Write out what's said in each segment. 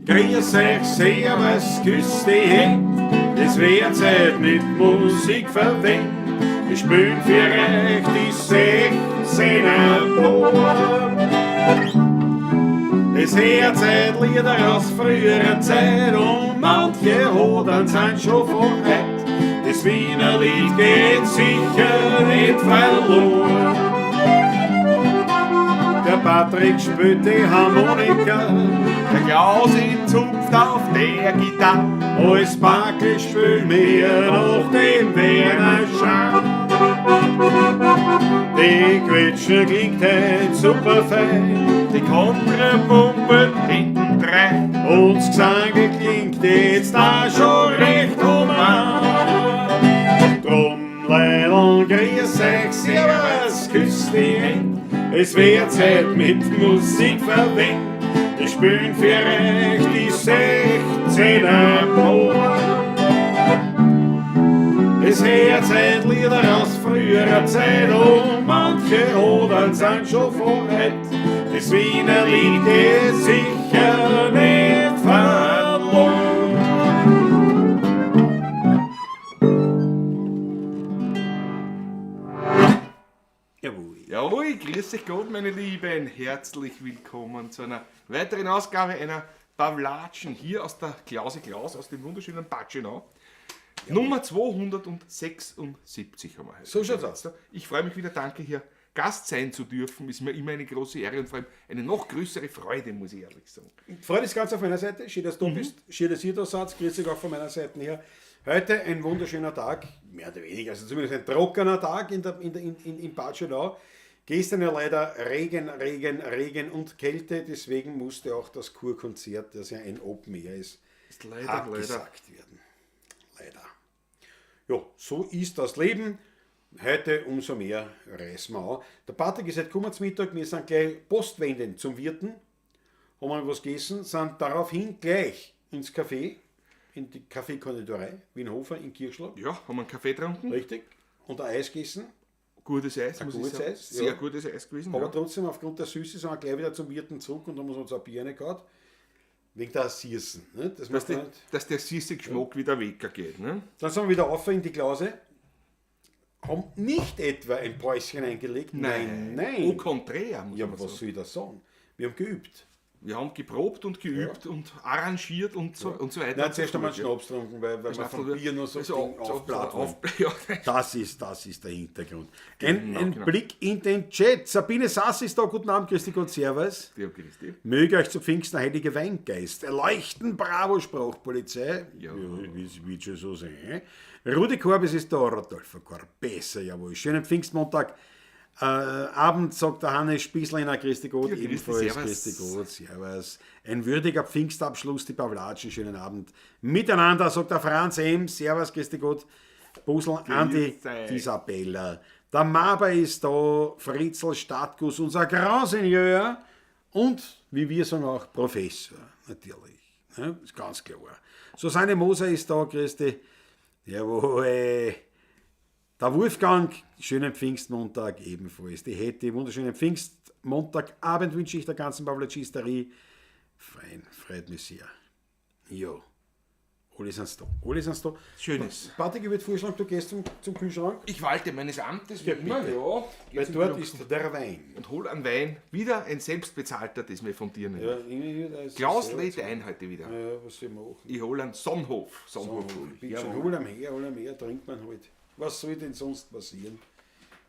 Grüß euch, servus, küss die Händ. Es wird Zeit mit Musik verwendet. Wir spielen für euch die 16er Bauern. Es hört Zeit Lieder aus früherer Zeit und manche Hodern sind schon von heut. Das Wiener Lied geht sicher nicht verloren. Der Patrick spielt die Harmonika, Der Klaus in zupft auf der Gitarre. Als Backel spielen wir noch den Werner Scharr. Die Quetsche klingt heut super fein Die Kontrapumpe hinten drein. und das Gesang klingt jetzt auch schon recht human. Drum, Leidl, grüß euch, servus, küss die Händ. Es wird Zeit mit Musik verwendet. Wir spielen für euch die 16er Bauern. Es hört Zeit Lieder aus früherer Zeit und manche Odern sind schon von heut. Das Wiener Lied geht sicher nicht verloren. Jawohl. Jawohl, grüß euch Gott, meine Lieben. Herzlich willkommen zu einer weiteren Ausgabe einer Pavlatschen hier aus der Klause Klaus, aus dem wunderschönen Batschenau. Nummer 276 haben wir heute. So schaut's aus. Ich freue mich wieder, danke hier Gast sein zu dürfen. Ist mir immer eine große Ehre und vor allem eine noch größere Freude, muss ich ehrlich sagen. Freude ist ganz auf meiner Seite. Schön, dass du bist. Schön, dass ihr da seid. Grüß dich auch von meiner Seite her. Heute ein wunderschöner Tag, mehr oder weniger, also zumindest ein trockener Tag in Bad Schönau. Gestern ja leider Regen, Regen, Regen und Kälte, deswegen musste auch das Kurkonzert, das ja ein Open Air ist, Ist leider, leider. abgesagt werden. Leider. Ja, so ist das Leben. Heute umso mehr reißen wir an. Der Patrick ist heute gekommen zum Mittag, wir sind gleich postwendend zum Wirten, haben wir was gegessen, sind daraufhin gleich ins Café, in die Kaffeekonditorei Wienhofer in Kirchschlag. Ja, haben wir einen Kaffee getrunken. Richtig. Und ein Eis gegessen. Gutes Eis, muss gutes ich sagen. Eis, Sehr ja. gutes Eis gewesen. Aber ja. trotzdem, aufgrund der Süße sind wir gleich wieder zum Wirten zurück und haben uns ein Bier reingehauen. Wegen der Süßen. Ne? Das Dass, macht die, man nicht. dass der süße Geschmack wieder weggeht. Ne? Dann sind wir wieder auf in die Klause. Haben nicht etwa ein Päuschen eingelegt. Nein, nein. Au contraire, muss Ja, man was sagen. soll ich da sagen? Wir haben geübt. Wir haben geprobt und geübt und arrangiert und so, und so weiter. Nein, und so zuerst haben wir einen fort, Schnaps getrunken, weil ja. wir vom Bier noch so Also, Ding so- aufblasen. auf, ja. Das ist der Hintergrund. Ein, Genau, ein genau. Blick in den Chat. Sabine Sass ist da. Guten Abend, grüß dich und Servus. Ja, grüß dich. Möge euch zu Pfingsten der heilige Weingeist erleuchten. Bravo, Sprachpolizei. Ja. Ja, wird schon so sein. Rudi Korbis ist da, Rodolfo Corbesa, jawohl. Schönen Pfingstmontag. Abend, sagt der Hannes Spießlehner, grüß dich Gott, Ja, grüß dich, ebenfalls, servus. grüß dich Gott, servus. Ein würdiger Pfingstabschluss, die Pavlatschen, schönen Abend. Miteinander, sagt der Franz M., servus, grüß dich Gott, Busl, Andi, euch. Isabella. Der Maber ist da, Fritzl Stadtguss, unser Grand Seigneur und, wie wir sagen, auch Professor, natürlich. Ne? Ist ganz klar. Susanne Moser ist da, grüß dich. Jawohl. Der Wolfgang, schönen Pfingstmontag ebenfalls. Die Hetty, wunderschönen Pfingstmontagabend wünsche ich der ganzen Pavlatschisterie. Fein, freut mich sehr. Ja, alle sind's da. Alle sind's da. Schönes. Patrick, ich würde vorschlagen, du gehst zum Kühlschrank. Ich walte meines Amtes, wie Ja, immer. bitte. Ja, geh Weil zum dort Kühlschrank ist der Wein. Und hol einen Wein. Wieder ein selbstbezahlter, das mir von dir nimmt. Ja, irgendwie, da ist Klaus sehr- lädt ein heute wieder. Ja, was soll ich machen? Ich hole einen Sonnhof. Sonnhof hol ich. Bitte schön, hol ihm her, trinkt man halt. Was soll denn sonst passieren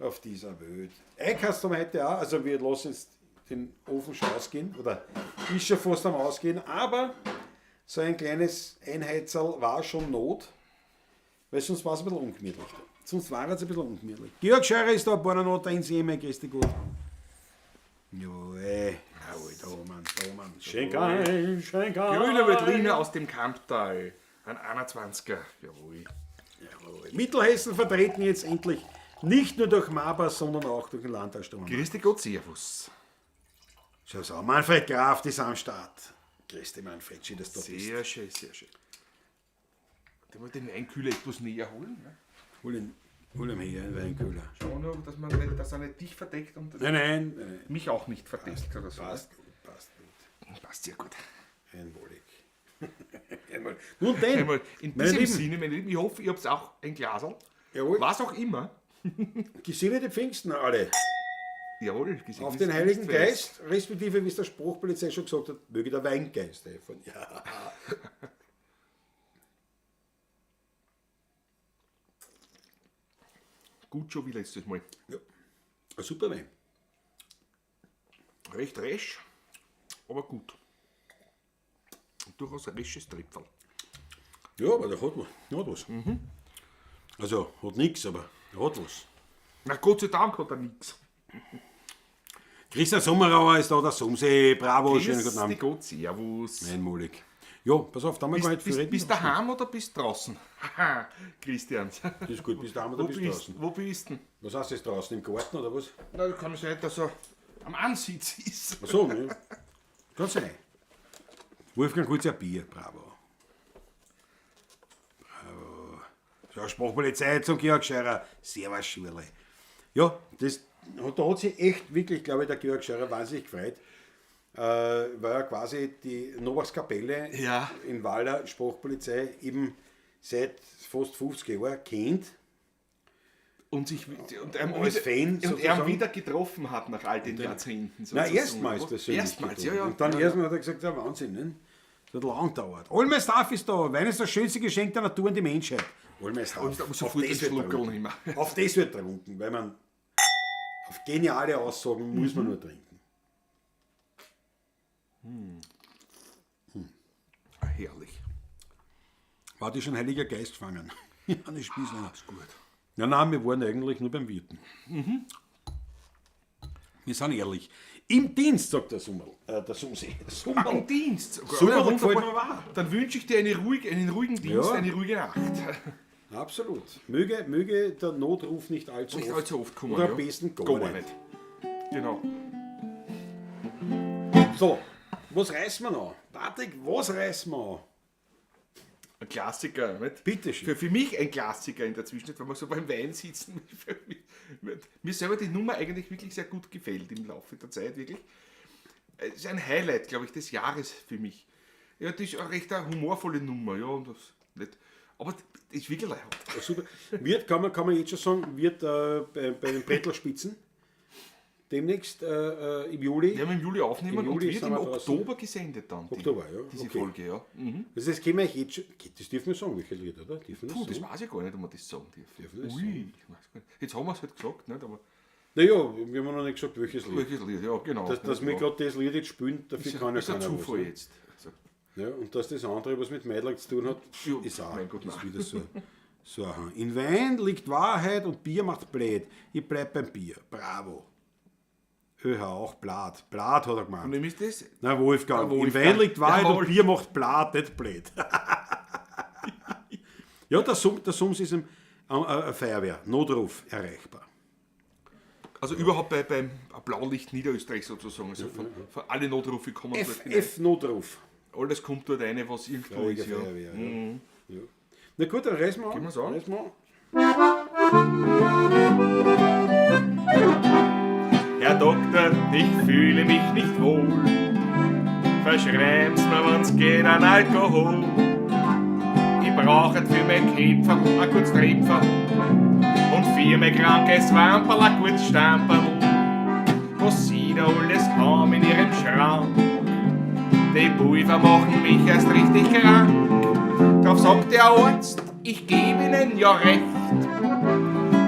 auf dieser Welt? Eckast haben wir heute auch, also wir lassen jetzt den Ofen schon ausgehen, oder ist schon fast am Ausgehen, aber so ein kleines Einheizerl war schon Not, weil sonst war es ein bisschen ungemütlich. Sonst war es ein bisschen ungemütlich. Georg Scheurer ist da, Bonanota in Seeme, grüß dich gut. Jawohl, jawohl, da Mann, da Mann. Schenk ein, schenk ein. Grüner Veltliner aus dem Kamptal. Ein 21er. Jawohl. Jawohl. Mittelhessen vertreten jetzt endlich nicht nur durch Maber, sondern auch durch den Landtagsstrom. Grüß dich Gott, Servus. Schau so, Manfred Graf ist am Start. Grüß dich, Manfred, schön, dass du da bist. Sehr schön, sehr schön. Den wir den Weinkühler etwas näher holen. Ne? Hol ihn her, den Weinkühler. Schau nur, dass, man nicht, dass er nicht dich verdeckt und Nein, nein, nein. mich auch nicht verdeckt oder so. Passt gut, passt gut. Passt sehr gut. Ein Wollig. Fall. Nun denn, Einmal in meine diesem Lieben, Sinne, meine Lieben, ich hoffe, ihr habt auch ein Glasl. Jawohl. Was auch immer. Gesegnete Pfingsten alle. Jawohl, gesegnet Auf den ist Heiligen Pfingstfest. Geist, respektive, wie es der Spruchpolizei schon gesagt hat, möge der Weingeist helfen. Ja. Gut schon wie letztes Mal. Ja. Ein super Wein. Recht resch, aber gut. Und durchaus ein resches Tripferl. Ja, aber der hat, hat was. Also, hat nichts, aber er hat was. Na Gott sei Dank hat er nichts. Christian Sommerauer ist da, der Sumsee. Bravo, schönen guten Grüß dich Abend. Gott, servus. Einmalig. Ja, pass auf, da haben wir gar nicht viel Bist, reden. bist daheim oder bist draußen? Haha, Christian. Das ist gut, bist daheim oder Wo bist bist, draußen? wo bist denn? Was heißt das draußen? Im Garten oder was? Na, kann sein, dass er am Ansitz ist. Ach so, ne? Kann sein. Wolfgang kurz ein Bier, bravo. Bravo. So, Sprachpolizei zum Georg Scheurer. Servus, Schürle. Ja, das, da hat sich echt wirklich, glaube ich, der Georg Scheurer wahnsinnig gefreut. Weil er quasi die Novakskapelle Ja. in Waller Sprachpolizei eben seit fast 50 Jahren kennt. Und sich und er, Als Fan und er sozusagen. wieder getroffen hat nach all den Jahrzehnten. Na, sozusagen. erstmals persönlich. Erstmals, ja, getroffen. ja. Und dann ja, erstmal hat er gesagt, ja, Wahnsinn, ne? Das hat lang gedauert. All my Stuff ist da. Wein ist das schönste Geschenk der Natur und die Menschheit. All my Stuff. Und sofort das den wird Schluckerl getrunken. nehmen. Auf das wird getrunken, weil man auf geniale Aussagen muss man nur trinken. ja. Herrlich. War die schon Heiliger Geist gefangen? Ja, das Spießlein. Ist gut. Ja, nein, wir waren eigentlich nur beim Wirten. Wir sind ehrlich. Im Dienst, sagt der Summerl. Der Sumsi. Summerl. Im Dienst. sogar. Super, Ja, gefällt wunderbar. mir auch. Dann wünsche ich dir einen ruhigen Dienst, Ja. eine ruhige Nacht. Absolut. Möge der Notruf nicht allzu Nicht oft, allzu oft kommen. Oder am ja. besten gar, nicht. Genau. So, was reißen wir noch? Patrick, was reißen wir an? Ein Klassiker, nicht? Bitte schön. Für mich ein Klassiker in der Zwischenzeit, wenn wir so beim Wein sitzen. Mir selber die Nummer eigentlich wirklich sehr gut gefällt im Laufe der Zeit, wirklich. Es ist ein Highlight, glaube ich, des Jahres für mich. Ja, das ist eine recht eine humorvolle Nummer, ja, und das nicht. Aber das ist wirklich leid. Ja, super. Wird, kann man jetzt schon sagen, wird bei den Brettlerspitzen demnächst im Juli. Wir haben im Juli aufnehmen Im Juli und wird sind im wir draußen. Oktober gesendet dann. Oktober, ja, Diese okay. Folge, ja. Mhm. Das heißt, können wir euch jetzt schon, das dürfen wir sagen, welches Lied, oder? Dürfen wir Puh, das sagen? weiß ich gar nicht, ob man das sagen darf. Dürfen wir das Ui, sagen? ich weiß gar nicht. Jetzt haben wir es halt gesagt, nicht? Aber Naja, wir haben noch nicht gesagt, welches Lied. welches Lied, ja, genau. Dass wir ja. gerade das Lied jetzt spielen, dafür ist, kann ja ist ein keiner was, Zufall ne? jetzt. Also, Ja, und dass das andere, was mit Meidlag zu tun hat, Ja, ist auch mein Gott, ist nein. wieder so. So ein Hang. In Wein liegt Wahrheit und Bier macht blöd. Ich bleib beim Bier. Bravo. ÖH auch Blatt. Blatt hat er und gemeint. wem ist das? Na, Wolfgang. Der In Wolfgang. Wein liegt Wahrheit Jawohl. und Bier macht Blatt, nicht blöd. Ja, der Sums ist am Feuerwehr. Notruf erreichbar. Also überhaupt beim Blaulicht Niederösterreich sozusagen. Also von alle Notrufe kommen dort hinein. FF-Notruf. Alles kommt dort rein, was irgendwo ist. Ja. Feuerwehr, ja. Ja. Na gut, dann reißen wir an. Gehen wir's an. Reißen wir an. Herr Doktor, ich fühle mich nicht wohl. Verschreiben's mir, wenn's geht, an Alkohol. Ich brauche für mein Kämpfer ein gutes Trepfer und für mein krankes Wamperl ein gutes Stamperl. Was sie da alles haben in ihrem Schrank. Die Pulver machen mich erst richtig krank. Drauf sagt der Arzt, ich geb Ihnen ja recht.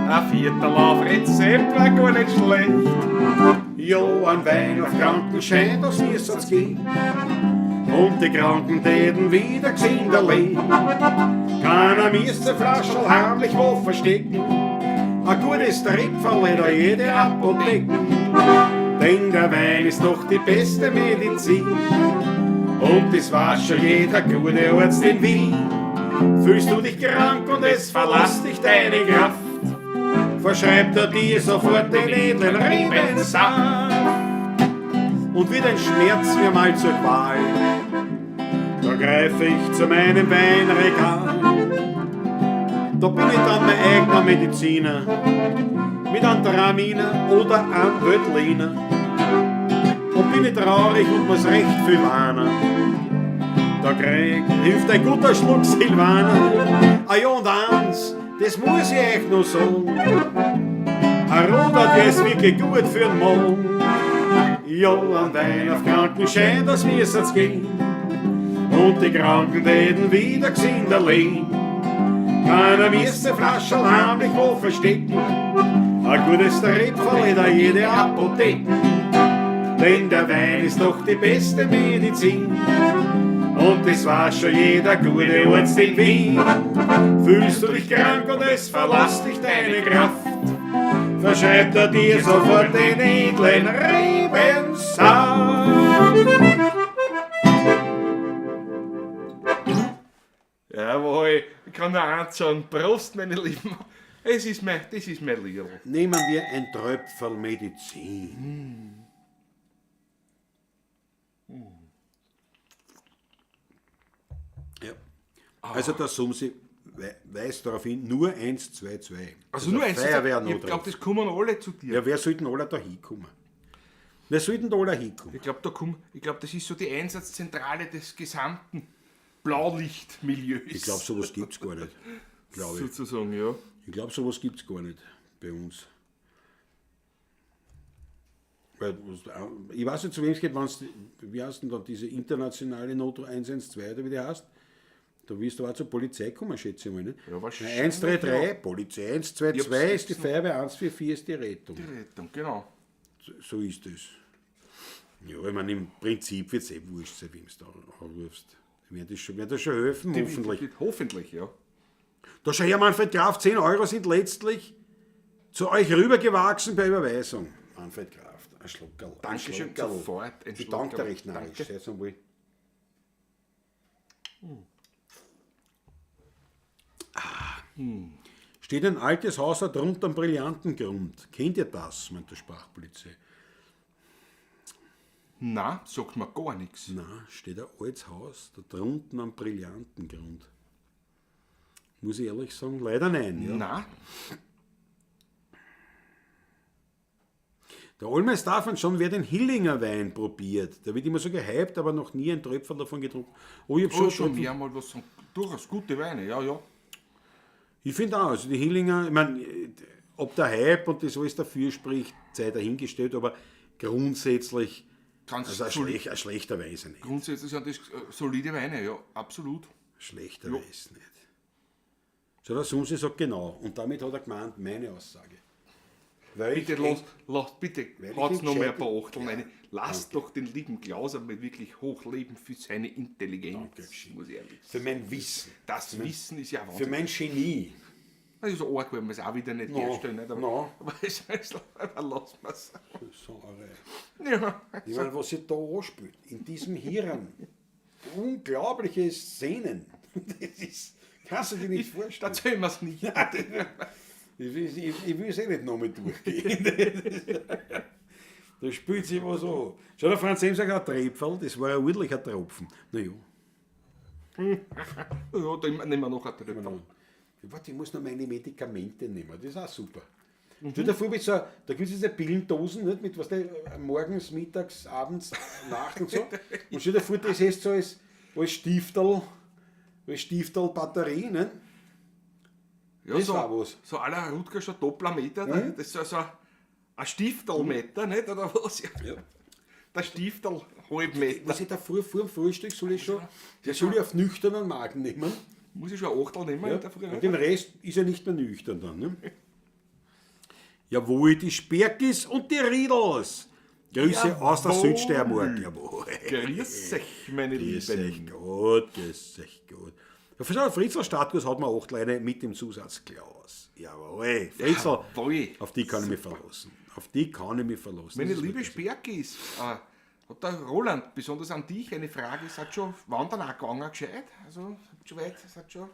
Ein Viertel auf Rezept war gar nicht schlecht. Ja, ein Wein auf Krankenschein, das müssen's gehen. Und die Kranken täten wieder gesehen leben. Keiner müsste Flascherl heimlich wo verstecken. Ein gutes Tripferl in der jede Apotheke. Denn der Wein ist doch die beste Medizin. Und das weiß schon jeder gute Arzt in Wien. Fühlst du dich krank und es verlässt dich deine Kraft, verschreibt er dir sofort den edlen Rebensaft. Und wird ein Schmerz mir mal zur Qual, da greife ich zu meinem Weinregal. Da bin ich dann mein eigener Mediziner, mit Antiraminer oder am Veltliner. Und bin ich traurig und muss recht viel warnen, Da krieg, hilft ein guter Schluck Silvaner. Ah ja, und eins, das muss ich euch noch sagen. Ein Roter, der ist wirklich gut für den Morgen. Ja, an Wein auf Krankenschein, das müssen's gehen. Und die Kranken täten wieder gesünder leben. Keiner müsste Flascherl heimlich wo verstecken. Ein gutes Tröpferl in der jede Apotheke. Denn der Wein ist doch die beste Medizin. Und das weiß schon jeder gute Arzt in Wien. Fühlst du dich krank und es verlässt dich deine Kraft, verschreibt er dir sofort den edlen Rebensaft. Jawohl, ich kann nur eins sagen. Prost, meine Lieben. Es ist mein, das ist mein Liedl. Nehmen wir ein Tröpferl Medizin. Ja. Also der Sumsi weist darauf hin, nur 1, 2, 2. Also nur eins. Feuerwehr Ich glaube, das kommen alle zu dir. Ja, wer sollten alle da hinkommen? Wer sollten da alle hinkommen? Ich glaube, glaub, das ist so die Einsatzzentrale des gesamten Blaulichtmilieus. Ich glaube, sowas gibt es gar nicht. Glaube ich. Sozusagen, ja. Ich glaube, sowas gibt es gar nicht bei uns. Weil, ich weiß nicht, zu wem es geht, wenn's, wie heißt denn da diese internationale Not 112 oder wie die heißt? Da wirst du auch zur Polizei kommen, schätze ich mal. Nicht? Ja, wahrscheinlich, 133, Polizei 122 ist die hab's Feuerwehr, 144 ist die Rettung. Die Rettung, genau. So ist es. Ja, ich meine, im Prinzip wird es eh wurscht sein, wem du da anrufst. Die werden das schon, werden das schon helfen, hoffentlich. Hoffentlich, ja. Da schau her, Manfred Graf, 10 Euro sind letztlich zu euch rübergewachsen per Überweisung. Manfred Graf, ein Schluckerl. Ein Dankeschön, Schluckerl. sofort ein Ich danke dir Schluckerl. recht narrisch. Danke. Sehr wohl. Ah. Steht ein altes Haus da drunter am brillanten Grund. Kennt ihr das, meint der Sprachpolizei. Na, sagt mir gar nichts. Na, steht ein altes Haus da drunten am brillanten Grund. Muss ich ehrlich sagen, leider nein. Ja. Na, Der Olmeister davon schon, wer den Hillinger Wein probiert. Der wird immer so gehypt, aber noch nie ein Tröpfchen davon getrunken. Oh, ich hab schon, schon, schon Tröpfchen. mehr mal was sagen. Durchaus gute Weine, ja, ja. Ich finde auch, also die Hillinger, ich meine, ob der Hype und das alles dafür spricht, sei dahingestellt, aber grundsätzlich, Ganz also ein, solid. ein schlechter Wein ist er nicht. Grundsätzlich sind das solide Weine, ja, absolut. Schlechter Wein ist nicht. So, der Sumsi sagt genau. Und damit hat er gemeint, meine Aussage. Weil Bitte ich lass, lass, bitte, Weil ich haut's ihn noch mehr ein gescheit- paar Achteln rein. Lasst doch den lieben Klaus einmal wirklich hochleben für seine Intelligenz, Danke, gescheit. muss ich ehrlich Für sagen. mein Wissen. Das Wissen ist ja Für Wahnsinn. mein Genie. Das ist arg, weil wir es auch wieder nicht No, herstellen. Nicht? Aber, no. aber es ist, aber lassen wir es. Sauerei. Ja. Ich meine, was sich da anspielt, in diesem Hirn, unglaubliche Szenen. Das ist, kannst du dir nicht vorstellen. Erzählen wir es nicht. Ich will es eh nicht nochmal durchgehen. Da spielt sich was an. Schau, der Franz Emser hat ein Tröpferl, das war ein ordentlicher Tropfen. Naja, Ja, da nehmen wir noch ein Tröpfchen. warte, ich muss noch meine Medikamente nehmen, das ist auch super. Stell dir vor, mit so, da gibt es diese Pillendosen, nicht, mit was der, morgens, mittags, abends, Nacht und so. Und stell dir vor, das ist so als, als Stifterl, als Stifterl-Batterie, ne? Ja, Das so, war was. So aller Rutger schon Dopplermeter, ne? Das ist so, so ein Stiftelmeter, nicht? Oder was? Ja. Der Stiftel Halbmeter. Was ich da früh vor dem Frühstück soll ich schon, das soll ich auf nüchternen Magen nehmen. Muss ich schon ein Achtel nehmen Ja. in der Früh? Und den Rest ist ja nicht mehr nüchtern dann. Ne? Jawohl, die Sperkis und die Riedels. Grüße aus der Jawohl. Südsteiermark. Jawohl. Grüß euch, meine Grüß euch Lieben. Gott, grüß euch Gott. Ja, schau, Fritzl Startkurs hat man acht Leine mit dem Zusatz Klaus. Jawohl, Fritzl, Jawohl. auf die kann ich mich verlassen. Auf die kann ich mich verlassen. Meine Das ist liebe wirklich- Sperkis, hat der Roland, besonders an dich eine Frage, seid schon wandern auch gegangen, gescheit? Also, habt schon weit, seid schon...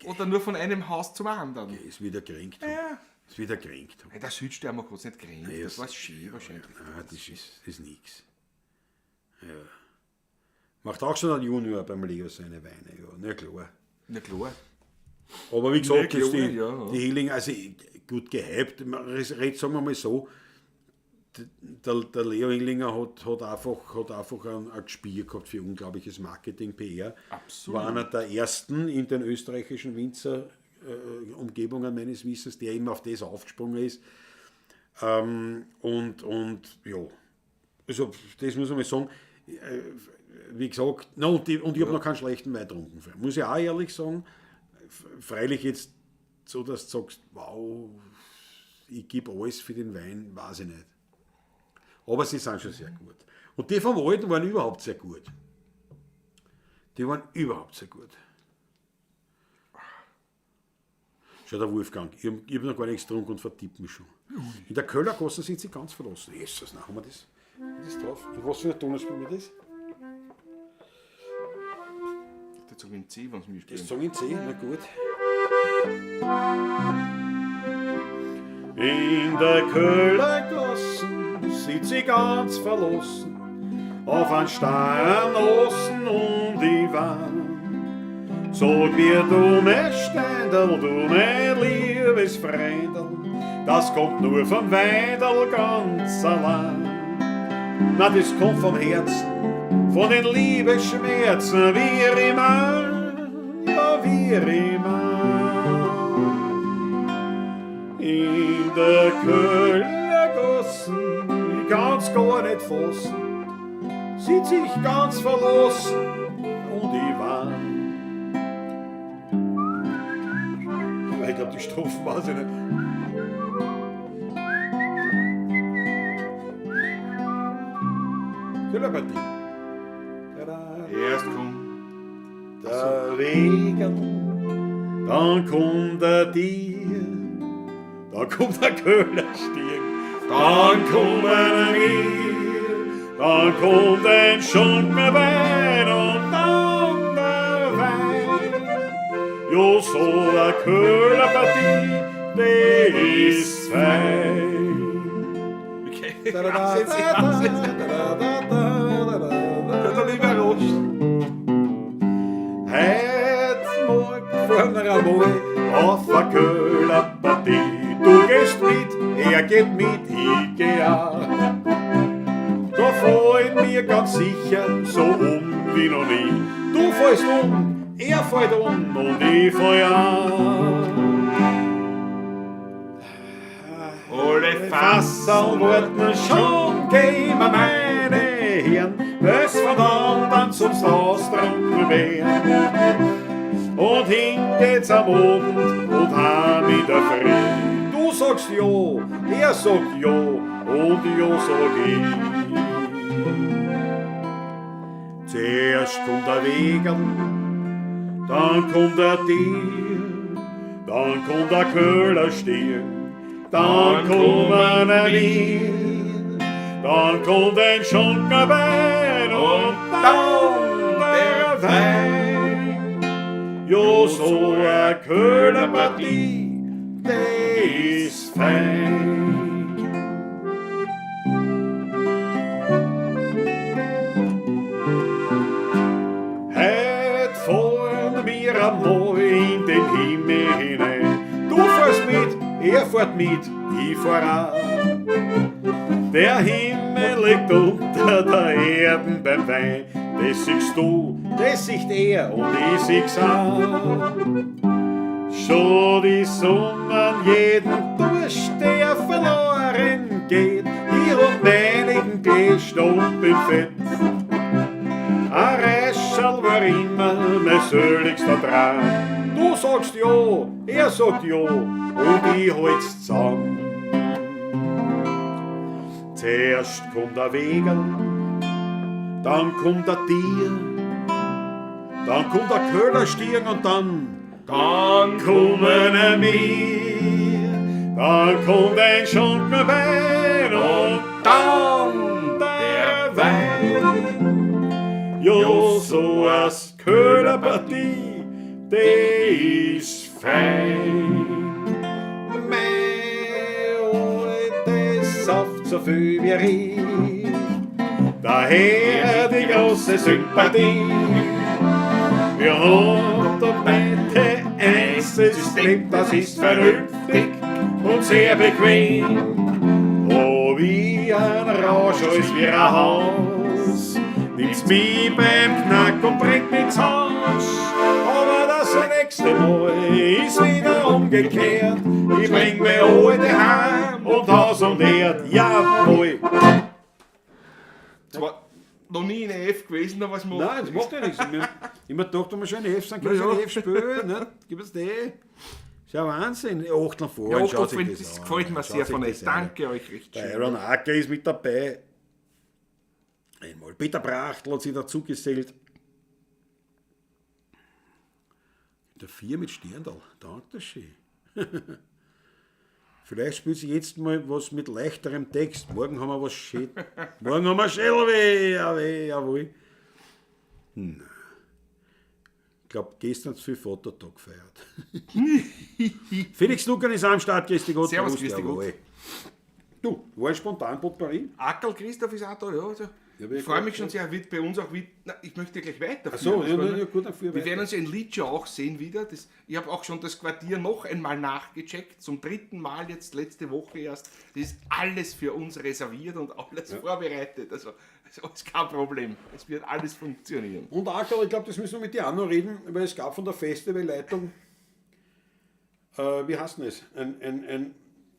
Oder nur von einem Haus zum anderen? Ist wieder kränkt. Ja. Ist wieder kränkt. Hey, der Südsteiermark hat es nicht gekränkt, Ja, das war schön wahrscheinlich. Ah, das ist nix. Ja. Macht auch schon ein Junior beim Leo seine Weine, ja. Na klar. Na klar. Aber wie gesagt, Na klar, jetzt die, ja, ja. die Healing, also gut gehypt, man redet, sagen wir mal so, Der Leo Inglinger hat einfach ein Gespür gehabt für unglaubliches Marketing, PR. Absolut. War einer der ersten in den österreichischen Winzer-Umgebungen meines Wissens, der immer auf das aufgesprungen ist. Und ja, also das muss man mal sagen. Wie gesagt, na, und ich habe noch keinen schlechten Wein getrunken. Muss ich auch ehrlich sagen, freilich jetzt so, dass du sagst, wow, ich gebe alles für den Wein, weiß ich nicht. Aber sie sind schon sehr gut. Und die vom Alten waren überhaupt sehr gut. Die waren überhaupt sehr gut. Schau, der Wolfgang, ich hab noch gar nichts getrunken und vertippt mich schon. In der Köhlergasse sind sie ganz verlassen. Jesus, na, haben wir das drauf? Und was für ein Ton spielen wir das? Das sag ich in C, wenn sie mich spielen. Das sag ich in C, na gut. In der Köhlergasse sitz ich ganz verlassen, auf ein Steinossen und ich wein. Sag mir, du mein Steindl, du mein liebes Freundl, das kommt nur vom Weindl ganz allein. Na, das kommt vom Herzen, von den Liebesschmerzen, wie immer, ja, wie immer. In der Köhlergasse, ich kann's gar nicht fassen, sitz ich ganz verlassen und ich wein. Ich glaub, die Strophen weiß ich nicht. Köhlerpartie. Erst kommt der Regen, dann kommt der Tier, dann kommt der Köhlerstier, dann kommt ein Rier, dann kommt ein Schunk Wein und dann der Wein. Jo, so der Köhlerpartie, die ist fein. Okay. Da, da, da, da, da, da, da, da, da. Der lieber Rost. Heut morgen fahren wir einmal auf a Köhlerpartie. Du gehst mit, er geht mit, ich geh auch. Da fallen wir ganz sicher so um wie noch nie. Du fällst um, er fällt um und ich fall auch. Alle Fasserl warten schon, gehen wir meine Herren, bis wir dann zum Saus trunken werden. Und hin geht's am Abend und heim in der Früh. Du sagst ja, er sagt ja und ja sag ich. Zuerst kommt der Wegerl, dann kommt der Tier, dann kommt der Köhlerstier, dann kommen wir, dann kommt ein Schunkerwein und dann der Wein. Jo, so a Köhlerpartie, die ist fein. Heut fahren wir einmal in den Himmel hinein. Du fährst mit, er fährt mit, ich fahr auch. Der Himmel liegt unter der Erde beim Wein. Das siehst du, das sieht er und ich sieh's auch. Schon die Sonne an jeden Durst, der verloren geht. Ich hab meinigen Gläsch und bin fett. Ein Reischerl war immer mein seligster Traum. Du sagst ja, er sagt ja und ich halt's zusammen. Zuerst kommt der Wegerl, dann kommt der Tier, dann kommt der Köhlerstier und dann kommen wir, dann kommt ein Schunken Wein und dann der Wein. Jo, so as Köhlerpartie, die ist fein. Mei, das sauft so viel wie ich, daher die große Sympathie. Wir haben da beide ein System, das ist vernünftig und sehr bequem. Ob ich ich einen Rausch als wie ein Haus. Nimmt's mich beim Knack und bringt mich zu Haus. Aber das nächste Mal ist wieder umgekehrt. Ich bring mir alte heim und Haus und Herd. Jawohl. Zwar noch nie in F gewesen, aber es macht Nein, das macht ja nichts. Ich hab immer gedacht, wenn wir schon in F sind, können wir Na ja. in F spielen. Ne? Gib es die. Ist ja Wahnsinn. Achtel vor. Ja, schaut sich Freund, das an. gefällt mir Schaut sehr sich von euch. das an. Danke euch recht Der schön. Aaron Acker ist mit dabei. Einmal. Peter Brachtl hat sich dazu gesellt. Der Vier mit Sterndal. Danke schön. Vielleicht spielt sie jetzt mal was mit leichterem Text. Morgen haben wir was schön. Morgen haben wir Schelwe. Jawohl, jawohl. Nein. Ich glaube, gestern zu viel Vatertag gefeiert. Felix Lucan ist am Start. Grüß dich Gott. Servus, Prost, grüß dich Gott. jawohl. Du, war ein spontan Potpourri. Ackerl Christoph ist auch da, ja. Also, Ja, ich freue mich schon sehr, wird bei uns auch mit. Na, ich möchte gleich weiterführen. Ach so, Das ja, war na, nur- ja, gut, dann führ Wir weiter. werden uns in Litscher auch sehen wieder. Das, ich habe auch schon das Quartier noch einmal nachgecheckt, zum dritten Mal jetzt letzte Woche erst. Das ist alles für uns reserviert und alles vorbereitet. Also, ist kein Problem. Es wird alles funktionieren. Und Ackerl, ich glaube, das müssen wir mit dir auch noch reden, weil es gab von der Festivalleitung, wie heißt denn das?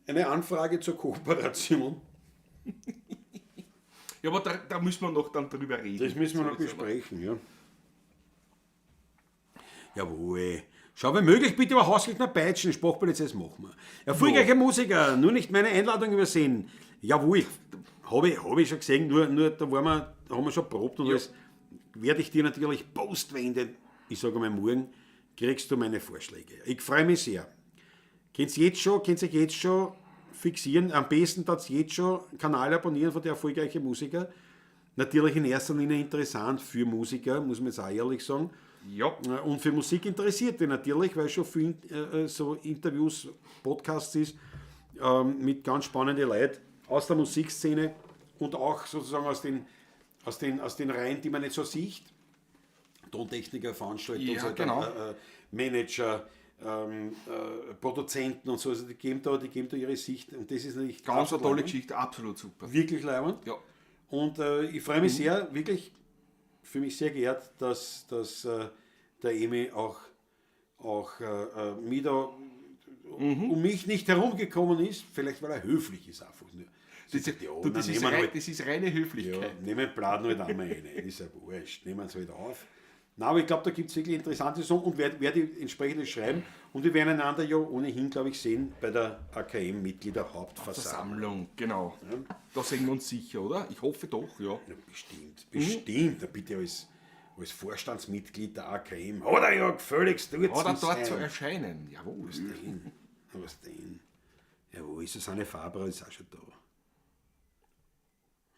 Eine Anfrage zur Kooperation. Ja, aber da müssen wir noch dann drüber reden. Das müssen wir noch So ist aber. besprechen, ja. Jawohl. Schau, wenn möglich, bitte über Hauskirchner Peitschen, Sprachpolizei, das machen wir. Erfolgreiche Musiker, nur nicht meine Einladung übersehen. Jawohl, habe ich schon gesehen, nur da waren wir, da haben wir schon probt und alles. Werde ich dir natürlich postwenden. Ich sage mal, morgen kriegst du meine Vorschläge. Ich freue mich sehr. Könnt ihr jetzt schon, könnt ihr euch jetzt schon fixieren, am besten das jetzt schon Kanal abonnieren von der erfolgreichen Musiker. Natürlich in erster Linie interessant für Musiker, muss man jetzt auch ehrlich sagen. Ja. Und für Musikinteressierte natürlich, weil schon viel so Interviews, Podcasts ist, mit ganz spannenden Leuten aus der Musikszene und auch sozusagen aus den Reihen, die man nicht so sieht. Tontechniker, Veranstalter Ja, und so weiter, genau. Manager, Produzenten und so, also die geben da ihre Sicht und das ist natürlich Ganz eine tolle leibend. Geschichte, absolut super. Wirklich leibend. Ja. Und ich freue mich sehr, wirklich, für mich sehr geehrt, dass der Emi auch mir da um mich nicht herumgekommen ist, vielleicht weil er höflich ist einfach nur. Das, Ja, du, das, dann ist nehmen wir rei, halt, das ist reine Höflichkeit. ja, nehmen den Bladen halt einmal rein, ist ja wurscht, nehmen es halt auf. Na, aber ich glaube, da gibt es wirklich interessante Sachen und werde ich entsprechend schreiben. Und wir werden einander ja ohnehin, glaube ich, sehen bei der AKM-Mitgliederhauptversammlung. Versammlung, genau. Da sehen wir uns sicher, oder? Ich hoffe doch, ja. Ja, bestimmt, bestimmt. Da bitte als Vorstandsmitglied der AKM. Hat er ja gefälligst dort Hat er zu dort sein. zu erscheinen, jawohl. Was denn? Was denn? Ja, wo ist Susanne Faber? Ist auch schon da.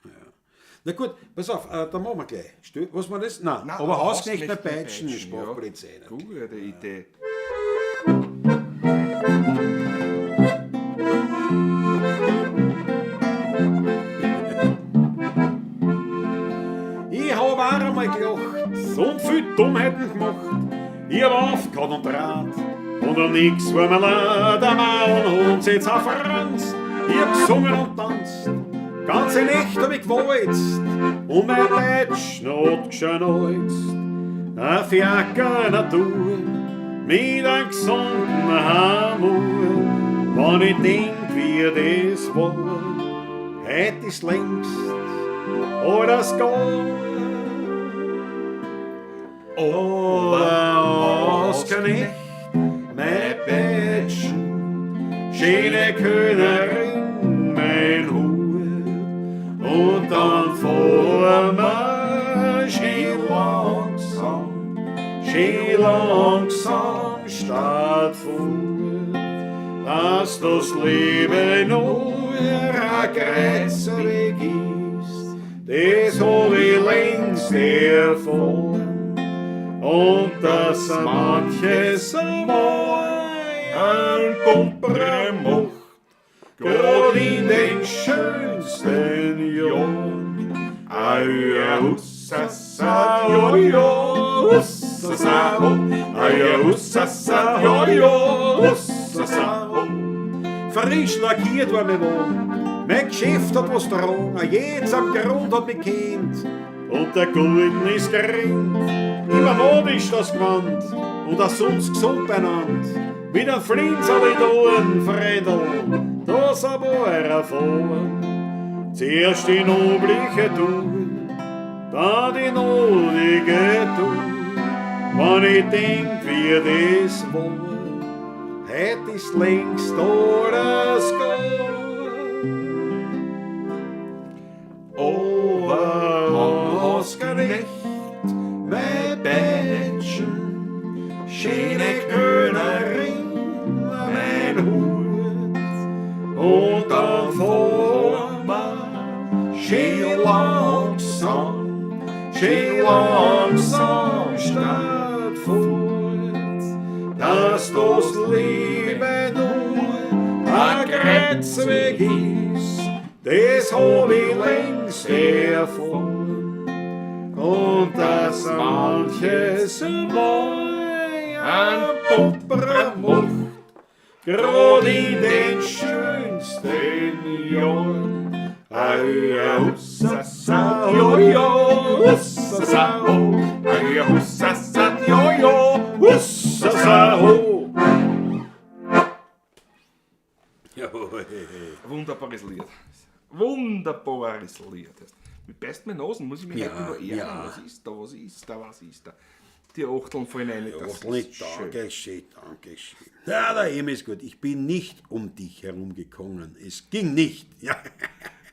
Ja. Na gut, pass auf, dann machen wir gleich. Was war das? Nein, Nein, aber Hausknecht Hausknecht Peitschen, Peitschen, Sprachpolizei. Ja. Gute Idee. Ich hab auch einmal gelacht und viel Dummheiten gemacht. Ich hab aufgehauen und draht und an nix war mir leid. Am Maul und jetzt auf Franz. Ich hab gesungen und tanzt, ganze Nacht hab ich gewalzt und mein Peitschen hat geschnalzt. Ein Fiaker Natur mit einem gesunden Hamur. Wenn ich denk, wie das war, heut ist längst alles gone. Oder Hausknecht, mein Peitschen, schöne Königin, mein Hut. Und dann fahren wir schön langsam statt vor, dass das Leben nur ein Kreuzweg ist, das hab ich längst erfahren. Und dass manches Mal ein Pumper macht, grad in den schönsten Jahren. Aja, hussasa, jojo, hussasa, ho. Aja, hussasa, jojo, hussasa, ho. Frisch lackiert war mein Wagen, Mein Geschäft hat was tragen, jetzt am Grund hat mich kennt. Und der Gulden ist gerinnt, immer modisch das Gewand und auch sonst gesund beieinander. Mit einem Flinserl in die Ohren, Fredel, das aber erfahren. Zuerst die nobliche Tour, dann die notige Tour. Wenn ich denk, wie das war, heut ist längst alles gar. Aber hast nicht mein Bettchen, schöne Könnerin, mein Hut. Und dann fahren wir schön langsam statt fort, dass das Leben nur ein Kreuzweg ist, das hab ich längst erfahren. Und dass manches Mal ein Pupperer macht, grad in den schönsten Jahren. Aja, hussa, sa, jo, jo, hussa, sa, ho. Aja, hussa, sa, jo, jo, hussa, sa, ho. Jawohl. Wunderbares Lied. Wunderbares Lied. Mit beißt mir Nasen, muss ich mich Ja, heute noch ärgern. ja. Was ist da, was ist da, was ist da? Die Achteln fallen rein. Das Achteln ist nicht, schön. danke schön, danke schön. Ja, der Emil ist gut. Ich bin nicht um dich herumgekommen. Es ging nicht. Ja.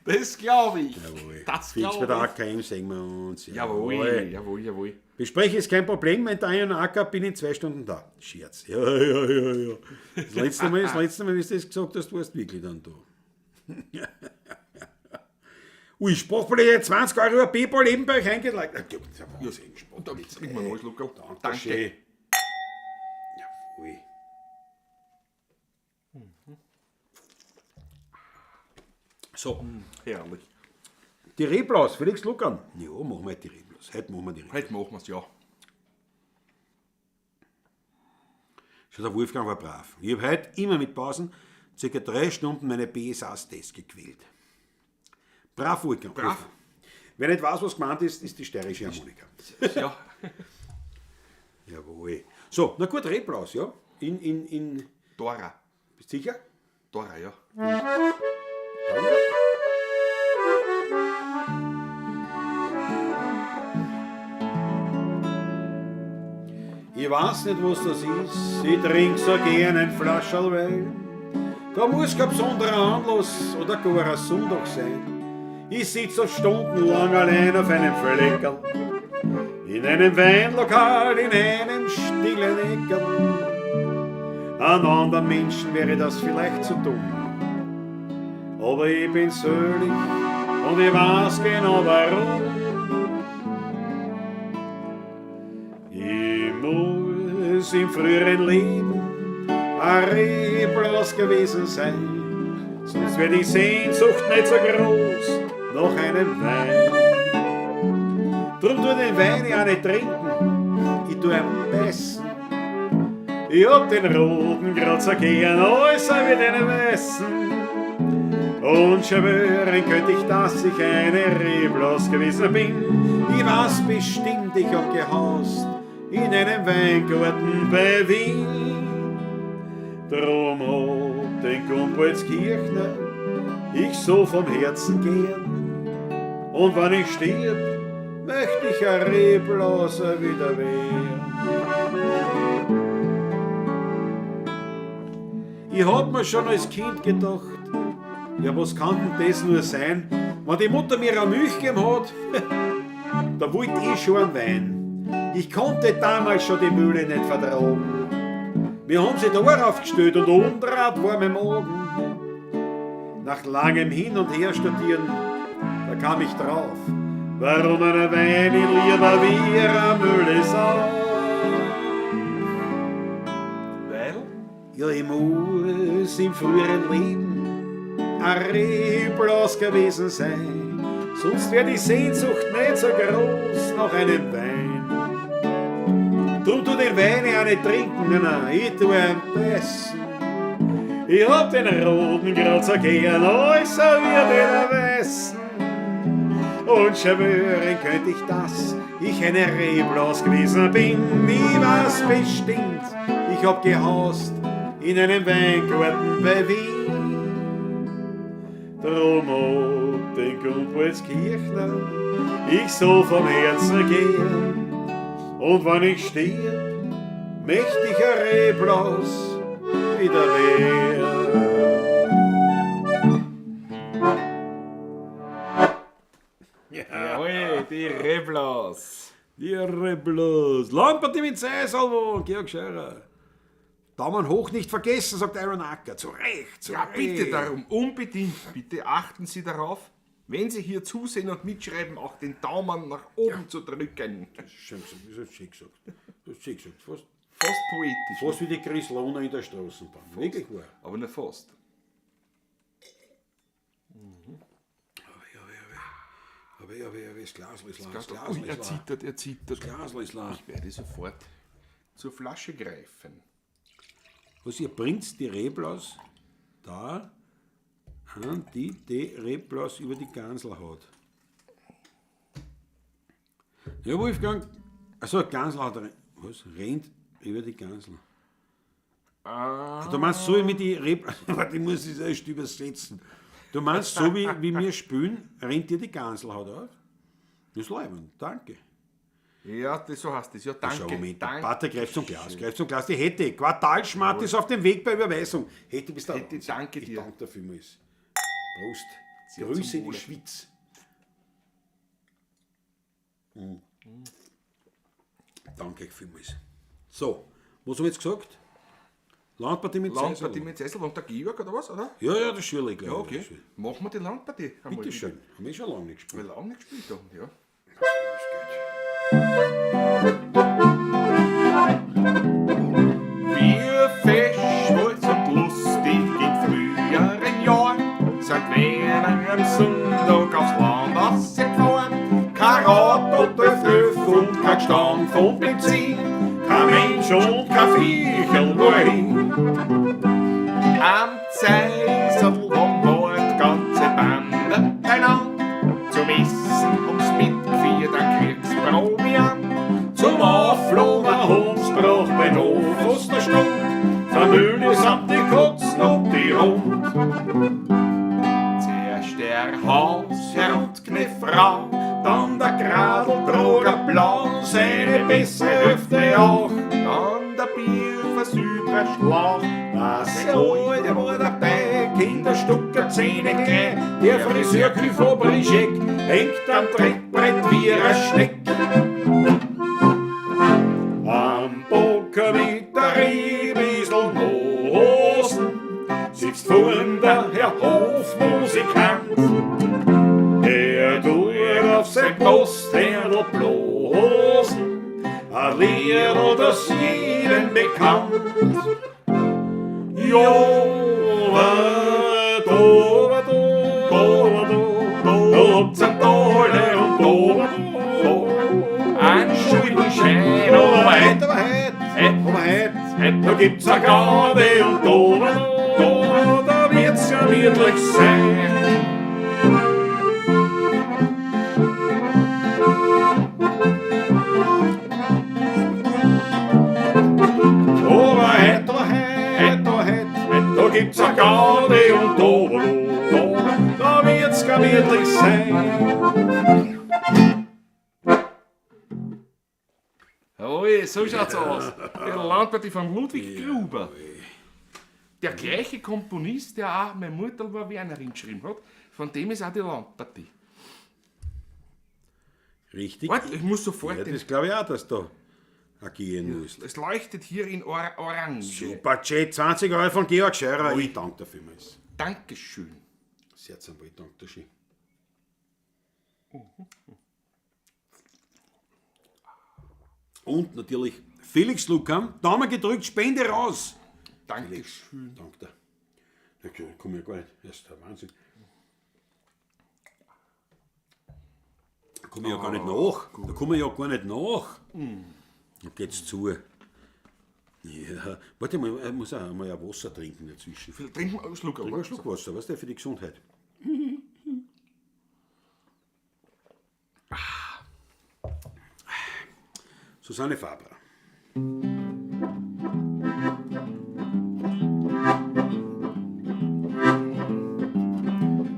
Das glaube ich. Jawohl. Das Fix bei glaube der ich. AKM sehen wir uns. Jawohl, jawohl, jawohl. Bespreche ist kein Problem, mein Teil und AK bin in 2 Stunden da. Scherz. Ja, ja, ja, ja. Das letzte Mal, wie du das gesagt hast, warst du wirklich dann da. Ui, Sprachpolizei, 20 Euro über PayPal eben bei euch eingelegt. Ja, das ist ja Wahnsinn. Und da trinken wir noch einen Schluck. Danke. Danke. Schön. Jawohl. So, Herrlich. die Reblaus, Felix Luckern. Ja, machen wir die Reblaus. Heute machen wir die Reblaus. Heute machen wir's, ja. Schon der Wolfgang war brav. Ich hab heute immer mit Pausen circa 3 Stunden meine B S A-Tests gequält. Brav, Wolfgang. Brav. Wer nicht weiß, was gemeint ist, ist die steirische Harmonika. Ja. Jawohl. So, na gut, Reblaus, ja. In Dora. Bist du sicher? Dora, ja. Danke. Ich weiß nicht, was das ist, ich trink so gern ein Flascherl Wein. Da muss kein besonderer Anlass oder gar ein Sonntag sein. Ich sitz so stundenlang allein auf einem Fleckerl, in einem Weinlokal, in einem stillen Eckerl. An anderen Menschen wäre das vielleicht zu dumm, aber ich bin selig und ich weiß genau warum. Ich muss im früheren Leben ein Reblaus gewesen sein, sonst wär die Sehnsucht nicht so groß nach einem Wein. Drum tu den Wein ja nicht trinken, ich tu ihn beißen. Ich hab den roten grad so gern, als wie den weißen. Und schwören könnt ich, dass ich eine Reblaus gewesen bin. Ich weiß bestimmt, ich hab gehaust in einem Weingarten bei Wien. Drum hab den Gumpoldskirchner ich so vom Herzen gern. Und wenn ich stirb, möcht ich ein Reblaser wieder werden. Ich hab mir schon als Kind gedacht, ja, was kann denn das nur sein, wenn die Mutter mir eine Milch gegeben hat, da wollte ich schon einen Wein. Ich konnte damals schon die Mühle nicht vertragen. Wir haben sie da aufgestellt und umdraht war mein Magen. Nach langem Hin und Her studieren, da kam ich drauf, warum einer Wein ich lieber wie eine Mühle sau. Weil? Ja, ich muss im früheren Leben ein Reblaus gewesen sein, sonst wär die Sehnsucht nicht so groß nach einem Wein. Drum tu den Wein ja nicht trinken, nein, nein, ich tu ihn beißen. Ich hab den roten grad so gern, als wie den weißen. Und schwören könnt ich, dass ich eine Reblaus gewesen bin. Ich weiß bestimmt, ich hab gehaust in einem Weingarten bei Wien. Drum ob den Gumpoldskirchner ich so vom Herzen gern. Und wenn ich stirb, möcht ich ein Reblaus wieder werden. Jawohl, die Reblaus. Die Reblaus. Landpartie mit Seisalvo, Georg Scheurer. Daumen hoch nicht vergessen, sagt Iron Acker. Zu Recht, zu Ja, Recht. bitte darum, unbedingt, bitte achten Sie darauf, wenn Sie hier zusehen und mitschreiben, auch den Daumen nach oben zu drücken. Schön gesagt, das ist schön gesagt. Das ist schön gesagt. Fast, Fast poetisch, fast wie die Chris Lohner in der Straßenbahn. Wirklich wahr. aber nur fast. Aber das Glasl ist leer. Das Glasl Ui, er ist leer. zittert, er zittert. Das Glasl ist leer. Ich werde sofort zur Flasche greifen. Was ihr bringt die Reblaus da an, die die Reblaus über die Gansel hat. Ja, Wolfgang, also Gansel hat was? Rennt über die Gansel. Ah, Du meinst so wie mit die Reblaus, warte, ich muss es erst übersetzen. Du meinst so wie, wie wir spülen, rennt dir die Ganselhaut auf? Das ist leibend, danke. ja, das, so heißt das. Ja, danke. Schau, Moment, danke. Pater greift zum Glas, greift zum Glas. Die hätte. Quartalsschmatt ist auf dem Weg bei Überweisung. Hätte bist du Hätte, danke Ich dir. danke dir vielmals. Prost. Sehr Grüße zum in die Wohle. Schweiz. Mm. Danke euch vielmals. So, was haben wir jetzt gesagt? Landpartie mit Landpartie Seisel. mit Sessel und der Georg oder was, oder? Ja, ja, das Schürle, glaube Ja, ich. okay. Das Schürle. Machen wir die Landpartie. einmal Bitte wieder. schön. Haben wir schon lange nicht gespielt. Wir lange nicht gespielt haben, ja. Wir fesch, und lustig in früheren Jahren sind wir am Sonntag aufs Land rausgefahren. Kein Auto, der Öff und kein Gestank von Benzin, kein Mensch und kein Viecherl war hin. Am Zeisel am Bord ganze Bande beieinander. Zum Essen ums Mitgeführt ein Kriegsproviant. Zum Aufladen haben's braucht bei noch fast eine Stunde, Familie samt die Katzen und die Hund. Zuerst der Hausherr und Eine Frau, dann der Gradeltrager blau, seine bessere Hälfte auch. dann der Bierversüber Schlauch. Was der war dabei, Kinderstucker, Zähne gleich, der Friseur Küfo Brischek hängt am Trittbrett wie ein Schneck. Am Bocker mit der Rehbiesel Hosen sitzt vorn der Herr Hofmusikant. Er tut auf sein Posthändel bloßen, ein Liedl, das jedem bekannt. Jo, do, do, do, do, do, und do, do. Ein Schuldenschein, Aber heut, aber heut, aber heut, da gibt's a Garde und do, do, da wird's gemütlich sein. Aber heut, aber heut, aber heut, da gibt's a Garde und do, do, da wird's gemütlich sein. Jawohl, so schaut's aus. Die Landpartie von Ludwig Gruber. Der gleiche Komponist, der auch Meine Mutter war Wernerin geschrieben hat, von dem ist auch die Landpartie. Richtig. Warte, ich muss sofort Ja, den, das glaube ich auch, dass du agieren musst. Es leuchtet hier in Orange. Super Chat, 20 Euro von Georg Scheurer. Ich danke dir vielmals. Dankeschön. Sehr zum Wohl, danke dir schön. Und natürlich Felix Lukan, Daumen gedrückt, Spende raus. Dankeschön. Danke dir. Da komm ich ja gar nicht. Das ist der Wahnsinn. Da komme ich ja gar nicht nach. Da komme ich ja gar nicht nach. Da geht's zu. Ja, warte mal, ich muss auch einmal ein Wasser trinken dazwischen. Trinken wir einen Schluck, Trink oder? einen Schluck Wasser, weißt du, für die Gesundheit. Susanne Faber.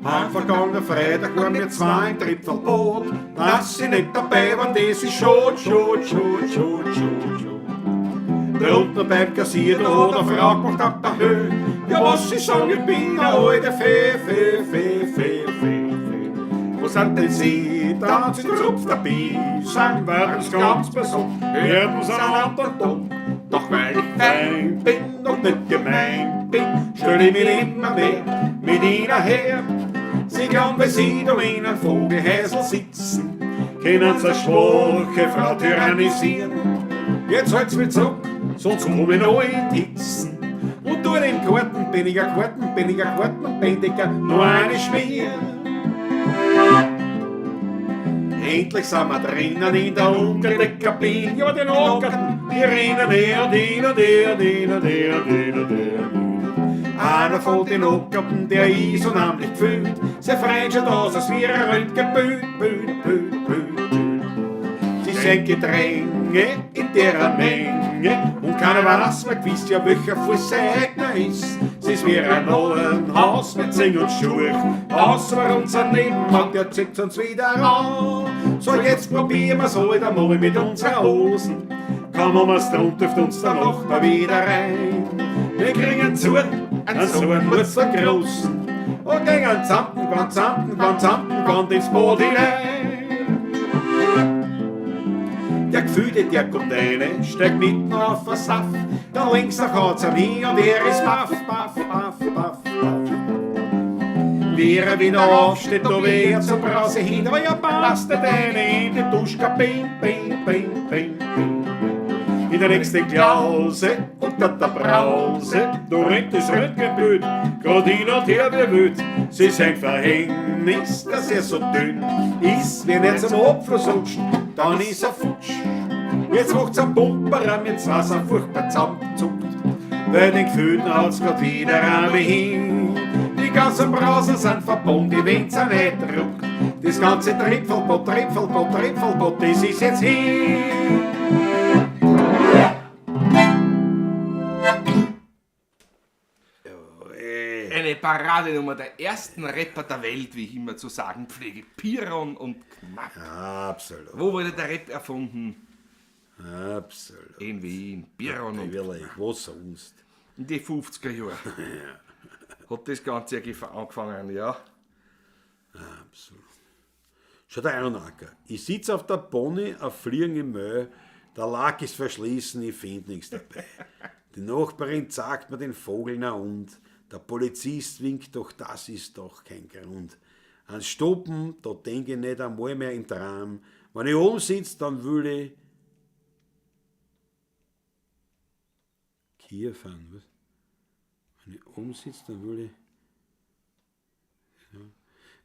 Am vergangenen Freitag waren wir zwei im Tripfelboot. Dass sie nicht dabei waren, das ist schon, schon, schon, schon, schon, schon. Drunten beim Kassier, da hat eine Frau gemacht ab der Höhe. Ja, was sie sagen, ich bin eine alte Fee, Fee, Fee, Fee, Fee, Fee. Wo sind denn sie? Da sind sie zupft dabei, sind wir uns ganz besoffen, werden sie einander dumm. Doch weil ich fein bin und nicht gemein bin, stell ich mich immer mehr mit ihnen her. Sie glauben, weil sie da in einem Vogelhäusl sitzen, können sie eine schwache Frau tyrannisieren. Jetzt halt's mich zurück, sonst komm ich noch in die Hitzen. Und durch den Garten bin ich ein Garten, bin ich ein Garten und Bändiger, nur eine Schmier. Endlich sind wir drinnen in der Umkleidekabine, ja, den Ockerten, die rennen her und hin und her und hin und her und hin und her und hin. Einer von den Ockerten, der ist unheimlich gefühlt, sein Freund schaut aus, als wäre er Röntgenbild, Bild, Bild, Bild, Bild. Sie sind Gedränge in derer Menge und keiner weiß mehr gewiss, ja, welcher Fuß sein ist. Sie ist wie ein neuen Haus mit Zing und Schuh, außer unser Nebenmann, der zieht uns wieder an. So, jetzt probieren wir's halt einmal mit unseren Hosen. Kaum haben wir's drunter, dürft uns der Nachbar wieder rein. Wir kriegen zu, einen so einen so großen, und gingen zamten, ganz zamten, ganz zamten, ganz ins Boot hinein. Der Gefühlte, der kommt rein, steigt mitten auf den Saft. Da links nach hat's er hin und er ist paff, paff, paff, paff, paff. Wie er wieder aufsteht, da weh er zur Brause hin, aber ja passt nicht rein in die Duschkabine, bin, bin, bin, bin. In der nächsten Klause unter der Brause, da rennt das Röntgenbild, grad hin und her wie wild. Sie ist ein Verhängnis, dass er so dünn ist, wenn er zum Abfluss rutscht, dann ist er futsch. Jetzt macht's ein Pumperer mit Wasser furchtbar zusammenzuckt, weil den Gefühlen haut's grad wieder einmal hin. Die ganzen Brausen sind verbunden, wenn's auch nicht ruckt. Das ganze Tripfelboot, Tripfelboot, Tripfelboot, das ist jetzt hin. Eine Paradenummer der ersten Rapper der Welt, wie ich immer zu sagen pflege. Piron und Knack. Absolut. Wo wurde der Rap erfunden? Absolut. In Wien. Piron und Natürlich, wo sonst? In die 50er Jahre. Hat das Ganze ja angefangen, ja. Absolut. Schau der Ironacker. Ich sitz auf der Pony, auf Fliegen im Müll, der Lack ist verschließen, ich find nichts dabei. Die Nachbarin zeigt mir den Vogel na und, der Polizist winkt, doch das ist doch kein Grund. An Stoppen, da denk ich nicht einmal mehr im Tram. Wenn ich oben sitz, dann will ich Kier fahren, was? Wenn ich oben sitz, dann will ich. Ja.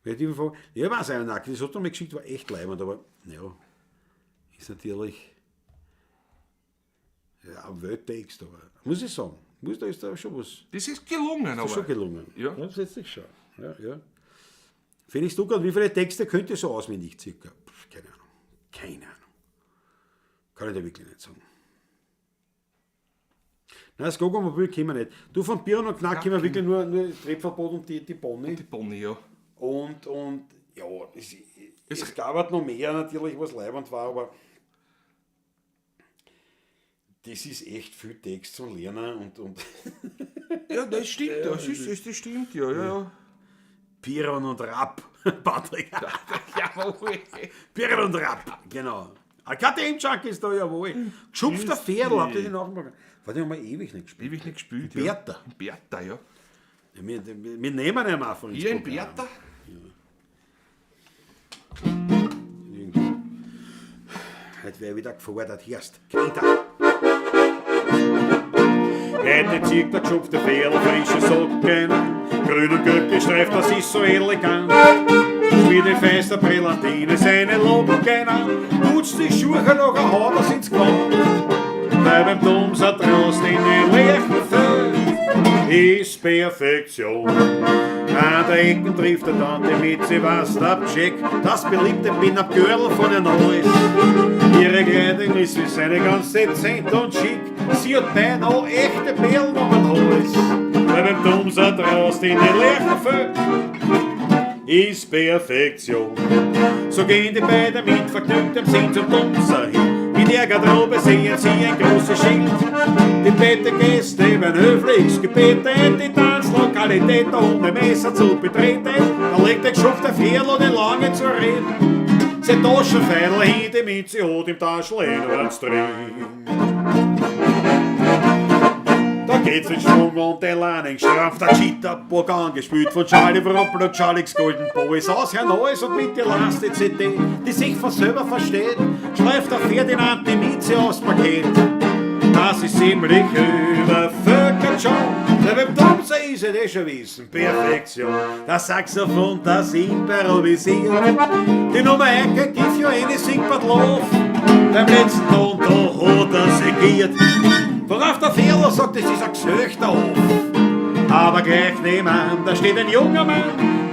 Weil die Frage, ja, weiß ich nicht, das hat er mir geschickt, war echt leibend, aber ja, ist natürlich ja, ein Welttext, aber muss ich sagen, muss, da ist da schon was. Das ist gelungen, Das aber. ist schon gelungen. Ja. Das ist jetzt schon. Ja, ja. Felix Stuckert, wie viele Texte könnt ihr so auswendig circa? Pff, keine Ahnung. Keine Ahnung. Kann ich dir wirklich nicht sagen. Nein, das Gogomobil kennen wir nicht. Du, von Bieren und Knack kennen wir wirklich nur Trepfelboot und die Pony. Die Pony, ja. Und ja, es gab halt noch mehr natürlich, was leibend war, aber das ist echt viel Text zum Lernen und Ja, das stimmt, das stimmt, ja, ja, ja. Piron und Rapp, Patrick. Jawohl. Piron und Rapp, genau. KTM Junkie ist da, jawohl. Geschupfter Pferdl, habt ihr den auch mal? Warte, haben wir ewig nicht gespielt. Ewig nicht gespielt, ja. Bertha. Bertha, ja. Ja, wir nehmen ihn auch von Hier in Bertha? Ja. Heute wäre ich wieder gefordert, Herst. Kinder. Heute zieht der geschupfte Pferdl frische Socken, grün und gelb gestreift, das ist so elegant. Schmiert die feinste Brillantine seine Locken an, putzt die Schuhe noch ein Haut, das ins Gewand. Weil beim Dumser draußen Perfektion. An der Ecken trifft er dann die Mitzi Wastabcheck, das beliebte Pin-Up-Girl von den Neues. Ihre Kleidung ist wie seine ganz dezent und schick, sie hat beinahe echte Perlen um den Hals. Weil beim Dumser draußen in den Lerchenfeld ist Perfektion. So gehen die beiden mit vergnügtem Sinn zum Dumser hin. In der Garderobe sehen sie ein großes Schild. Die Bettegäste werden höflichst gebeten, die Tanzlokalität ohne Messer zu betreten. Da legt der geschupfte Ferl ohne lange zu reden. Sein Taschenfeidel hin, die Mitzi hat im Taschel eins drin. Da geht's in Schwung und der Leinen gestraft, der Jitterbug angespielt von Charlie Ruppel und Charlie's Golden Boys aus Herrn Neuss und mit der letzten CD, die sich von selber versteht, schleift der Ferdinand die Mieze aufs Paket. Das ist ziemlich übervölkert schon, der beim Dumser ist es eh schon wissen, Perfektion. Das Saxophon, das improvisiert, die Nummer 1 give you anything but love. Beim letzten Ton, da hat er segiert. Worauf der Fehler sagt, es ist ein gesöchter Hof. Aber gleich nebenan, da steht ein junger Mann,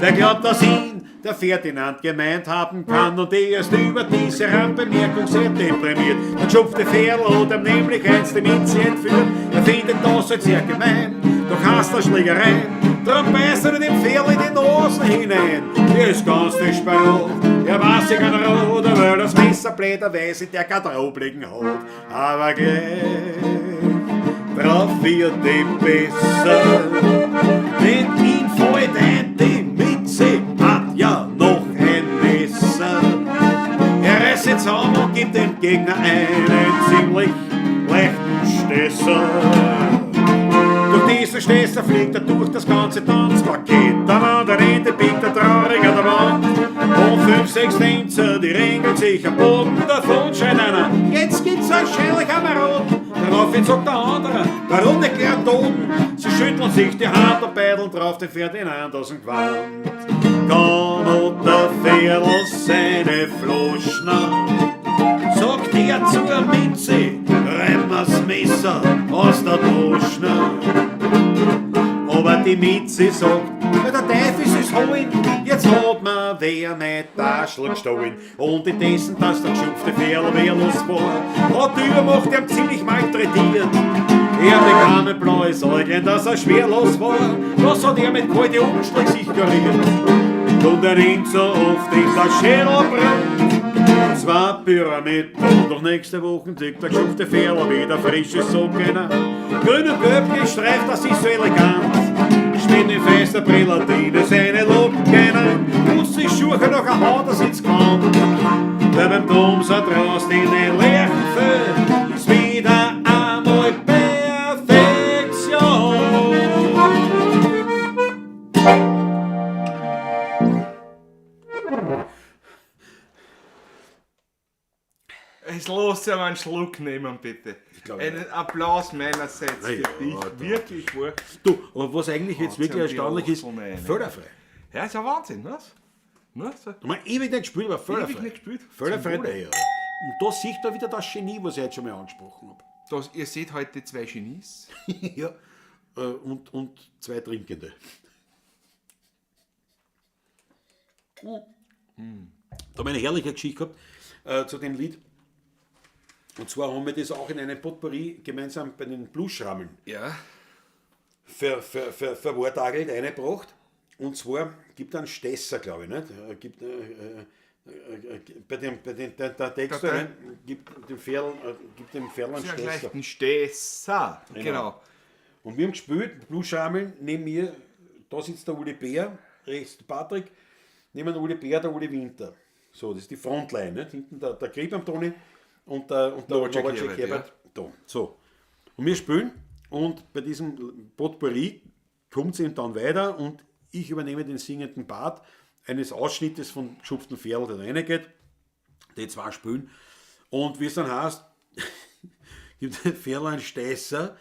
der glaubt, dass ihn der Ferdinand gemeint haben kann. Und er ist über diese Randbemerkung sehr deprimiert. Der geschupfte Ferl hat ihm nämlich einst die Mitzi entführt. Er findet das jetzt sehr gemein, doch hasst er Schlägereien. Drum beißt er dem Ferl in die Nase hinein. Er ist ganz desperat, er weiß sich an Rot, weil das Messer blöderweise der Garderobe liegen hat. Aber gleich drauf wird ihm besser, denn ihm fällt ein, die Mitzi hat ja noch ein Messer. Er reißt sich zusammen und gibt dem Gegner einen ziemlich leichten Stesser. Durch diesen Stesser fliegt er durch das ganze Tanzpaket. Am anderen Ende biegt er traurig an der Wand. Und 5, 6 Tänzer, die ringeln sich am Boden. Davon schreit einer, jetzt gibt's wahrscheinlich Maroden. Daraufhin sagt der andere, warum nicht gleich Toten? Sie schütteln sich die Hand und beideln drauf den Ferdinand aus dem Gewand. Kaum hat der Ferl seine Flaschen, sagt er zur Mitzi, reib mir's Messer aus der Taschen. Aber die Mitzi sagt, ja, der Teufel ist es holen, jetzt hat mir wer mein Taschel gestohlen. Und in dessen, dass der geschupfte Ferl wehrlos war, hat die Übermacht ihn ziemlich malträtiert. Er bekam ein blaues Äuglein, dass er schwerlos war, was hat er mit kalten Umschlag sich geriert. Und er rinnt so oft in der Schädel brennt. Zwei Pyramiden, doch nächste Woche zieht der geschupfte Ferl wieder frische Socken an. Grün und gelb gestreift, das ist so elegant. Schmied in fester Brillatine seine Locken an. Putzt die Schuhe noch ein Haut, das ins Gewand. Weil beim Dumser draußen in den Lerchenfeld ist wieder einmal Perfektion. Es lässt sich mal einen Schluck nehmen, bitte. glaub, Einen Applaus meinerseits Na für ja, dich. da- Wirklich wahr. Du, aber was eigentlich jetzt Hat's wirklich ja die erstaunlich ist, Achseln rein. fehlerfrei. Ja, ist ja Wahnsinn, was? Ne? So. Da haben wir ewig nicht gespielt, aber fehlerfrei. Ewig nicht gespielt. Fehlerfrei, Zum Wohle. ja. Und da sieht man wieder das Genie, was ich jetzt schon mal angesprochen habe. Das, ihr seht heute zwei Genies. Ja. Und zwei Trinkende. Da haben wir eine herrliche Geschichte gehabt zu dem Lied. Und zwar haben wir das auch in einem Potpourri gemeinsam bei den Bluesschrammeln Ja. verwortagelt eingebracht. Und zwar gibt einen Stesser, glaube ich, nicht? Gibt, bei dem, bei den, der, der Text Der- da rein, gibt dem Ferl, gibt dem Ferl einen Sehr Stesser. leichten Stesser. Genau. Und wir haben gespielt, Bluesschrammeln, neben mir, da sitzt der Uli Bär, rechts der Patrick, neben dem Uli Bär der Uli Winter. So, das ist die Frontline, nicht? Hinten der Grip am Toni und der Novacek Novacek Herbert, Herbert. Da. So. Und wir spielen und bei diesem Potpourri kommt es eben dann weiter und ich übernehme den singenden Part eines Ausschnittes von geschupften Ferl, der da reingeht. Die zwei spielen. Und wie es dann heißt, gibt der Ferl einen Steißer,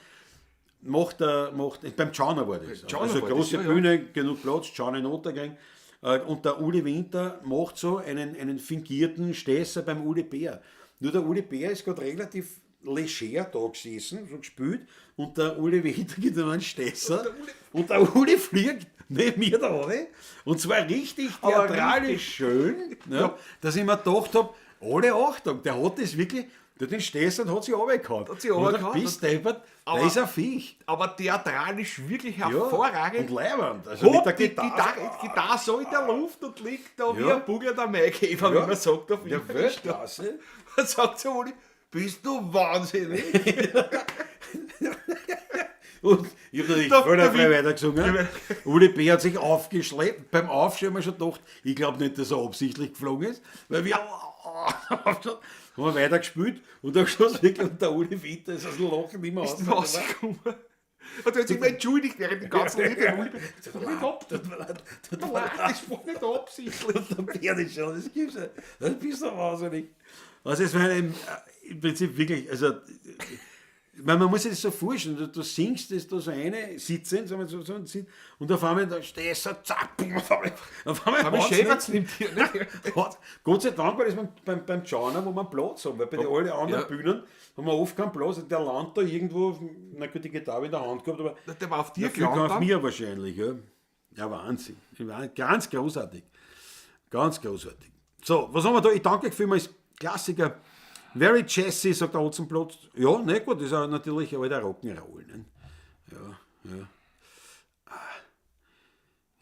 macht er, macht, beim Tschauner war das. Tschauner Also war das, große ja, ja. Bühne, genug Platz, Tschauner in Otterkring. Und der Uli Winter macht so einen fingierten Steißer beim Uli Bär. Nur der Uli Bär ist gerade relativ leger da gesessen, so gespielt, und der Uli Winter gibt ihm einen Stesser und der Uli fliegt neben mir da runter, und zwar richtig Aber theatralisch richtig. schön, ne, Ja. dass ich mir gedacht hab, alle Achtung, der hat das wirklich, der hat den Stesser und hat sich runtergehauen. Hat sich runtergehauen. Bist deppert, der ist ein Viech. Aber theatralisch wirklich Ja, hervorragend. Und leiwand. Also mit Hopp, der die Gitarre. Gitarre so in der Luft und liegt da wie Ja. ein Bugler der Maikäfer, Ja. wie man sagt auf Der Wienerisch. Weltklasse. Man sagt zu Uli, bist du wahnsinnig? Und ich habe natürlich Da- völlig der frei Win- weitergesungen. Uli B. hat sich aufgeschleppt. Beim Aufstehen haben wir schon gedacht, ich glaube nicht, dass er absichtlich geflogen ist, weil wir haben wir weitergespielt und am Schluss wirklich, und der Uli Winter ist aus dem Loch nicht mehr Ist rausgekommen. rausgekommen. Und er hat sich immer entschuldigt während dem ganzen Lied. Der Uli B. Das war nicht ab, Tut mir leid, tut mir leid. das war nicht absichtlich. Und der Bernd ist schon, das gibt's ja. Das bist du wahnsinnig. Also es war im Prinzip wirklich, also ich meine, man muss sich das so vorstellen, du singst das da so eine, sitzen, sagen wir so, so, und auf einmal da stehst du, zack, boom, auf einmal Aber haut's Schäferz nicht. nimmt hier nicht. Gott sei Dank war das beim Jana, wo wir einen Platz haben, weil bei den allen anderen Ja. Bühnen haben wir oft keinen Platz. Der landet da irgendwo, na gut, die Gitarre in der Hand gehabt, aber Der war auf dir der fliegt gelandet auf dann. mir wahrscheinlich. Ja, ja Wahnsinn. Ganz großartig. Ganz großartig. So, was haben wir da? Ich danke euch vielmals. Klassiker. Very jazzy, sagt der Hotzenplotz. Ja, ne, gut, das ist auch natürlich alter Rock'n'Roll. Ne? Ja, ja. Ah.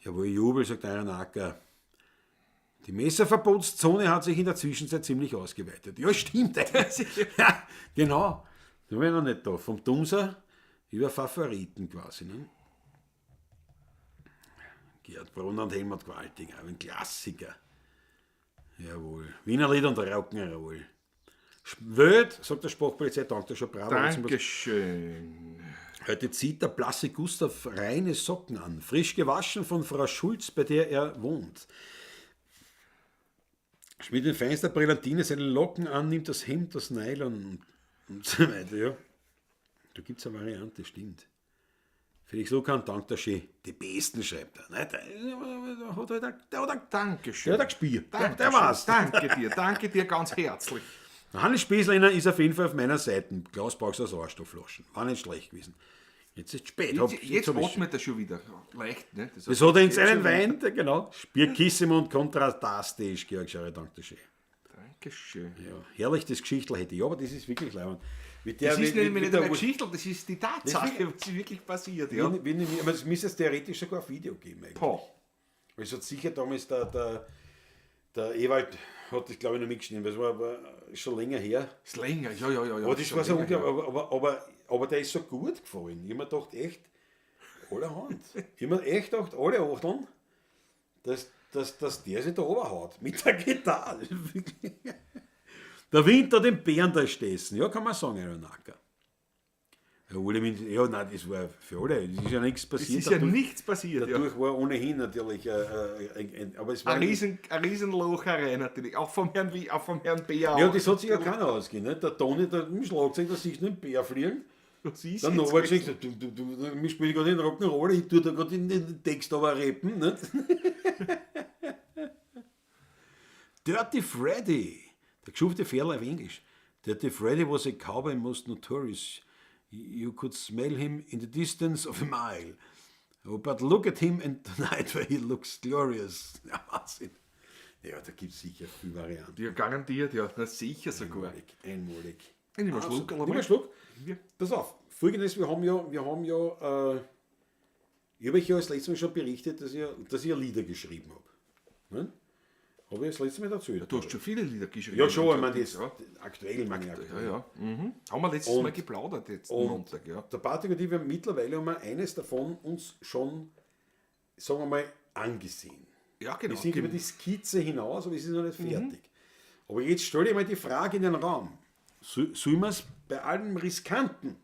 Jawohl, Jubel, sagt Iron Acker. Die Messerverbotszone hat sich in der Zwischenzeit ziemlich ausgeweitet. Ja, stimmt eigentlich. Ja, genau. Da war ich noch nicht da. Vom Dumser über Favoriten quasi. Ne? Gerd Brunner und Helmut Qualtinger, ein Klassiker. Jawohl. Wiener Lied und Rock'n'Roll. Welt, sagt der Sprachpolizei, danke schon bravo. Dankeschön. Heute zieht der blasse Gustav reine Socken an, frisch gewaschen von Frau Schulz, bei der er wohnt. Schmiert in feinster Brillantine seine Locken an, nimmt das Hemd aus Nylon und so weiter. Ja. Da gibt es eine Variante, stimmt. Felix Lukan, dankt der schön. Die Besten, schreibt er. Nein, der hat halt ein, der hat ein, Dankeschön. der hat ein Gespür. Der Dankeschön. war's. Danke dir ganz herzlich. Hannes Spießlehner ist auf jeden Fall auf meiner Seite. Klaus brauchst du Sauerstoffflaschen. War nicht schlecht gewesen. Jetzt ist es spät. Jetzt hab ich- atmet er schon wieder. Leicht, ne? Das hat er in jetzt seinen schon wieder. Wein, genau. Spirkissimo und kontrastastisch, Georg Schauer, danke schön. Dankeschön. Ja, herrlich, das Geschichtel hätte ich, aber das ist wirklich leibend. Mit der, Das ist mit, nicht, mit nicht der, eine Geschichte, das ist die Tatsache, was ist wirklich passiert. Ja. Wenn, aber es müsste es theoretisch sogar ein Video geben eigentlich. Boah. Weil es hat sicher damals der Ewald hat das, glaube ich, noch mitgeschnitten, weil es war aber schon länger her. Ist länger, ja, ja, ja. ja. Aber das schon war so länger her. unglaublich, aber der ist so gut gefallen. Ich hab mir gedacht, echt, alle Hand. Ich hab mir echt gedacht, alle Achteln, dass der sich da runterhaut. Mit der Gitarre. Der Winter den Bären da stessen. Ja, kann man sagen, Iron Acker. Ja, alle mit, ja, nein, das war für alle. Es ist ja nichts Es passiert. ist ja nichts passiert. Ja. Dadurch war ohnehin natürlich ein, aber es war Ein Riesenlocherei natürlich, auch vom Herrn, auch vom Herrn Bär. Ja, auch. das hat sich ja keiner ausgegeben. Ne? Der Toni, der im Schlagzeug, da siehst du den Bär fliegen. Was ist Dann jetzt noch gesagt, du, wir spielen gerade in Rock'n'Roll, ich tue da gerade den Text aber rappen. Nicht? Dirty Freddy, der geschufte Ferl auf Englisch. Dirty Freddy was a cowboy most notorious. You could smell him in the distance of a mile. Oh, but look at him and tonight where he looks glorious. Ja, Wahnsinn. Ja, da gibt es sicher viele Varianten. Ja, garantiert, ja. Na, sicher sogar. Einmalig, einmalig. Ich nehme einen Also, Schluck, nimm einen Schluck. Ja. Pass auf, folgendes, wir haben ja, ich habe euch ja das letzte Mal schon berichtet, dass ich ja Lieder geschrieben habe. Ne? Habe ich das letzte Mal dazu? Du hast schon viele Lieder geschrieben. Ja, schon, ich meine, das Ja, aktuell, meine ich aktuell. ja. ja. Mhm. Haben wir letztes Und- Mal geplaudert, jetzt und Montag, ja. Der Patrick und ich, wir haben mittlerweile haben wir eines davon uns schon, sagen wir mal, angesehen. Ja, genau. Wir sind über die Skizze hinaus, aber es ist noch nicht fertig. Aber jetzt stelle ich mal die Frage in den Raum. Sollen wir es bei allem riskanten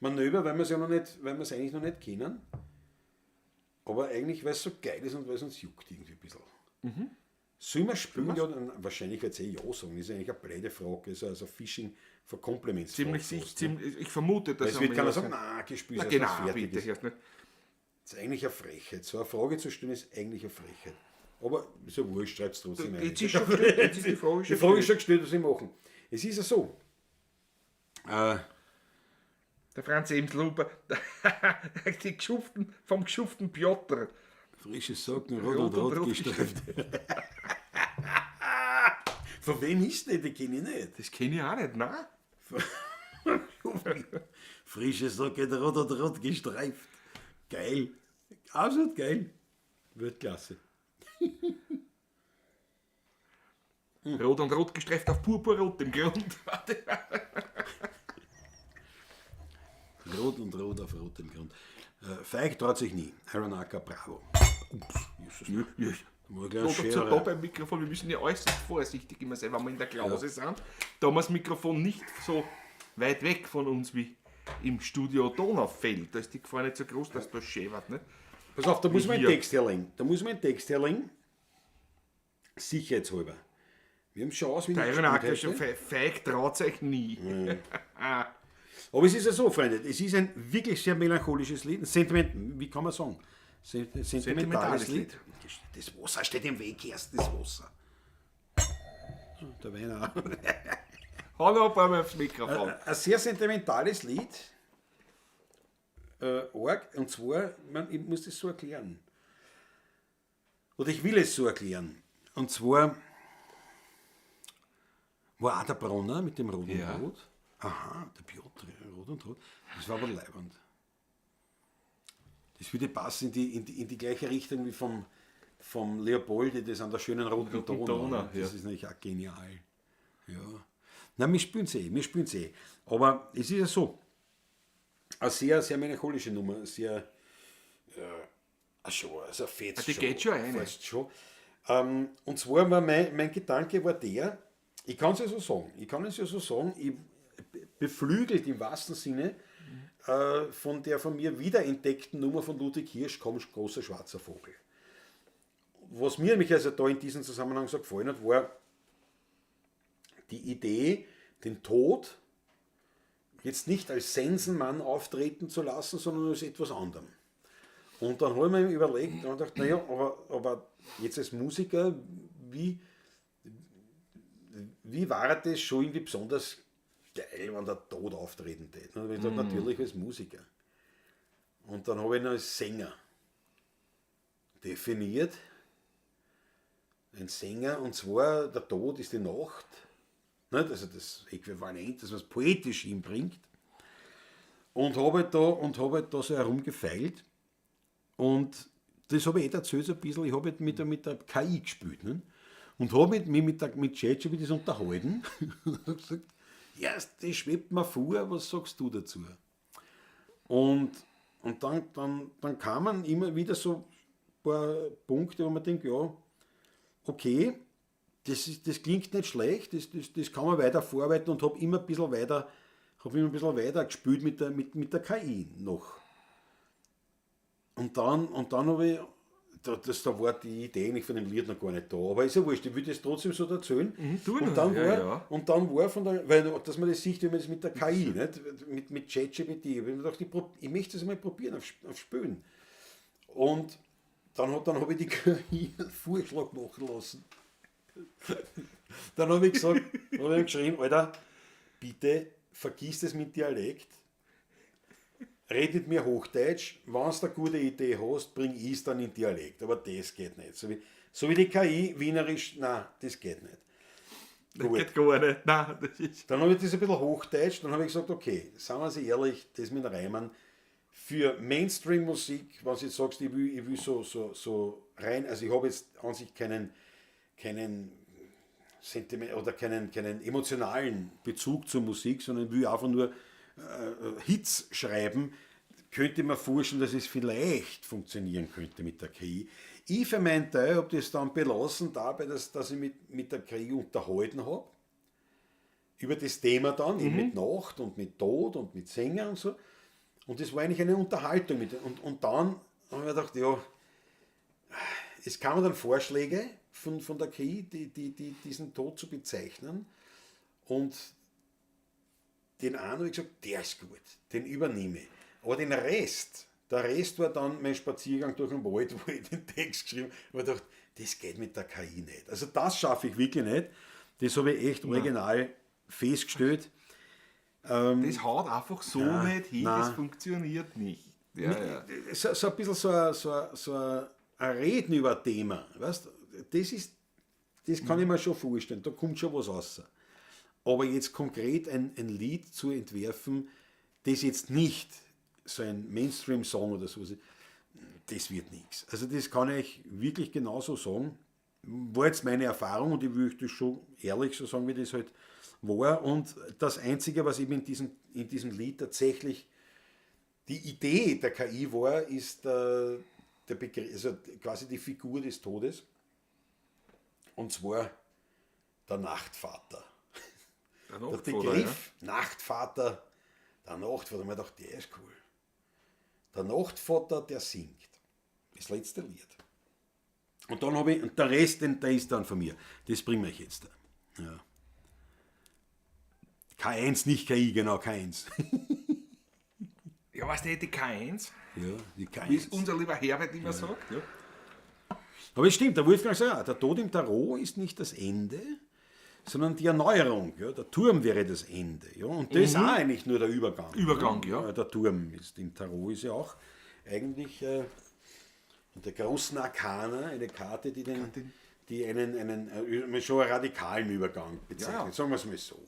Manöver, weil wir es ja noch nicht, weil wir es eigentlich noch nicht kennen, aber eigentlich, weil es so geil ist und weil es uns juckt irgendwie ein bisschen. Sollen wir spielen? Ja, dann, wahrscheinlich wird es eh ja sagen. Das ist eigentlich eine blöde Frage. Das ist also Fishing for Compliments. Ziemlich Frage sicher, fast, ne? ziemlich, ich vermute, dass Weil es wird einmal keiner ja sagen, sagen. nein, gespielt, Na erst genau, wenn's fertig bitte. ist. Erst nicht. Das ist eigentlich eine Frechheit. So eine Frage zu stellen ist eigentlich eine Frechheit. Aber ist ja wurscht, schreib's trotzdem rein. Jetzt ist schon gestellt, jetzt ist die Frage Die schon Frage ist gestellt. schon gestellt, was sie machen. Es ist ja so, Der Franz Emsluber, die geschuften, vom geschuften Piotr. Frische Socken, rot und rot gestreift. Von wem ist der? Den kenne ich nicht. Das kenne ich auch nicht, nein. Frische Socken, rot und rot gestreift. Geil. Absolut geil. Weltklasse. Rot und rot gestreift auf purpurrot im Grund. Rot und rot auf rotem Grund. Feig traut sich nie. Aronaka, bravo. Ups, Jesus. Da muss ich gleich Noch eine dazu da Schere. beim Mikrofon, wir müssen ja äußerst vorsichtig immer sein, wenn wir in der Klause sind. Da haben wir das Mikrofon nicht so weit weg von uns wie im Studio Donaufeld. Da ist die Gefahr nicht so groß, dass da schäbert. Ne? Pass auf, da muss man einen hier. Text herlegen. Da muss man einen Text herlegen. Sicherheitshalber. Wir haben schon auswendig Der Aronaka gespielt ist schon heute. feig, traut sich nie. Aber es ist ja so, Freunde, es ist ein wirklich sehr melancholisches Lied. Ein Sentiment, wie kann man sagen? Sentimentales Sentimentales Lied. Das Wasser steht im Weg erst, das Wasser. Der Wein auch. Hau noch ein paar Mal aufs Mikrofon. Ein sehr sentimentales Lied. Arg, und zwar, ich muss das so erklären. Oder ich will es so erklären. Und zwar war auch der Brunner mit dem roten Ja. Rot. Aha, der Piotr, rot und rot. Das war aber leibend. Das würde passen in die gleiche Richtung wie vom Leopoldi, das an der schönen roten Roten Donau. Donau, Das ja. ist natürlich auch genial. Ja. Nein, wir spielen sie eh, wir spielen sie eh. Aber es ist ja so, eine sehr, sehr melancholische Nummer, sehr, schon, also fetzt Die schon. geht schon eine. Fetzt schon. Und zwar war mein Gedanke war der, ich kann es ja so sagen, ich beflügelt im wahrsten Sinne von der von mir wiederentdeckten Nummer von Ludwig Hirsch, Komm, großer schwarzer Vogel. Was mir nämlich also da in diesem Zusammenhang so gefallen hat, war die Idee, den Tod jetzt nicht als Sensenmann auftreten zu lassen, sondern als etwas anderem. Und dann habe ich mir überlegt und gedacht, naja, aber jetzt als Musiker, wie war das schon irgendwie besonders geil, wenn der Tod auftreten tät? Und ich dachte, natürlich als Musiker. Und dann habe ich ihn als Sänger definiert. Ein Sänger, und zwar der Tod ist die Nacht. Nicht? Also das Äquivalent, das was poetisch hinbringt. Und habe halt da, so herumgefeilt. Und das habe ich eh erzählt so ein bisschen, ich habe halt mit der KI gespielt. Ne? Und habe mit, mich mit ChatGPT das unterhalten. Und habe gesagt, ja, das schwebt mir vor, was sagst du dazu? Und dann kamen immer wieder so ein paar Punkte, wo man denkt, ja, okay, das klingt nicht schlecht, das kann man weiter vorarbeiten und habe immer ein bisschen weiter, hab immer ein bisschen weiter gespielt mit der KI noch. Und dann habe ich, da war die Idee eigentlich von dem Lied noch gar nicht da, aber ist ja wurscht, ich würde es trotzdem so erzählen. Tu und nur, dann ja, war, ja. Und dann war von der, weil, dass man das sieht, wie man das mit der KI, nicht? Mit ChatGPT. Ich habe mir gedacht, ich möchte das mal probieren, auf Spülen. Und dann habe ich die KI einen Vorschlag machen lassen. Dann habe ich gesagt, habe ich geschrieben, Alter, bitte vergiss das mit Dialekt. Red mit mir Hochdeutsch, wenn du eine gute Idee hast, bring ich es dann in Dialekt. Aber das geht nicht. So wie die KI, Wienerisch, nein, das geht nicht. Das Gut. geht gar nicht. Nein, das ist. Dann habe ich das ein bisschen Hochdeutsch, dann habe ich gesagt, okay, sagen wir sie ehrlich, das mit Reimen, für Mainstream-Musik, wenn du jetzt sagst, ich will so rein, also ich habe jetzt an sich keinen Sentiment oder keinen emotionalen Bezug zur Musik, sondern will einfach nur Hits schreiben, könnte man vorstellen, dass es vielleicht funktionieren könnte mit der KI. Ich für meinen Teil habe das dann belassen dabei, dass ich mit der KI unterhalten habe. Über das Thema dann, eben mit Nacht und mit Tod und mit Sänger und so. Und das war eigentlich eine Unterhaltung. Und dann habe ich mir gedacht, ja, es kamen dann Vorschläge von der KI, die diesen Tod zu bezeichnen. Und den einen habe ich gesagt, der ist gut, den übernehme ich. Aber den Rest, der Rest war dann mein Spaziergang durch den Wald, wo ich den Text geschrieben habe, und ich dachte, das geht mit der KI nicht. Also das schaffe ich wirklich nicht. Das habe ich echt original festgestellt. Das haut einfach so nicht hin, nein. das funktioniert nicht. Ja, ja. So ein bisschen so ein Reden über ein Thema, weißt? Das kann ich mir schon vorstellen, da kommt schon was raus. Aber jetzt konkret ein Lied zu entwerfen, das jetzt nicht so ein Mainstream-Song oder so ist, das wird nichts. Also das kann ich wirklich genauso sagen. War jetzt meine Erfahrung und ich würde das schon ehrlich so sagen, wie das halt war. Und das Einzige, was eben in diesem Lied tatsächlich die Idee der KI war, ist der Begriff, also quasi die Figur des Todes. Und zwar der Nachtvater. Der Der Nachtvater, Begriff Nachtvater, der Nachtvater, man dachte, der ist cool. Der Nachtvater, der singt. Das letzte Lied. Und dann habe ich, und der Rest, der ist dann von mir. Das bringen wir euch jetzt da. Ja. K1, nicht KI, genau, K1. Ja, weißt du, die K1, Ja, die wie es K1. unser lieber Herbert immer sagt. Ja. Aber es stimmt, der Wolfgang sagt, ja, der Tod im Tarot ist nicht das Ende, sondern die Erneuerung. Ja, der Turm wäre das Ende. Ja, und das ist auch eigentlich nur der Übergang. Übergang, ja. Der Turm ist im Tarot ist ja auch eigentlich in der großen Arkana eine Karte, die, die einen schon einen radikalen Übergang bezeichnet. Ja, ja. Sagen wir es mal so.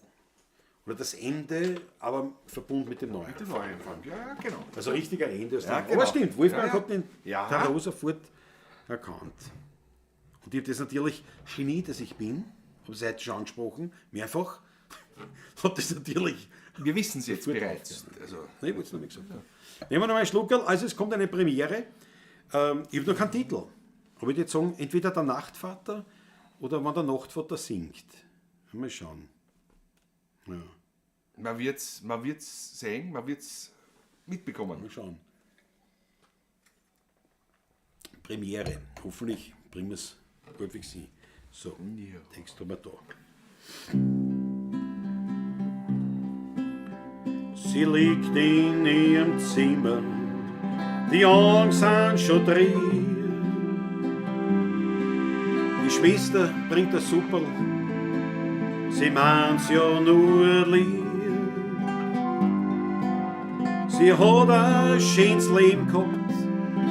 Oder das Ende, aber verbunden mit dem Neuen. Der Neuanfang, ja, genau. Also richtiger Ende. Aus Ja, dem- genau. Aber stimmt, Wolfgang Ja, ja. hat den Ja. Tarot sofort erkannt. Und ich habe das natürlich, Genie, dass ich bin, habe es heute schon angesprochen, mehrfach, habe das natürlich. Wir wissen es jetzt Sofort bereits. Also, Nein, ich wollte es noch nicht gesagt haben. Nehmen wir noch einen Schluckerl. Also es kommt eine Premiere. Ich habe noch keinen Titel. Aber ich würde jetzt sagen, entweder der Nachtvater oder wann der Nachtvater singt. Mal schauen. Ja, man wird es man wird's sehen, man wird es mitbekommen. mal schauen. Premiere. Hoffentlich bringen wir es halbwegs hin. So, Ja. Text haben wir da. Sie liegt in ihrem Zimmer, die Augen sind schon drin. Die Schwester bringt das Supperl, sie meint's ja nur lieb. Sie hat ein schönes Leben gehabt,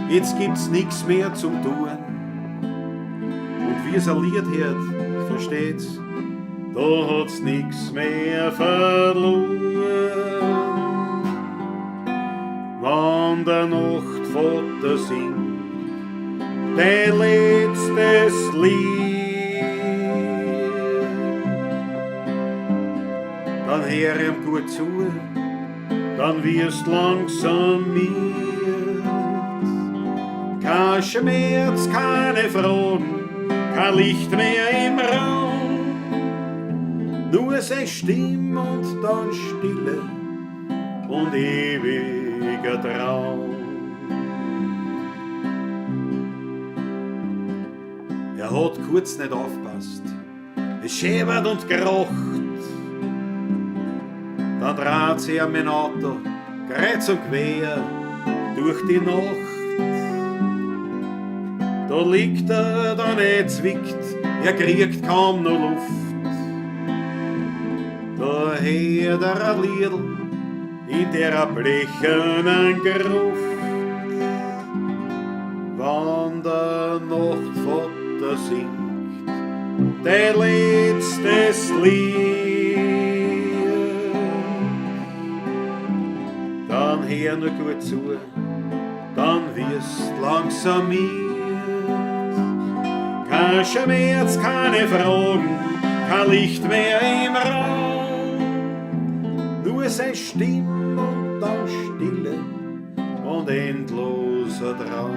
jetzt gibt's nix mehr zum Tun. Und wie es ein Lied hört, versteht's, da hat's nix mehr verloren. Wann der Nachtvater singt, dein letztes Lied, dann hör ihm gut zu, dann wirst langsam miert. Kein Schmerz, keine Fragen, kein Licht mehr im Raum, nur seine Stimme und dann Stille und ewiger Traum. Er hat kurz nicht aufpasst, es schäbert und kracht. Dann dreht sich mein Auto kreuz und quer durch die Nacht. Da liegt er dann zwickt, er kriegt kaum noch Luft. Da hört er ein Liedl in der blechernen Gruft. Wann der Nachtvater singt, dein letztes Lied, dann hör nur gut zu, dann wirst langsam miert. Kein Schmerz, keine Fragen, kein Licht mehr im Raum, nur seine Stimme und dann Stille und endloser Traum.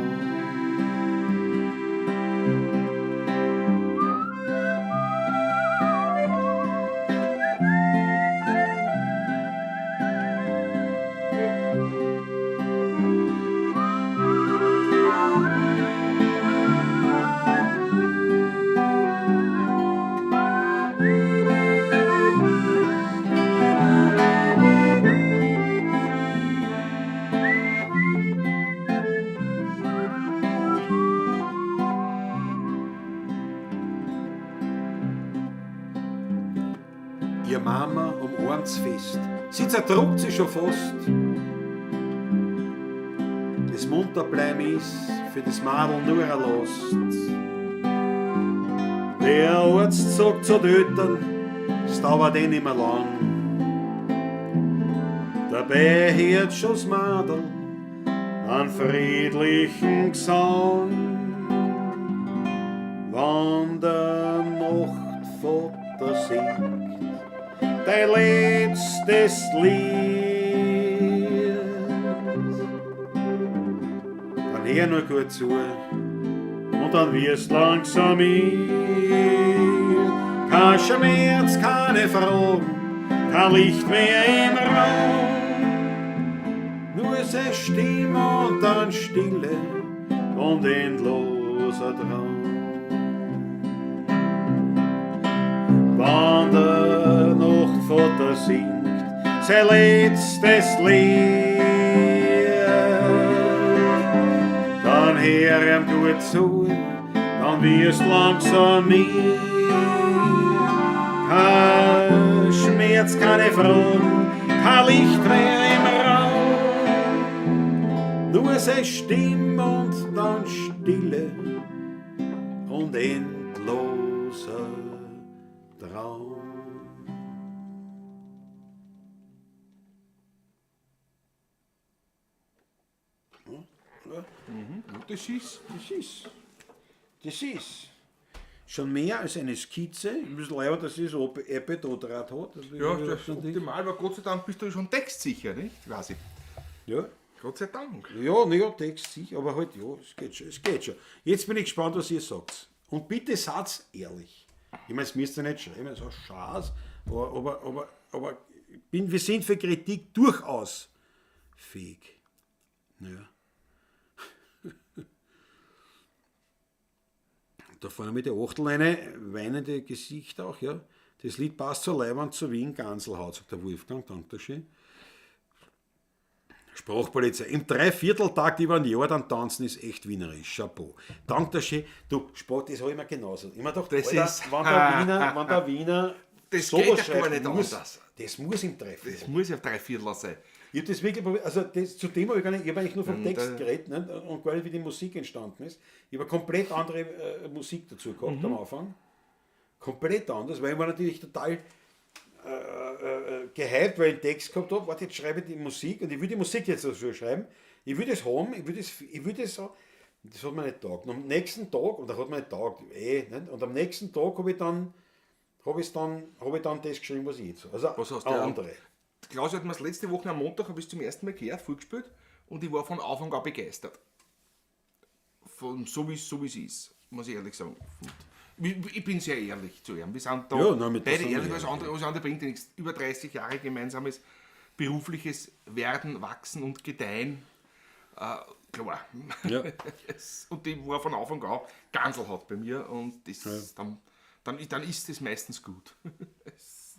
Ihr Mama umarmt's fest. Sie zerdruckt sich schon fast. Das Munterbleiben ist für das Madel nur ein Last. Der Arzt sagt zu den Eltern, es dauert eh nicht mehr lang. Dabei hört schon das Madel einen friedlichen Gesang. Wann der Nachtvater singt dein letztes Lied, dann hör nur gut zu und dann wirst langsam miert. Kein Schmerz, keine Fragen, kein Licht mehr im Raum. Nur seine Stimme und dann Stille und endloser Traum. Wann der Nachtvater singt sein letztes Lied, dann hör ihm gut zu, dann wirst langsam miert. Kein Schmerz, keine Fragen, kein Licht mehr im Raum. Nur seine Stimme und dann Stille und endloser Traum. Das ist. Das ist schon mehr als eine Skizze. Ich muss leider, dass sie so App da draht hat. Ja, das ist optimal, aber Gott sei Dank bist du schon textsicher, nicht? Quasi. Ja. Gott sei Dank. Ja, na ja, Text sicher, aber halt, ja, es geht schon, es geht schon. Jetzt bin ich gespannt, was ihr sagt. Und bitte seid ehrlich. Ich meine, es müsst ihr nicht schreiben, es ist ein Schatz, aber wir sind für Kritik durchaus fähig. Ja. Da vorne mit der Achtel eine weinende Gesicht auch, ja. Das Lied passt zur Leibwand zu Wien, Ganselhaut, sagt der Wolfgang, danke schön. Sprachpolizei. Im Dreivierteltakt über ein Jahr dann tanzen ist echt wienerisch. Chapeau. Danke schön. Du, Sport, das habe ich mir genauso. Ich mir gedacht, Das Alter, ist- wenn der Wiener Das sowas geht ja gar schreibt, nicht anders. Das muss im Dreiviertel. Das muss ja Dreiviertel sein. Ich hab das wirklich probiert, also das, zu dem habe ich gar nicht, ich habe eigentlich nur vom Text da- geredet, ne, und gar nicht, wie die Musik entstanden ist. Ich habe komplett andere Musik dazu gehabt am Anfang. Komplett anders, weil ich war natürlich total gehypt, weil ich einen Text gehabt habe, warte, jetzt schreibe ich die Musik und ich will die Musik jetzt dazu schreiben. Ich will das haben, ich will das so. Und das hat mir nicht taugt. Und am nächsten Tag, und da hat mir nicht taugt, nicht? Und am nächsten Tag habe ich dann, hab ich's dann, hab ich dann das geschrieben, was ich jetzt habe. Also Was hast eine du? andere. Klaus hat mir das letzte Woche am Montag, habe ich es zum ersten Mal gehört, vorgespielt und ich war von Anfang an begeistert. Von so wie es ist, muss ich ehrlich sagen. Und ich bin sehr ehrlich zu ihm. Wir sind da Ja, nein, mit beide das sind wir ehrlich, ehrlich. alles andere bringt ja nichts. Über 30 Jahre gemeinsames berufliches Werden, Wachsen und Gedeihen. Klar. Ja. Und die war von Anfang an Ganselhaut bei mir und das, Ja. dann ist es meistens gut.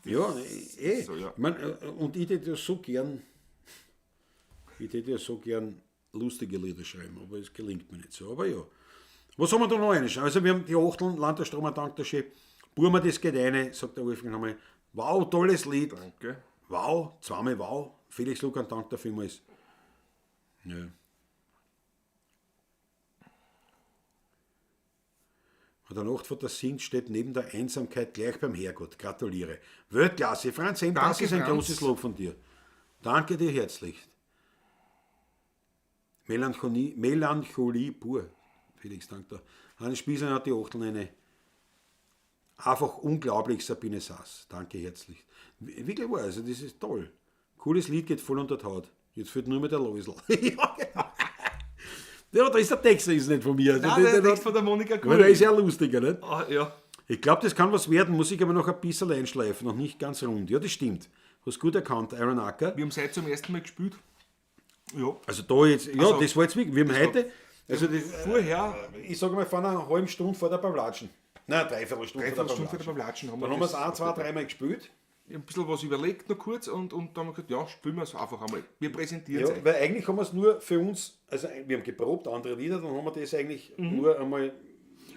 Ja, eh. So, ja. Ich mein, und ich hätte ja so gern, ich hätte ja so gern lustige Lieder schreiben, aber es gelingt mir nicht so. Aber ja. Was haben wir da noch reinschreiben? Also wir haben die Achteln, Land der Stromer, dank der Chef. Burma, das geht rein, sagt der Wolfgang nochmal. Wow, tolles Lied. Danke. Wow, zweimal wow. Felix Lukan, dank dir vielmals. Ja. Und der Nachtvater singt, steht neben der Einsamkeit gleich beim Herrgott. Gratuliere. Weltklasse. Franz M., das Danke, ist ein Franz. großes Lob von dir. Danke dir herzlich. Melancholie, Melancholie pur. Felix, danke dir. Hannes Spießer hat die Achteln eine. Einfach unglaublich, Sabine Sass. Danke herzlich. Wirklich wahr, also das ist toll. Cooles Lied, geht voll unter die Haut. Jetzt fehlt nur mehr der Loisl. Ja, genau. Ja, da ist der Text, der ist nicht von mir. Also Nein, der Text von der Monika Weil der Kuhn. ist ja lustiger, nicht? Ah, ja. Ich glaub, das kann was werden, muss ich aber noch ein bisschen einschleifen, noch nicht ganz rund. Ja, das stimmt. Hast gut erkannt, Aaron Acker. Wir haben seit zum ersten Mal gespielt. Ja. Also da jetzt, ja, Also, das war jetzt wirklich. Wir haben heute, also das, vorher, ich sag mal, vor einer halben Stunde vor der Pavlatschen. Nein, dreiviertel Stunde vor der Dreiviertel Stunde vor der Pavlatschen. Pavlatschen haben Dann wir haben wir's das ein, zwei, dreimal gespielt. Ich hab ein bisschen was überlegt noch kurz und dann haben wir gesagt, ja, spielen wir's einfach einmal. Wir präsentieren Ja, es euch. weil eigentlich haben wir's nur für uns, also wir haben geprobt, andere Lieder, dann haben wir das eigentlich nur einmal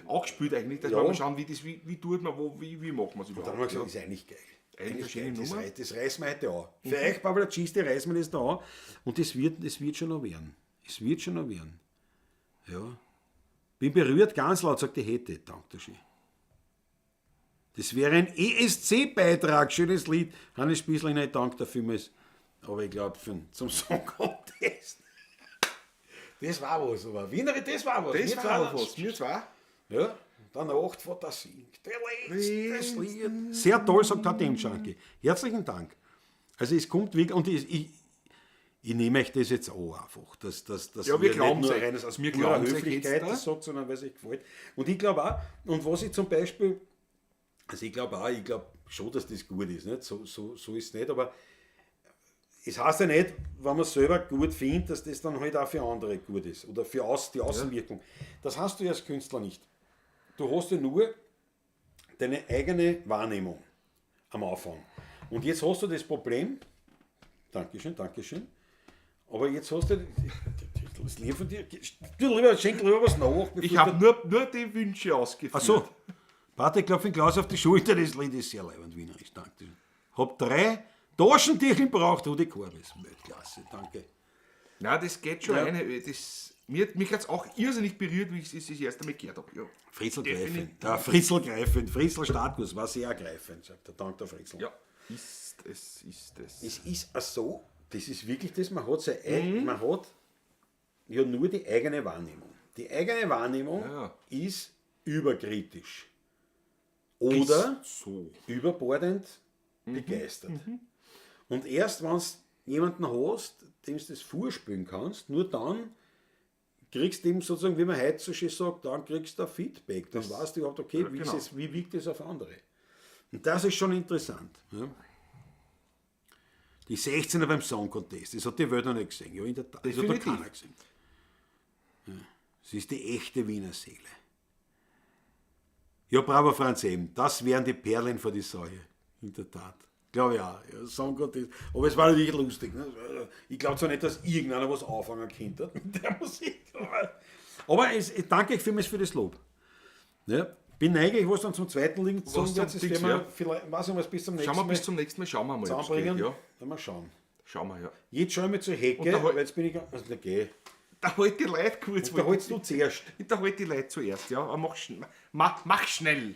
auch gespielt eigentlich, dass Ja. wir mal schauen, wie, das, wie, wie tut man, wo, wie, wie machen wir's Und dann haben wir überhaupt. gesagt, Ja. ist eigentlich geil. Eigentlich eine schöne Das, Nummer. das reißen wir heute an. Für euch, Pablo Cheese, reißen wir das da an. Und das wird schon noch werden. Es wird schon noch werden. Ja. Bin berührt, ganz laut, sagt die Hette. Danke schön. Das wäre ein ESC-Beitrag. Schönes Lied. Hannes Spießling, danke dafür. Aber ich glaube, zum Song Contest. Das war was, aber Wiener, das war was. Das Wir war zwei- was. Wir zwei. Ja, der Nachtvater singt. Der letzte Lied. Sehr toll, sagt HTM Junkie. Herzlichen Dank. Also es kommt wirklich, und ich nehme euch das jetzt auch einfach, dass Ja, wir ihr nicht glauben's nur euch. rein aus Wir purer glauben's euch Höflichkeit jetzt da. das sagt, sondern weil es euch gefällt. Und ich glaube auch, und was ich zum Beispiel, also ich glaube auch, ich glaube schon, dass das gut ist, nicht? So ist es nicht, aber es heißt ja nicht, wenn man es selber gut findet, dass das dann halt auch für andere gut ist oder für die Außenwirkung. Das hast du ja als Künstler nicht. Du hast ja nur deine eigene Wahrnehmung am Anfang. Und jetzt hast du das Problem, Dankeschön, Dankeschön, aber jetzt hast du das Lied von dir, du lieber, schenk lieber was nach. bevor Ich du- habe nur die Wünsche ausgeführt. Ach so. Patrick, klopf den Klaus auf die Schulter, das Lied ist sehr leibend wienerisch, danke. Hab 3 Taschentücher braucht, Rudi Korbis. Weltklasse, danke. Na, das geht schon Ja. eine. Das, mich hat es auch irrsinnig berührt, wie ich es das erste Mal gehört habe. Ja. Fritzl Definitiv. greifend. Der Fritzl greifend. Fritzl Startguss war sehr greifend, sagt der Dank der Fritzl. Ja, ist es, ist es. Es ist auch so, das ist wirklich das, man hat, sein, man hat ja nur die eigene Wahrnehmung. Die eigene Wahrnehmung ist überkritisch. Oder Ist so. überbordend begeistert. Und erst wenn du jemanden hast, dem du das vorspülen kannst, nur dann kriegst du ihm sozusagen, wie man heute so schön sagt, dann kriegst du ein Feedback. Dann weißt du überhaupt, okay, Ja, wie, genau. ist es, wie wirkt es auf andere. Und das ist schon interessant. Ja. Die 16er beim Song Contest, das hat die Welt noch nicht gesehen. Ja, in der Tat. Das hat noch Definitiv. keiner gesehen. Ja. Das ist die echte Wiener Seele. Ja, bravo Franz eben, das wären die Perlen vor die Säue. In der Tat. Glaube ich auch. Ja, Song Contest. Aber es war natürlich lustig. Ne? Ich glaube zwar nicht, dass irgendeiner was anfangen könnte mit der Musik. Aber ich danke euch vielmals für das Lob. Ja, bin neugierig, was dann zum zweiten Link Was zum zum wird. Das Dings, werden wir ja. vielleicht, weiß nicht, was bis zum nächsten Schauen wir Mal bis zum nächsten Mal, schauen wir mal. ob's geht, zusammenbringen. ja. Dann mal schauen. Schauen wir, ja. Jetzt schaue ich mal zur Hecke, Und da hol- weil jetzt bin ich. Also, na, geh. Da halt die Leute kurz. Da holst du zuerst. Da halt die Leute zuerst, ja. Aber mach schnell.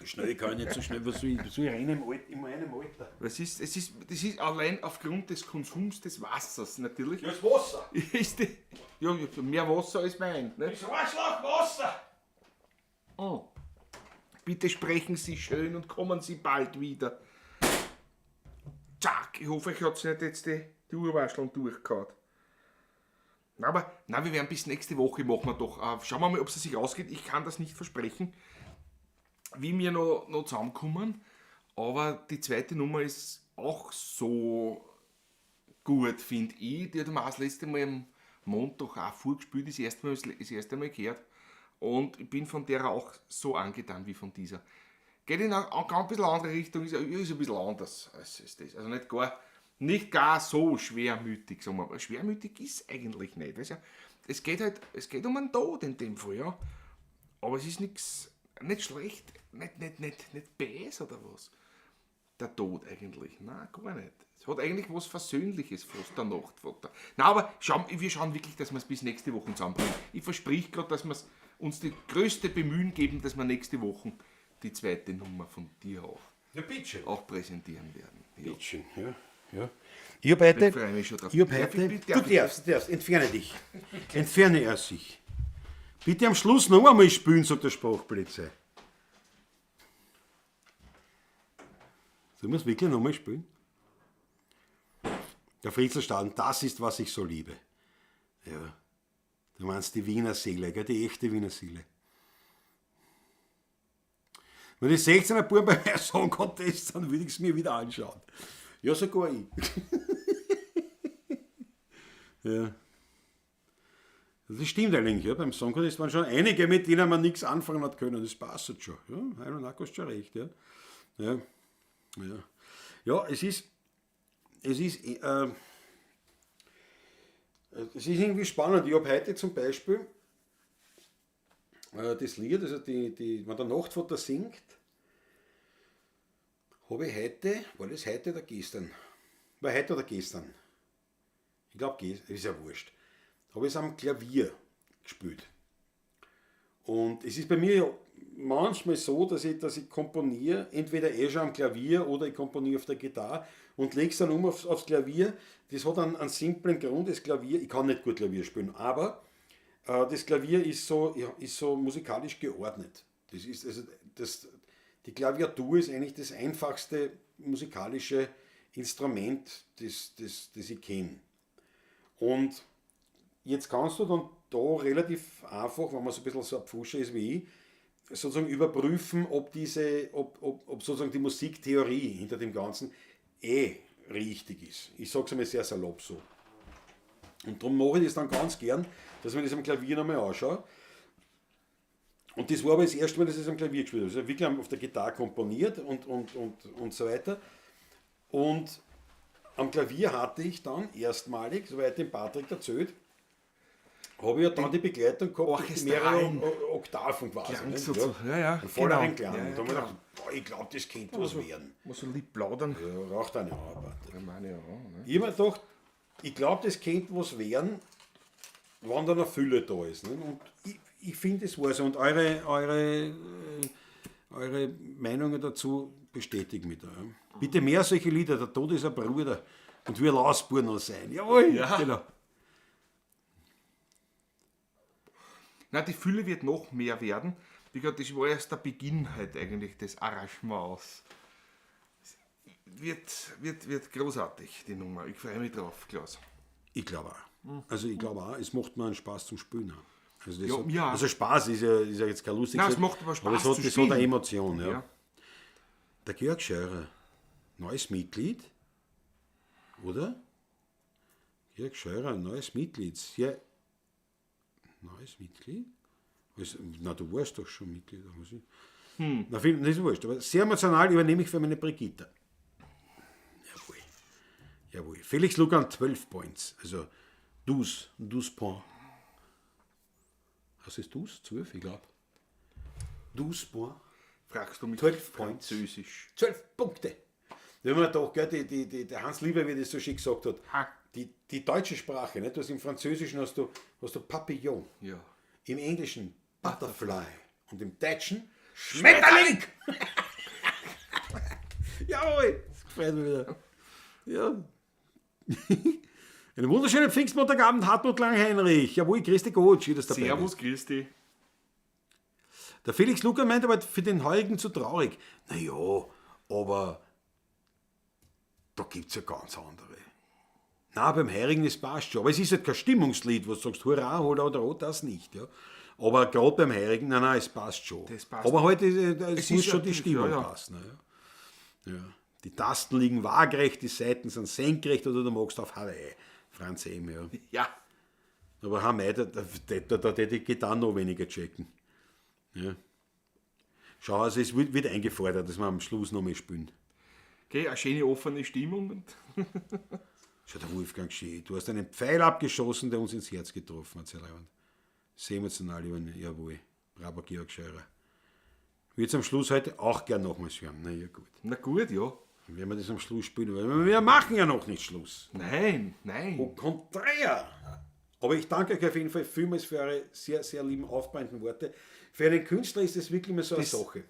Schnell kann ich nicht so schnell, was soll ich rein im Alter, in meinem Alter? Das ist allein aufgrund des Konsums des Wassers natürlich. Das Wasser! Ist die, ja, mehr Wasser als Wein. Ne? Das Arschloch Wasser! Oh. Bitte sprechen Sie schön und kommen Sie bald wieder. Zack, ich hoffe, ich hab's nicht jetzt die Urwascheln durchgehauen. Na, aber na, wir werden bis nächste Woche machen wir doch. Schauen wir mal, ob es sich ausgeht. Ich kann das nicht versprechen, wie wir noch zusammenkommen. Aber die zweite Nummer ist auch so gut, finde ich. Die hat mir auch das letzte Mal am Montag auch vorgespielt, das erste Mal gehört. Und ich bin von der auch so angetan wie von dieser. Geht in eine ganz bisschen andere Richtung, ist ein bisschen anders als ist das. Also nicht gar so schwermütig, sagen wir mal. Schwermütig ist eigentlich nicht. Weißt du? Es geht halt, es geht um einen Tod in dem Fall, ja. Aber es ist nix, nicht schlecht, nicht böse oder was. Der Tod eigentlich. Nein, gar nicht. Es hat eigentlich was Versöhnliches fast, der Nachtvater. Nein, aber wir schauen wirklich, dass wir es bis nächste Woche zusammenbringen. Ich versprich grad, dass wir's uns die größte Bemühen geben, dass wir nächste Woche die zweite Nummer von dir Ja, bitteschön. auch präsentieren werden. Ja. Bitteschön, ja. Ja. Ich hab heute, Ich freu mich schon drauf. Ich hab Darf ich heute, bitte- du darfst, du darfst, entferne dich. Entferne er sich. Bitte am Schluss noch einmal spülen, sagt der Sprachpolizei. Sollen wir's wirklich noch einmal spülen? Der Fritzl Staden, das ist, was ich so liebe. Ja. Du meinst die Wiener Seele, gell? Die echte Wiener Seele. Wenn die 16er Buben beim Song Contest sind, würde ich's mir wieder anschauen. Ja, sogar ich. Ja. Das stimmt eigentlich, ja. Beim Song Contest waren schon einige, mit denen man nichts anfangen hat können. Das passt halt schon. Ja, Heino Nack hast schon recht, ja. Ja. Ja. Ja, es ist irgendwie spannend. Ich hab heute zum Beispiel das Lied, also die, die, wenn der Nachtvater singt, Habe ich heute, war das heute oder gestern? War heute oder gestern? Ich glaube, ist ja wurscht. Habe ich es am Klavier gespielt. Und es ist bei mir ja manchmal so, dass ich komponiere, entweder eh schon am Klavier oder ich komponiere auf der Gitarre und lege es dann um aufs Klavier. Das hat einen simplen Grund, das Klavier, ich kann nicht gut Klavier spielen, aber das Klavier ist so, ja, ist so musikalisch geordnet. Das ist, also die Klaviatur ist eigentlich das einfachste musikalische Instrument, das ich kenne. Und jetzt kannst du dann da relativ einfach, wenn man so ein bisschen so ein Pfuscher ist wie ich, sozusagen überprüfen, ob ob sozusagen die Musiktheorie hinter dem Ganzen eh richtig ist. Ich sag's einmal sehr salopp so. Und darum mache ich das dann ganz gern, dass ich mir das am Klavier nochmal anschaue. Und das war aber das erste Mal, dass ich es am Klavier gespielt habe. Also wirklich auf der Gitarre komponiert und so weiter. Und am Klavier hatte ich dann erstmalig, soweit dem Patrick erzählt, habe ich ja dann die Begleitung gehabt, durch mehrere Oktaven quasi. Klang ne? so, Ja. ja, Einen volleren genau. Klang. Ja, Und da habe ich genau. gedacht, boah, ich glaube, das könnte was werden. Muss so lieb plaudern. Ja, raucht eine an, Patrick. Ja, meine ja, ne? Ich habe mir gedacht, ich glaube, das könnte was werden, wenn da noch Fülle da ist. Ne? Und ich finde, es war so. Und eure Meinungen dazu bestätigen mich da. Ja. Bitte mehr solche Lieder, der Tod ist ein Bruder und wir Lausbur noch sein. Jawohl, Ja. genau. Na, die Fülle wird noch mehr werden. Wie gesagt, das war erst der Beginn halt eigentlich des Arrangements. Wird großartig, die Nummer. Ich freue mich drauf, Klaus. Ich glaube auch. Also ich glaube auch, es macht mir einen Spaß zum Spielen. auch. Also, das Ja, hat, ja. also Spaß ist ja jetzt kein lustiges. Nein, es macht aber Spaß Aber es hat, zu das hat spielen. eine Emotion. Ja. Ja. Der Georg Scheurer, neues Mitglied, oder? Georg Scheurer, neues Mitglied. Sehr, neues Mitglied? Was, na, du warst doch schon Mitglied. Aber was ist? Na, das ist wurscht. Aber sehr emotional übernehme ich für meine Brigitta. Jawohl. Jawohl. Felix Lugan 12 Points. Also 12 Points. Was ist 12? 12, ich glaube. 12 Points. Fragst du mich 12 Points. Französisch? 12 Punkte. Da haben wir doch, gell, der Hans Lieber, wie das so schick gesagt hat, Ha. die deutsche Sprache, nicht? Du hast im Französischen hast du Papillon, Ja. im Englischen Butterfly und im Deutschen Schmetterling! Jawohl, das gefällt mir wieder. Ja. Einen wunderschönen Pfingstmontagabend, Hartmut Langheinrich. Jawohl, Christi Gott, schön, dass du dabei Servus, bist. Christi. Der Felix Lucker meint aber, für den Heurigen zu traurig. Naja, aber da gibt es ja ganz andere. Na, beim Heurigen, das passt schon. Aber es ist halt kein Stimmungslied, wo du sagst, hurra, hurra oder oh, das nicht. Ja. Aber gerade beim Heurigen, nein, nein, es passt schon. Das passt. Aber heute, es Es muss ist schon die natürlich, Stimmung ja, ja. passen. Ja. Ja. Die Tasten liegen waagrecht, die Saiten sind senkrecht oder du magst auf Hawaii. Franz M., ja. Ja. Aber Hawaii, da die Gitarre noch weniger checken. Ja. Schau, also es wird eingefordert, dass wir am Schluss noch mal spielen. Okay, eine schöne offene Stimmung. Schau, der Wolfgang Schee, du hast einen Pfeil abgeschossen, der uns ins Herz getroffen hat, sehr leibend. Sehr emotional, jawohl. Bravo, Georg Scheurer. Würde am Schluss heute auch gern nochmals hören. Na ja, gut. Na gut, ja. Dann werden wir das am Schluss spielen, weil wir machen ja noch nicht Schluss. Nein, nein. Au contraire. Aber ich danke euch auf jeden Fall vielmals für eure sehr, sehr lieben, aufbauenden Worte. Für einen Künstler ist das wirklich immer so eine Sache.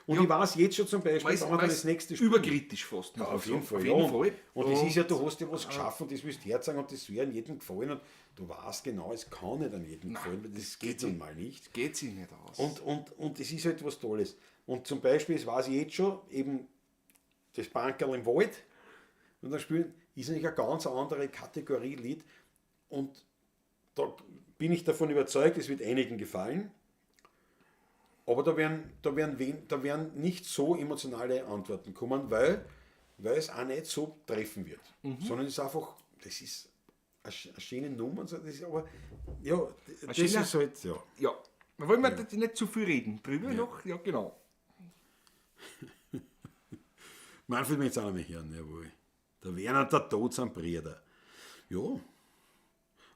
Und ich weiß jetzt schon zum Beispiel, Man ist, wenn wir man dann ist das nächste Spiel. überkritisch fast. Ja, auf jeden Fall. Auf ja. jeden Fall. Und es ist ja, du hast ja was geschaffen, das willst du herzeigen und das wäre an jedem gefallen. Und du weißt genau, es kann nicht an jedem gefallen, weil das geht nun mal nicht. Geht sich nicht aus. Und es ist halt was Tolles. Und zum Beispiel, das weiß ich jetzt schon, eben das Bankerl im Wald, und dann spielen, ist natürlich eine ganz andere Kategorie Lied. Und da bin ich davon überzeugt, es wird einigen gefallen. Aber da werden nicht so emotionale Antworten kommen, weil es auch nicht so treffen wird. Sondern es ist einfach, das ist eine schöne Nummer. Und so, das ist aber, ja, das schöner- ist halt, ja. ja. Da wollen wir nicht zu viel reden drüber noch. Ja, genau. Manfred möchte es auch nicht mehr hören, jawohl. Der Werner und der Tod sind Brüder. Ja.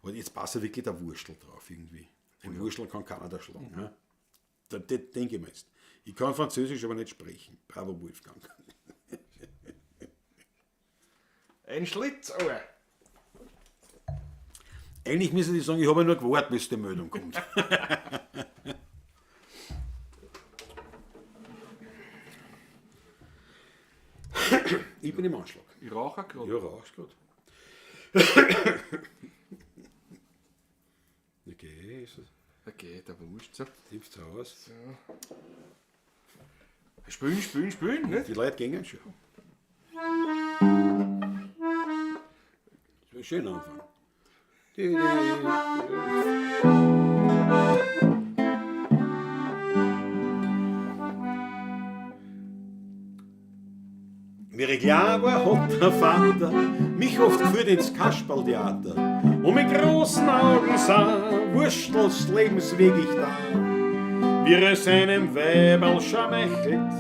Und jetzt passt ja wirklich der Wurstel drauf irgendwie. Ein Wurstel kann keiner da schlagen. Ne? Da denke ich mir jetzt. Ich kann Französisch, aber nicht sprechen. Bravo, Wolfgang. Ein Schlitzohr. Eigentlich müssen die sagen, ich habe ja nur gewartet, bis die Meldung kommt. Ich bin im Anschlag. Ich rauche auch gerade. Ja, rauchst grad. Okay, ist das Okay, der Wurscht. So. tiefst aus. Spülen, spülen, spülen, nicht? Die Leute gehen schon. Das war ein schöner Anfang. Wie ich klein war, hat der Vater mich oft geführt ins Kasperltheater. Und mit großen Augen sah, Wurstels Lebensweg ich da. Wie er seinem Weiberl schmeichelt,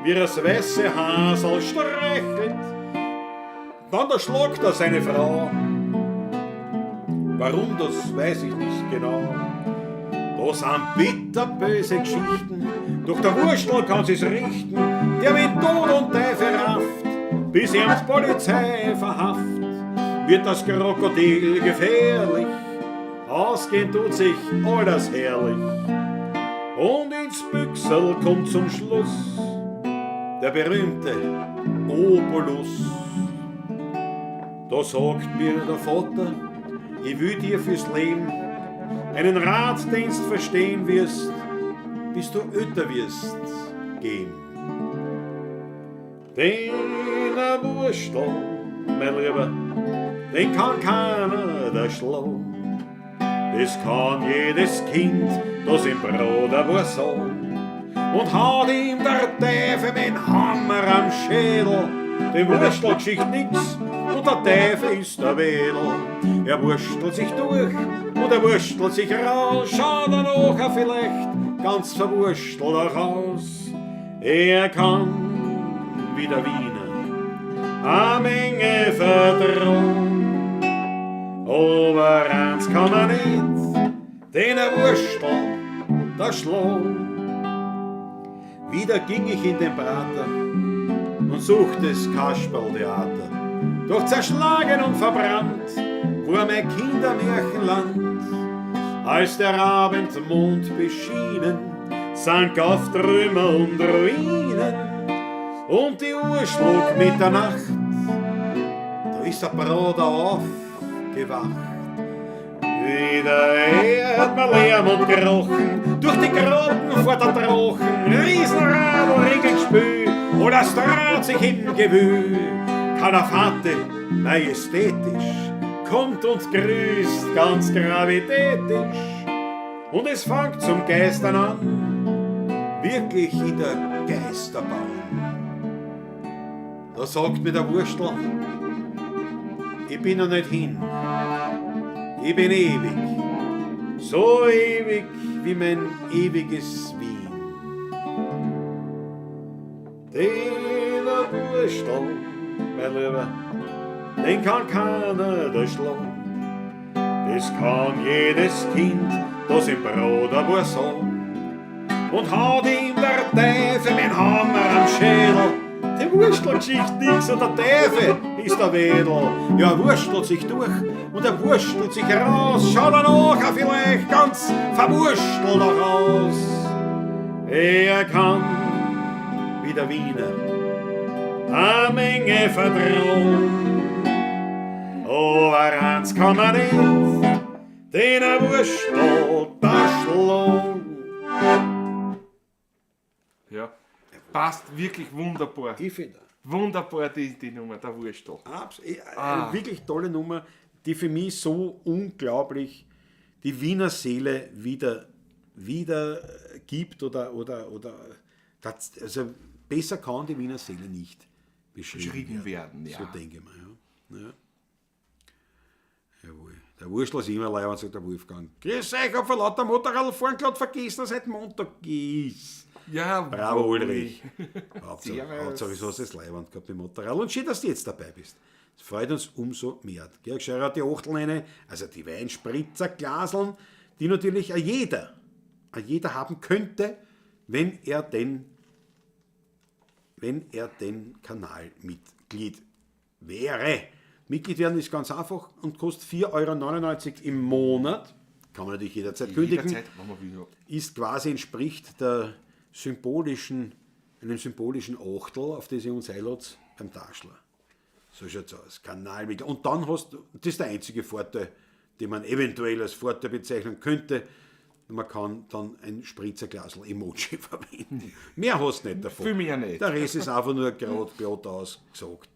wie er das weiße Hasel streichelt. Dann erschlagt er seine Frau. Warum, das weiß ich nicht genau. Das sind bitterböse Geschichten, doch der Wurstel kann sie's richten, der mit Tod und Teufel rafft, bis ihm die Polizei verhaft. Wird das Krokodil gefährlich, ausgehen tut sich alles herrlich. Und ins Büchsel kommt zum Schluss der berühmte Obolus. Da sagt mir der Vater, ich will dir fürs Leben einen Rat, den's verstehen wirst, bis du älter wirst, gehen. Den Wurstel, mein Lieber, den kann keiner da schlagen. Das kann jedes Kind, das im Bruder war sagen. Und haut ihm der Teufel mit dem Hammer am Schädel. Dem Wurstel geschicht nix und der Teufel ist der Wedel. Er wurstelt sich durch und er wurstelt sich raus, schaut er nachher vielleicht ganz verwurstelt auch aus. Er kann wie der Wiener a Menge vertrauen, aber eins kann er nicht, den er wurstelt, da schlagen. Wieder ging ich in den Prater und suchte das Kasperltheater. Doch zerschlagen und verbrannt war mein Kindermärchenland. Als der Abendmond beschienen, sank auf Trümmer und Ruinen und die Uhr schlug Mitternacht. Da ist der Bruder aufgewacht. Wieder hört man Lärm und Krochen, durch die Grotten vor der Drachen, Riesenradl, Regelspül, oder es dreht sich im Gewühl. Kalafate, majestätisch, kommt und grüßt ganz gravitätisch. Und es fängt zum Geistern an, wirklich in der Geisterbahn. Da sagt mir der Wurstel, ich bin noch nicht hin, ich bin ewig, so ewig wie mein ewiges Wien. Den Wurstel, mein Lieber, den kann keiner da schlagen. Das kann jedes Kind, das im Bruder war sagen. Und haut ihm der Teufel mit Hammer am Schädel. Die Wurstelgeschichte nix und der Teufel ist der Wedel. Ja, er wurstelt sich durch und er wurstelt sich raus. Schaut er nachher vielleicht ganz verwurstelt auch aus. Er kann, wie der Wiener, a Menge vertrauen. Aber eins kann man nicht, den er wurstelt, da schlagen. Ja. Passt wirklich wunderbar. Ich finde. Wunderbar die Nummer, der Wurstel. Eine wirklich tolle Nummer, die für mich so unglaublich die Wiener Seele wieder gibt oder das, also besser kann die Wiener Seele nicht beschrieben werden. Ja. So denke ich mir. Ja. Ja. Jawohl. Der Wurstel ist immer leid, sagt der Wolfgang. Grüß euch, ich hab vor lauter Motorrad fahren gerade vergessen, dass heute Montag ist. Ja, bravo, Ulrich. Hauptsache, so hast du es Leibwand gehabt mit Motorrad. Und schön, dass du jetzt dabei bist. Das freut uns umso mehr. Georg Scheurer hat die Achteln rein, also die Weinspritzer-Glaseln, die natürlich auch jeder haben könnte, wenn er denn Kanalmitglied wäre. Mitglied werden ist ganz einfach und kostet 4,99 € im Monat. Kann man natürlich jederzeit kündigen. Jederzeit, wenn man will, ja. Ist quasi, entspricht der symbolischen, einem symbolischen Achtel, auf das ihr uns einladet, beim Taschler. So schaut's aus. Kanalmitglied. Und dann hast du, das ist der einzige Vorteil, den man eventuell als Vorteil bezeichnen könnte, man kann dann ein Spritzerglasl Emoji verwenden. Mehr hast du nicht davon. Viel mehr nicht. Der Rest ist einfach nur gerade glatt ausgesagt.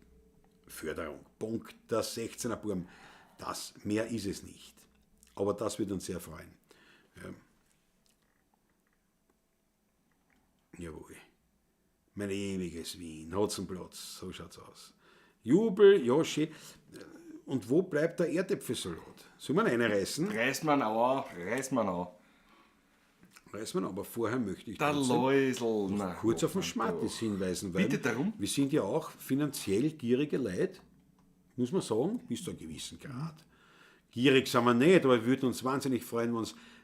Förderung. Punkt. Der 16er Burm. Das, mehr ist es nicht. Aber das wird uns sehr freuen. Ja. Jawohl. Mein ewiges Wien. Hotzenplotz. So schaut's aus. Jubel, ja, schön. Und wo bleibt der Erdäpfelsalat? Soll man reinreißen? Reiß man an, reiß man an. Reiß man, aber vorher möchte ich Der trotzdem Läusl. Na, kurz auf den doch. Schmattis hinweisen, weil Bitte darum. wir sind ja auch finanziell gierige Leute, muss man sagen, bis zu einem gewissen Grad. Gierig sind wir nicht, aber wir würden uns wahnsinnig freuen,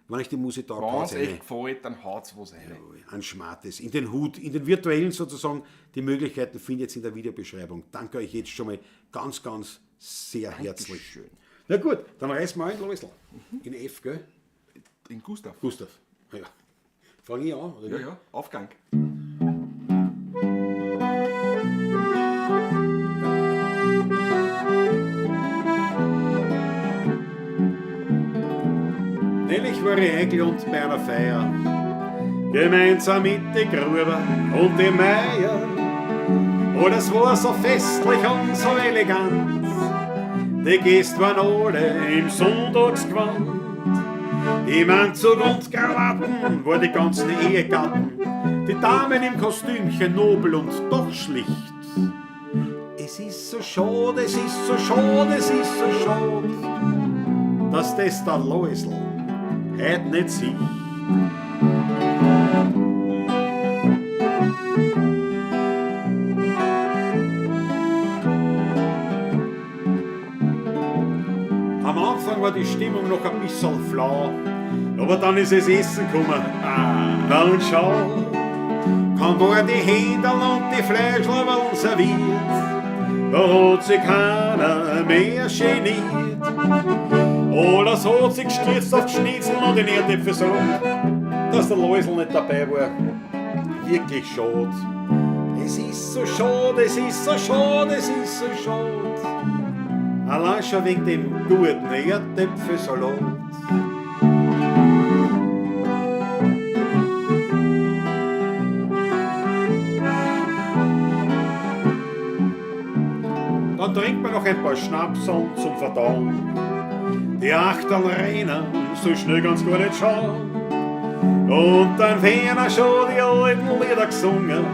wenn ich die Musik taugt, Wenn haut's es rein. echt gefällt, dann haut's was rein. An Schmattes, in den Hut, in den virtuellen sozusagen. Die Möglichkeiten findet ihr in der Videobeschreibung. Danke euch jetzt schon mal ganz, ganz sehr herzlich. Dankeschön. Na gut, dann reißen wir ein, Läusl. In F, gell? In Gustav. Gustav. Ja. Fang ich an, oder? Ja, wie? ja, Aufgang. Neulich war ich eingeladen bei einer Feier, gemeinsam mit den Gruber und dem Meier. Alles war so festlich und so elegant, die Gäste waren alle im Sonntagsgewand. Im Anzug und Krawatten war die ganzen Ehegatten, die Damen im Kostümchen nobel und doch schlicht. Es ist so schade, es ist so schade, es ist so schade, dass das der Läusl heut nicht sieht. Am Anfang war die Stimmung noch ein bisschen flau, aber dann ist es Essen gekommen. Na und schau, kaum war die Händel und die Fleischlauerl serviert, da hat sich keiner mehr geniert. Alles hat sich gestürzt auf die Schnitzel und den Erdäpfelsalat, dass der Läusl nicht dabei war. Wirklich schade. Es ist so schade, es ist so schade, es ist so schade. Allein schon wegen dem guten Erdäpfelsalat. Dann trinkt man noch ein paar Schnapseln zum Verdauen. Die Achterl rennen so schnell ganz gar nicht schauen. Und dann werden schon die alten Lieder gesungen.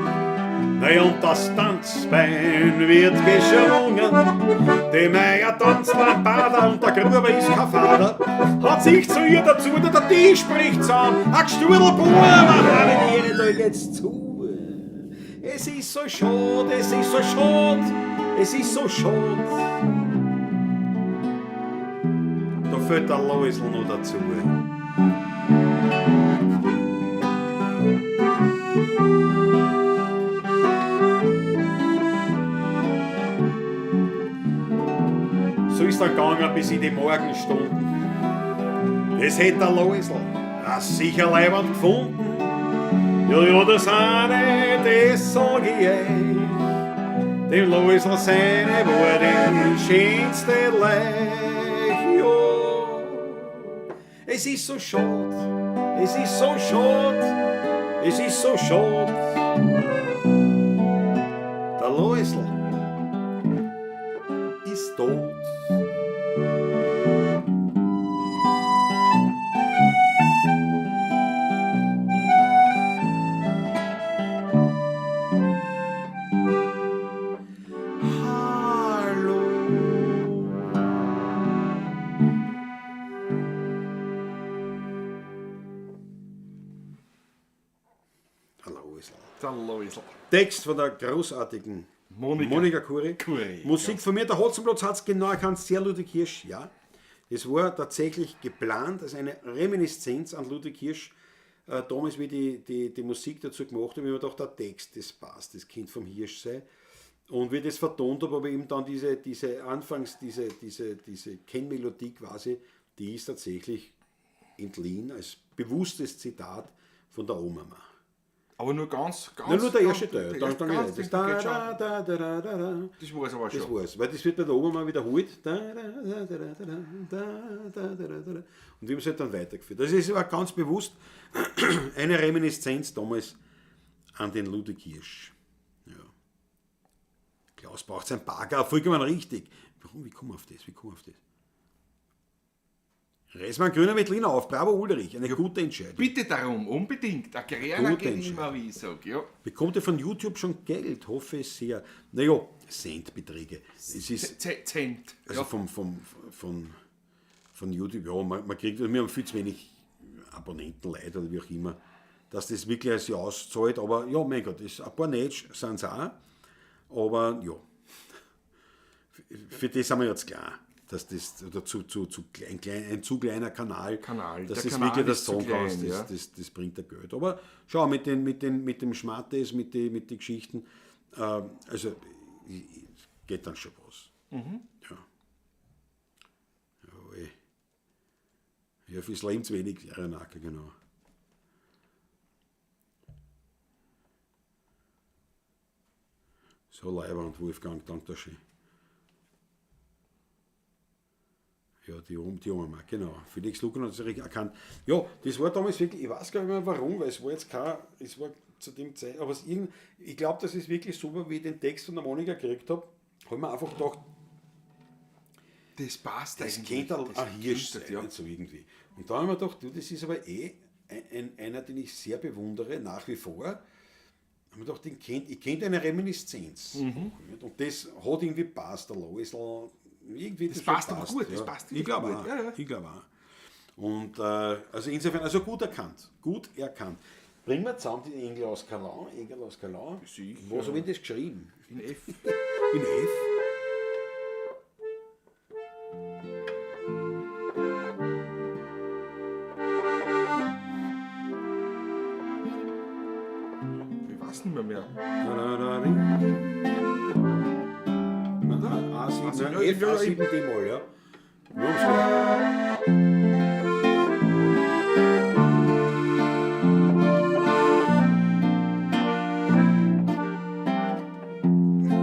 Na und das Tanzbein wird geschwungen. Die Meier tanzt Lambada und der Gruber ist kein Vater. Hat sich zu ihr dazu, der Tisch spricht zusammen. Ein Gestudel-Bub, meine Ehre, da geht's zu. Es ist so schade, es ist so schade, es ist so schade. Da fehlt der Läusl noch dazu. So ist er gegangen bis in die Morgenstunden. Das hätt der Läusl auch sicher leibend gefunden. Ja, ja, das eine, das sag ich euch. Dem Läusl seine war die schönste Leich. Ja, es ist so schad, es ist so schad, es ist so schad. Der Läusl ist tot. Hallo. Hallo, Isl. Der Läusl. Text von der großartigen Monika. Kuri. Kuri, Musik von mir, der Hotzenplotz hat es genau erkannt, sehr Ludwig Hirsch, ja. Es war tatsächlich geplant als eine Reminiszenz an Ludwig Hirsch. Damals, wie die Musik dazu gemacht haben, habe ich mir gedacht, der Text, das passt, das Kind vom Hirsch sei. Und wie ich das vertont habe, habe ich eben dann diese Anfangs, diese Kennmelodie quasi, die ist tatsächlich entliehen als bewusstes Zitat von der Oma. Aber nur ganz, ganz. Nein, nur der ganz- erste Teil. Der Dann, erste, dann, ganz, das das da, geht schon. da, da, da, da, da, da. Das war es aber Das schon. war's. Weil das wird bei der Oma wiederholt. Da, da, da, da, da, da, da, da, da, da. Und wir haben es halt dann weitergeführt. Das ist aber ganz bewusst eine Reminiszenz damals an den Ludwig Hirsch. Ja. Klaus braucht sein Bagger, vollkommen richtig. Warum? Wie komme ich auf das? Wie komme ich auf das? Reiß mal einen grünen Veltliner auf. Bravo Ulrich, eine gute Entscheidung. Bitte darum, unbedingt. Ein Grüner Gute geht immer, wie ich sage. Ja. Bekommt ihr von YouTube schon Geld? Hoffe es sehr. Naja, Centbeträge. Es ist, Cent. also Ja. von YouTube, ja, man kriegt, wir haben viel zu wenig Abonnenten, Leute oder wie auch immer, dass das wirklich sich auszahlt. Aber ja, mein Gott, das, ein paar Netsch sind es auch. Aber ja, für das sind wir jetzt klar, dass das oder zu klein, klein, ein zu kleiner Kanal, Kanal. dass Der das Kanal wirklich das ist zu sagen kannst, klein, das, ja. das bringt ja Geld. Aber schau, mit dem Schmattes, mit den Geschichten, also geht dann schon was. Mhm. Ja. Jawohl. Ja, fürs Leben zu wenig, Renake, genau. So, Leiber und Wolfgang, danke schön. Ja, die Oma, genau. Felix Lucan hat es richtig erkannt. Ja, das war damals wirklich, ich weiß gar nicht mehr warum, weil es war jetzt kein, es war zu dem Zeit, aber es irgend, ich glaube, das ist wirklich super, wie ich den Text von der Monika gekriegt habe, habe ich mir einfach gedacht, Das passt das eigentlich. könnte Das ein Hirsch könnte, sein, ja. nicht so irgendwie. Und da habe ich mir gedacht, du, das ist aber eh einer, den ich sehr bewundere, nach wie vor. Da habe ich mir gedacht, den kennt, ich kenne eine Reminiszenz. Mhm. Und das hat irgendwie passt, der Loisl, irgendwie Das hat passt aber gut, das passt Ich wirklich glaube gut. auch. Ja, ja. Ich glaube auch. Und also insofern, also gut erkannt. Gut erkannt. Bringen wir zusammen die Engel aus Kalau, Engel aus Kalau. Sicher. Was habe ich denn das geschrieben? In F. In F? Ich weiß nicht mehr. Na, na, na, na. Na, A7, ja, F, ja, A7 D-Moll, ja. Wir haben's gleich.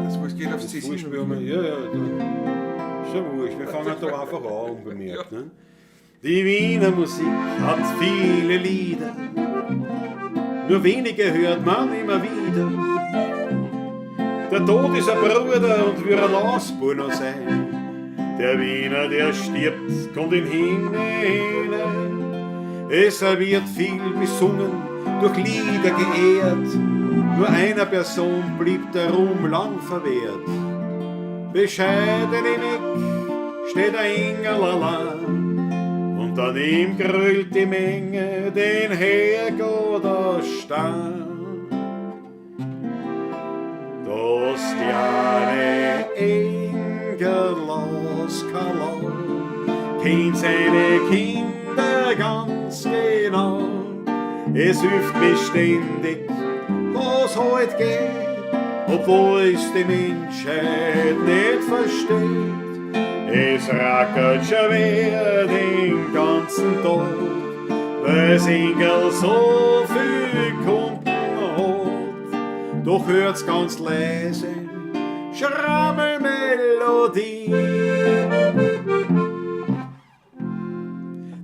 Das was geht aufs Das C7. Vorspiel haben wir- Ja, ja, da. Ist ja wurscht, wir fangen da einfach an, unbemerkt. Ne? Die Wiener Musik hat viele Lieder, nur wenige hört man immer wieder. Der Tod ist ein Bruder und wird ein Lausbub sein. Der Wiener, der stirbt, kommt in Himmel hinein. Es wird viel besungen, durch Lieder geehrt. Nur einer Person blieb der Ruhm lang verwehrt. Bescheiden im Eck steht ein Engel allein. Und daneben grölt die Menge den Herrgott aus Stein. Das kleine Engel aus Kalau kennt seine Kinder ganz genau. Es hilft beständig, was heut geht, obwohl es die Menschheit nicht versteht. Es rackert schwer den ganzen Tag, weil's Engel so viel Kunden hat. Doch hört's ganz leise Schrammelmelodie.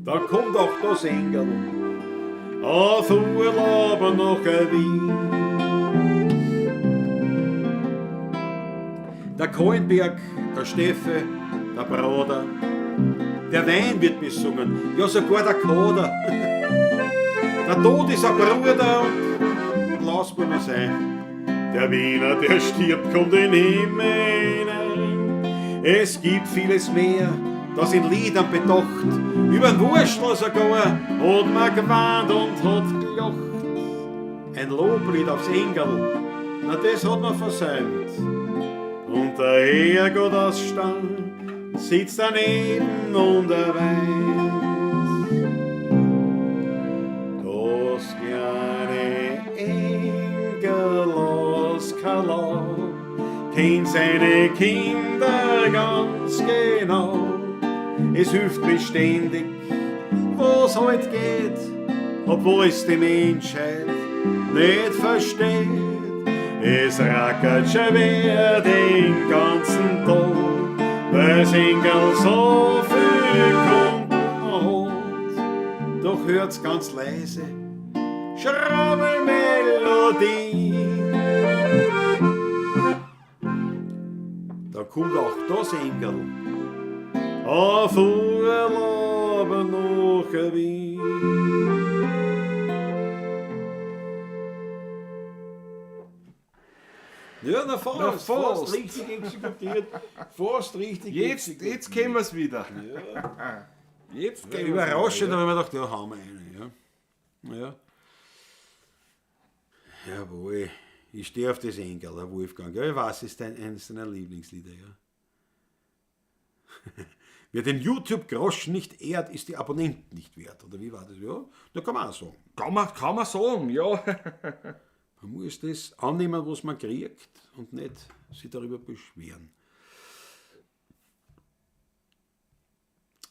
Da kommt auch das Engel auf Urlaub nach Wien. Der Kohlenberg, der Steffe, der Bruder, der Wein wird besungen, ja sogar der Koder. Der Tod ist ein Bruder und lass mir sein. Der Wiener, der stirbt, kommt in den Himmel hinein. Es gibt vieles mehr, das in Liedern bedacht. Übern Wurstel sogar hat man gewarnt und hat gelacht. Ein Loblied aufs Engel, na das hat man versäumt. Und der Herrgott aus Stein sitzt daneben und er weint. Das kleine Engel aus Kalau Kennt seine Kinder ganz genau. Es hilft beständig, wo's halt geht, obwohl es die Menschheit nicht versteht. Es rackert schon wer den ganzen Tag, weil Engel so viel Kunden hat. Doch hört's ganz leise, Schrammelmelodie. Da kommt auch das Engel auf Urlaub nach Wien. Ja, na fast, Na, fast. fast. Richtig exekutiert. Fast richtig Jetzt, exekutiert. jetzt kennen wir es wieder. Jetzt Ja, kennen wir's überraschend, wieder. aber ich mir gedacht, ja, haben wir eine. Ja. Ja. Jawohl, ich stehe auf das Engel, der Wolfgang. Ja, ich weiß, es ist eines deiner Lieblingslieder, ja. Wer den YouTube-Groschen nicht ehrt, ist die Abonnenten nicht wert. Oder wie war das? Ja, da kann man auch sagen. Kann man sagen, ja. Man muss das annehmen, was man kriegt und nicht sich darüber beschweren.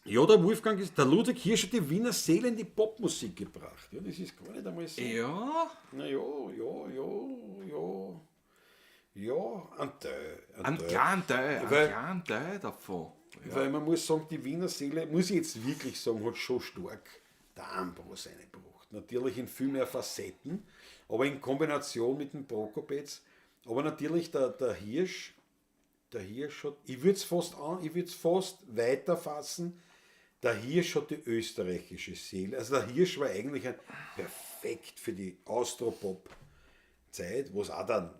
Ja, der Wolfgang ist, der Ludwig Hirsch hat die Wiener Seele in die Popmusik gebracht. Ja, das ist gar nicht einmal so. Ja, Na ja, ja, ja, ja. Ja, ein Teil. Ein einen Teil. kleinen Teil, einen Weil- kleinen Teil davon. Ja. Weil man muss sagen, die Wiener Seele, muss ich jetzt wirklich sagen, hat schon stark der Ambros eingebracht. Natürlich in viel mehr Facetten, aber in Kombination mit dem Prokopetz. Aber natürlich der Hirsch, der Hirsch hat, ich würde es fast, an- ich würd's fast weiterfassen, der Hirsch hat die österreichische Seele. Also der Hirsch war eigentlich ein perfekt für die Austropop-Zeit, wo es auch dann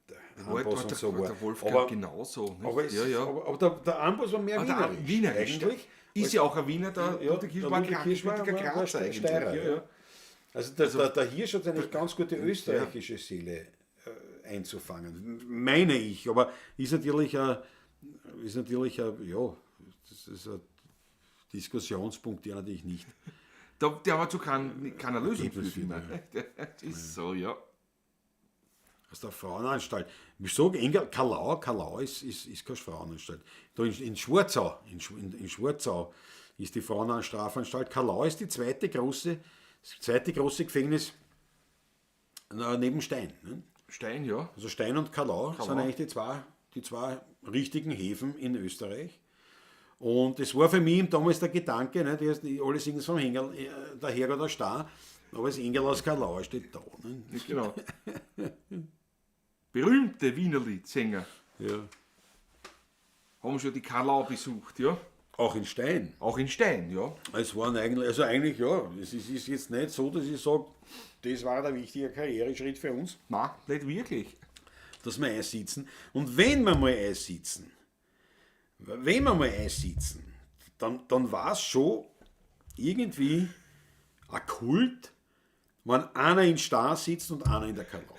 der Ambros und so war. Der Wolfgang aber, genauso. Nicht? aber, es, ja, ja. aber der Ambros war mehr Ah, der wienerisch. Wienerisch. Eigentlich. Ist ja auch ein Wiener, der Ja, Ludwig Hirsch der war Ludwig Hirsch war- gebürtiger war Grazer eigentlich. Steirer, Ja, ja. ja. Also der Hirsch hat eine ganz gute österreichische Seele einzufangen, meine ich. Aber ist natürlich ein, ja, das ist ein Diskussionspunkt, der natürlich nicht. Der war zu keiner Lösung Ergebnis führt immer. Das ist so, ja. Aus der Frauenanstalt. Ich sage, Engel, Kalau ist keine Frauenanstalt. Da in Schwarzau, in Schwarzau ist die Frauenstrafanstalt. Kalau ist die zweite große, das zweite große Gefängnis neben Stein. Ne? Stein, ja. Also Stein und Kalau sind eigentlich die zwei richtigen Häfen in Österreich. Und es war für mich damals der Gedanke, ne, alle singen es vom Engel, der Herr oder Star, aber das Engel aus Kalau steht da. Ne? Genau. Berühmte Wienerliedsänger Ja. haben schon die Kalau besucht, ja. Auch in Stein. Auch in Stein, ja. Es waren eigentlich, also eigentlich ja, es ist jetzt nicht so, dass ich sage, das war der wichtige Karriereschritt für uns, Nein, nicht wirklich. dass wir einsitzen. Und wenn wir mal einsitzen, dann war es schon irgendwie ein Kult, wenn einer in Star sitzt und einer in der Kalau.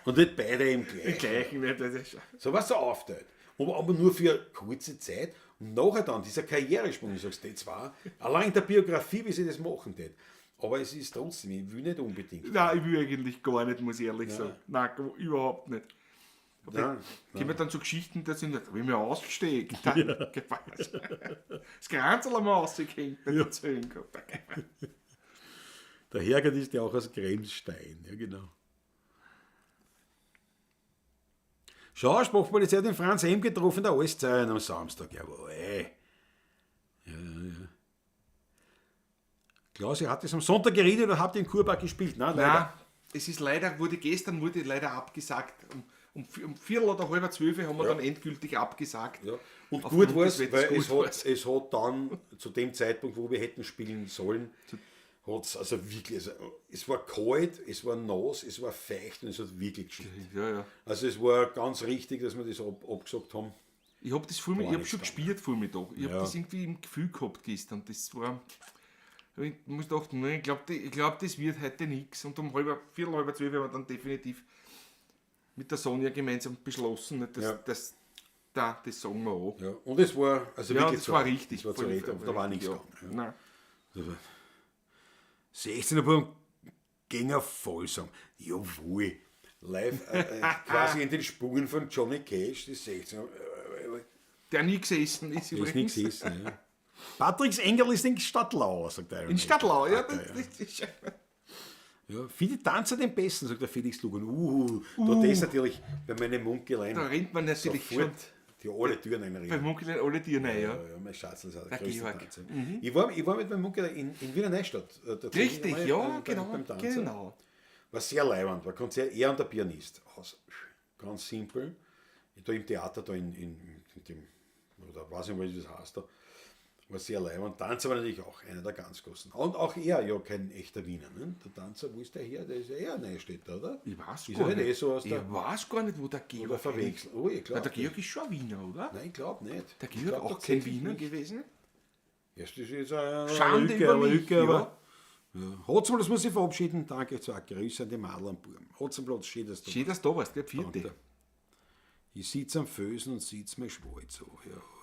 Und nicht beide im gleichen. Gleichen, nicht? Das ist So was so aufteilt. Aber nur für kurze Zeit. Und nachher dann, dieser Karrieresprung, ich sag's, das war, allein in der Biografie, wie sie das machen tät. Aber es ist trotzdem, ich will nicht unbedingt. Nein, ich will eigentlich gar nicht, muss ich ehrlich sagen. Nein, überhaupt nicht. Nein, Kommen dann zu Geschichten, da sind, da habe ich mir ausgesteckt. Ja. Das Kranzl haben wir rausgehängt, nicht erzählen gehabt. Der Herrgott ist ja auch aus Grenzstein, ja genau. Schau, Sprachpolizei hat den Franz M. getroffen in der Alszeit am Samstag. Jawohl. Ja, ja. Klaus, ihr habt es am Sonntag geredet oder habt ihr im Kurpark gespielt? Nein, leider. Nein, es ist leider, gestern wurde leider abgesagt. Um 11:45 haben wir dann endgültig abgesagt. Ja. Und Aufgrund gut war es, des weil Wetters gut war's. es hat dann zu dem Zeitpunkt, wo wir hätten spielen sollen, hat's also wirklich, also es war kalt, es war nass, es war feucht und es hat wirklich geschüttet. Ja, ja. Also es war ganz richtig, dass wir das abgesagt haben. Ich hab das Vormittag, ich hab nichts schon gespielt Vormittag. Ich hab Ja. das irgendwie im Gefühl gehabt gestern. Das war, ich muss dachten, nee, ich glaub, das wird heute nix. Und um 11:15 haben wir dann definitiv mit der Sonja gemeinsam beschlossen, ne, dass, Ja. dass, das sagen wir an. Ja. Und es war also Ja, wirklich das war richtig. Es war zu Recht, aber da war nichts ja. gegangen. Nein. Ja. 16er Buben gehen auf Vollsam. Jawohl. Live, quasi in den Spuren von Johnny Cash, die 16. Der nie gesessen ist Ist übrigens. nichts gesessen, ja. Patricks Engel ist in Stadtlau, sagt der Iron In Stadtlau, ja. Maiden. Das ist, Ja, finde Tanzer den besten, sagt der Felix Lugan. Da das natürlich bei meinem Munkelein da rennt man natürlich schon sofort die alle Türen einrennen. bei Munkelein alle Tiere rein, ja. Ja, ja, mein Schatz ist auch der Der größte Georg. Mhm. Tanzer. Ich war mit meinem Munkel in Wiener Neustadt. Tatsächlich Richtig, einmal, ja, genau. beim Tanzen. Genau. War sehr leiwand, war Konzert, er und der Pianist. Aus, ganz simpel. Da im Theater, da in dem, oder weiß nicht, wie das heißt, da. War sehr leiwand. Tanzer war natürlich auch einer der ganz großen. Und auch er, ja, kein echter Wiener. Ne? Der Tanzer, wo ist der her? Der ist ja eher Neustädter, oder? Ich weiß ist gar er nicht. nicht eh so aus der, Ich weiß gar nicht, wo der Georg oder verwechselt? Oh, ich Na, glaube. der Georg ist schon ein Wiener, oder? Nein, ich glaube nicht. Der Ich Georg glaub auch kein tatsächlich Wiener nicht. gewesen? Ja, das ist jetzt eine Schande Lücke, über eine mich, Lücke, ja. aber. Ja. Hotzenplotz muss ich verabschieden. Danke, zwei Grüße an die Madel und Buben. Hotzenplotz, schön, dass du Schön, dass du da warst, gell? Vierte. Danke. Ich sitze am Fösen und sitze mir Schwalz an. Jawohl.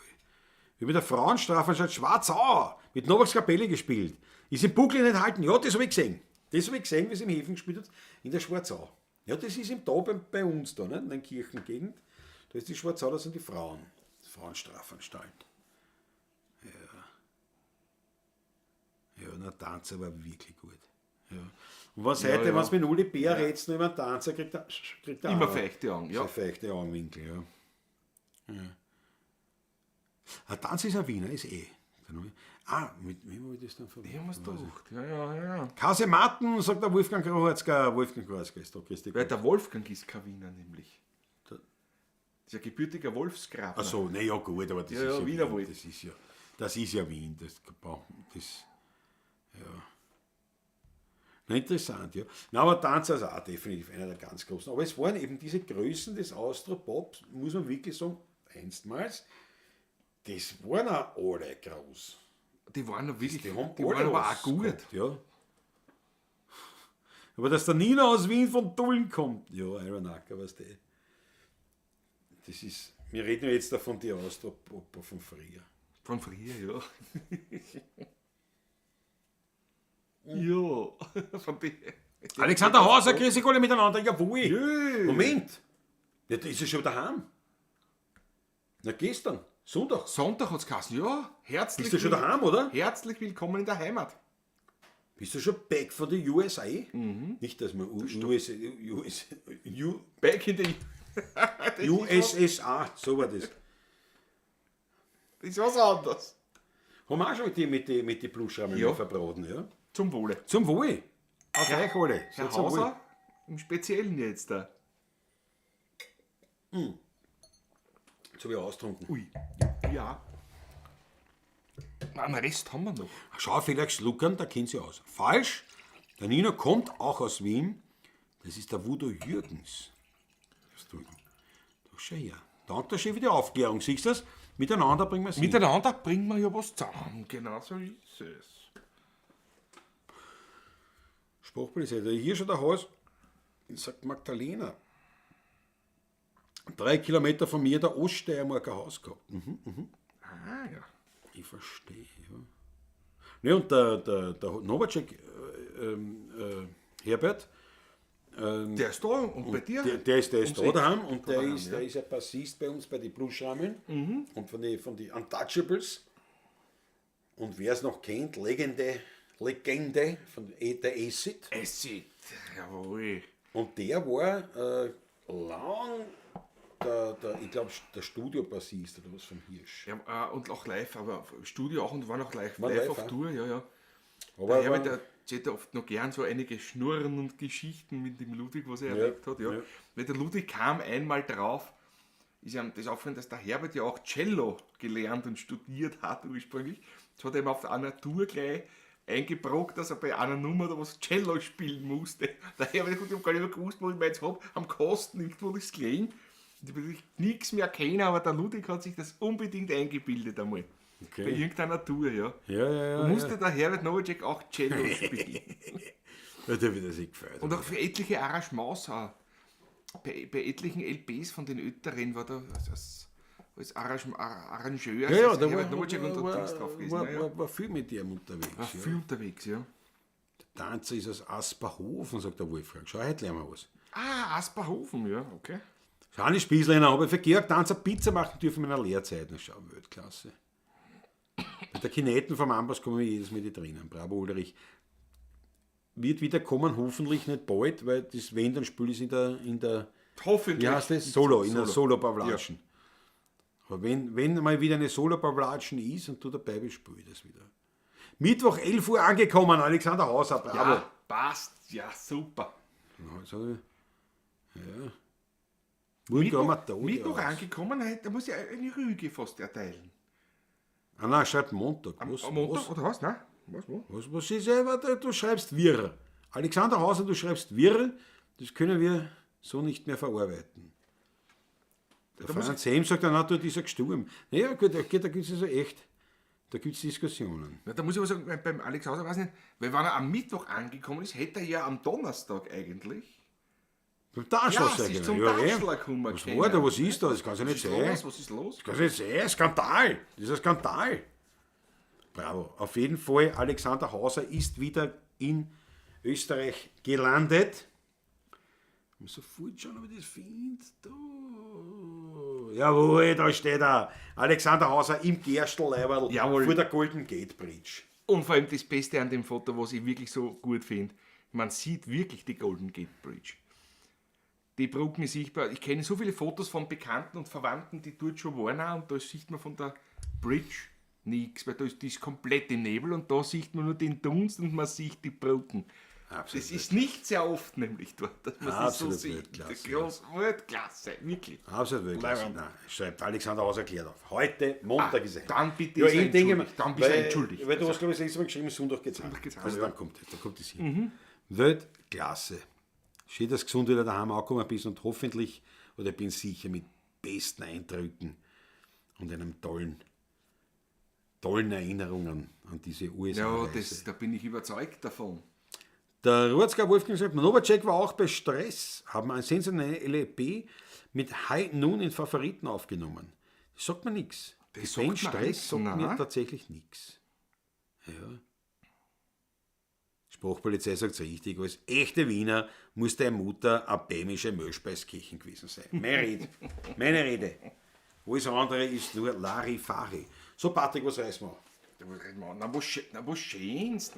Ich hab mit der Frauenstrafanstalt Schwarzau mit Novaks Kapelle gespielt. Ist im Buckel nicht halten. Ja, das habe ich gesehen. Das habe ich gesehen, wie sie im Häfen gespielt hat, in der Schwarzau. Ja, das ist im da bei uns da, ne? In der Kirchengegend. Da ist die Schwarzau, das sind die Frauen. Frauenstrafanstalt. Ja. Ja, na, Tanzer war wirklich gut. Ja. Und was heute, ja. wenn es mit Uli Bär redst, nur über einen Tanzer, kriegt er Immer auch feuchte Augen, ja. So feuchte Augenwinkel, ja. Ja. Ein Tanz ist ein Wiener, ist eh. Ah, mit wem habe ich das dann verwechselt? Ich hab's gedacht. Ja, ja, ja, ja. Kasematten, sagt der Wolfgang Krohatzka. Wolfgang Krohatzka ist da, Christi. Weil der Wolfgang ist kein Wiener nämlich. Das ist ja gebürtiger Wolfsgrabner. Ach so, na ja, gut, aber das Ja, ist ja, ja Wienerwald. Wien. Das ist ja Wien. Das, ja. Na, interessant, ja. Na, aber Tanzer ist auch definitiv einer der ganz großen. Aber es waren eben diese Größen des Austropops, muss man wirklich sagen, einstmals, das waren auch alle groß. Die waren noch wirklich, Die haben die alle waren aber was auch gut. gehabt, ja. Aber dass der Nina aus Wien von Tulln kommt, ja, Iron Acker, weißt du. Das ist, wir reden ja jetzt davon, die Austropop von früher. Von früher, ja. Ja, von die. Alexander Hauser, grüß dich alle miteinander, jawohl. Moment, ja, da ist er schon daheim. Na, gestern, Sonntag. Sonntag hat's geheißen, ja. Herzlich, Bist du schon daheim, oder? herzlich willkommen in der Heimat. Bist du schon back von der USA? Nicht, dass man USA, US, U, Back in the. USSA, so war das. Das ist was anderes. Haben wir auch schon mit die Bluschrammen Ja. verbraten, ja? Zum Wohle. Zum Wohl. Auf euch alle. Herr Seid zum Wohl. Hauser, im Speziellen jetzt da. Jetzt habe ich austrunken. Ui. Ja. Einen Rest haben wir noch. Schau, Felix Luckern, da kennt sie aus. Falsch. Der Nino kommt auch aus Wien. Das ist der Wudo Jürgens. Das du. Doch schau her. Danke schön für die Aufklärung. Siehst du das? Miteinander bringen wir es hin. Miteinander bringen wir ja was zusammen. Genau so ist es. Sprachpolizei. Hier schon der Haus in St. Magdalena. 3 Kilometer von mir der Oststeiermark ein Haus gehabt. Mhm. Ah, ja. Ich verstehe, ja. Ne, und der Novacek Herbert, Der ist da und bei dir? der ist Ums da Eck. daheim und der, daheim, ist, ja. der ist ja Bassist bei uns bei den Blueschrammen und von die Untouchables. Und wer es noch kennt, Legende von der Acid. Acid. Jawohl. Und der war lang ich glaube, der Studiobassist oder was vom Hirsch. Ja, und auch live, aber Studio auch und war noch live, War live live auf auch. Tour, ja, ja. Aber Der Herbert war, erzählt ja oft noch gern so einige Schnurren und Geschichten mit dem Ludwig, was er Ja, erlebt hat. Ja. ja. Weil der Ludwig kam einmal drauf, ist ihm das aufgefallen, dass der Herbert ja auch Cello gelernt und studiert hat ursprünglich. Das hat er ihm auf einer Tour gleich eingebrockt, dass er bei einer Nummer oder was Cello spielen musste. Der Herbert hat gesagt, ich hab gar nicht mehr gewusst, wo ich mir jetzt hab, am Kosten irgendwo das gelegen. Und ich hab natürlich nichts mehr kennen, aber der Ludwig hat sich das unbedingt eingebildet einmal. Okay. Bei irgendeiner Tour, ja. ja, ja, ja. Und musste der Herbert Novacek auch Cello spielen. Ja, der wird sich gefreut. Und auch für etliche Arrangements auch. Bei etlichen LPs von den Älteren war da als Arrangeur ja, ja, also da Herbert war, Novacek und war, der Dings drauf gewesen. war, ja, ja. war, war viel mit dem unterwegs. War ja. viel unterwegs, ja. Der Tanzer ist aus Asperhofen, sagt der Wolfgang. Schau, heute lernen wir was. Ah, Asperhofen, ja, okay. Schani Spießlehner habe ich für Georg Danzer Pizza machen dürfen in meiner Lehrzeit. Na schau, Weltklasse. Bei der Kineten vom Amboss kommen wir jedes Mal die Tränen. Bravo, Ulrich. Wird wieder kommen, hoffentlich nicht bald, weil das wenn, dann spiele ich in der Hoffentlich. Wie heißt das? Solo, in der Solo-Pavlatschen. Ja. Aber wenn mal wieder eine Solo-Pavlatschen ist und du dabei bist, spiele ich das wieder. Mittwoch, 11 Uhr angekommen, Alexander Hauser, bravo. Ja, passt, ja, super. Also, ja. Mittwoch angekommen, da muss ich eine Rüge fast erteilen. Ah nein, schreibt Montag. Was, am Montag was? Oder was? Nein. Was ist selber? Du schreibst wirr. Alexander Hauser, du schreibst wirr. Das können wir so nicht mehr verarbeiten. Der Franz Heim sagt dann, dort ist er gestorben. Naja, gut, da gibt es also echt, da gibt es Diskussionen. Na, da muss ich aber sagen, beim Alex Hauser weiß ich nicht, weil wenn er am Mittwoch angekommen ist, hätte er ja am Donnerstag eigentlich. Zum Tarschlag, ja, ist zum Tarschlag gekommen. Was war da, was ist da? Das kann ja nicht sein. Was ist los? Das kann ja nicht sein, Skandal. Das ist ein Skandal. Bravo. Auf jeden Fall, Alexander Hauser ist wieder in Österreich gelandet. Ich muss sofort schauen, ob ich das finde. Da. Jawohl, da steht er. Alexander Hauser im Gerstl-Leiberl vor der Golden Gate Bridge. Und vor allem das Beste an dem Foto, was ich wirklich so gut finde, man sieht wirklich die Golden Gate Bridge. Die Brücken ist sichtbar. Ich kenne so viele Fotos von Bekannten und Verwandten, die dort schon waren, und da sieht man von der Bridge nichts, weil da ist, die ist komplett im Nebel und da sieht man nur den Dunst und man sieht die Brücken. Absolut. Das ist nicht sehr oft nämlich dort, dass man das so sieht. Weltklasse. Groß, Weltklasse, wirklich. Absolut Weltklasse. Nein, schreibt Alexander Hauser klärt auf. Heute, Montag ist er. Dann bitte ja, ist er ich denke, entschuldigt. Dann bist du entschuldigt. Weil du hast, glaube ich, das letzte Mal geschrieben, Sonntag geht's an. Also ja. Dann kommt es hin. Weltklasse. Schön, dass du gesund wieder daheim angekommen bist und hoffentlich, oder ich bin sicher, mit besten Eindrücken und einem tollen Erinnerungen an diese USA. Ja, da bin ich überzeugt davon. Der Rurzka Wolfgang sagt, Novacek war auch bei Stress, haben eine sensationelle LP mit High Noon in Favoriten aufgenommen. Das sagt mir nichts. Die Band Stress sagt mir tatsächlich nichts. Ja. Sprachpolizei sagt es richtig, als echte Wiener muss deine Mutter eine bämische Mehlspeiskirchen gewesen sein. Meine Rede. Alles andere ist nur Larifari. So, Patrick, was reißen wir? Na, was Schönes.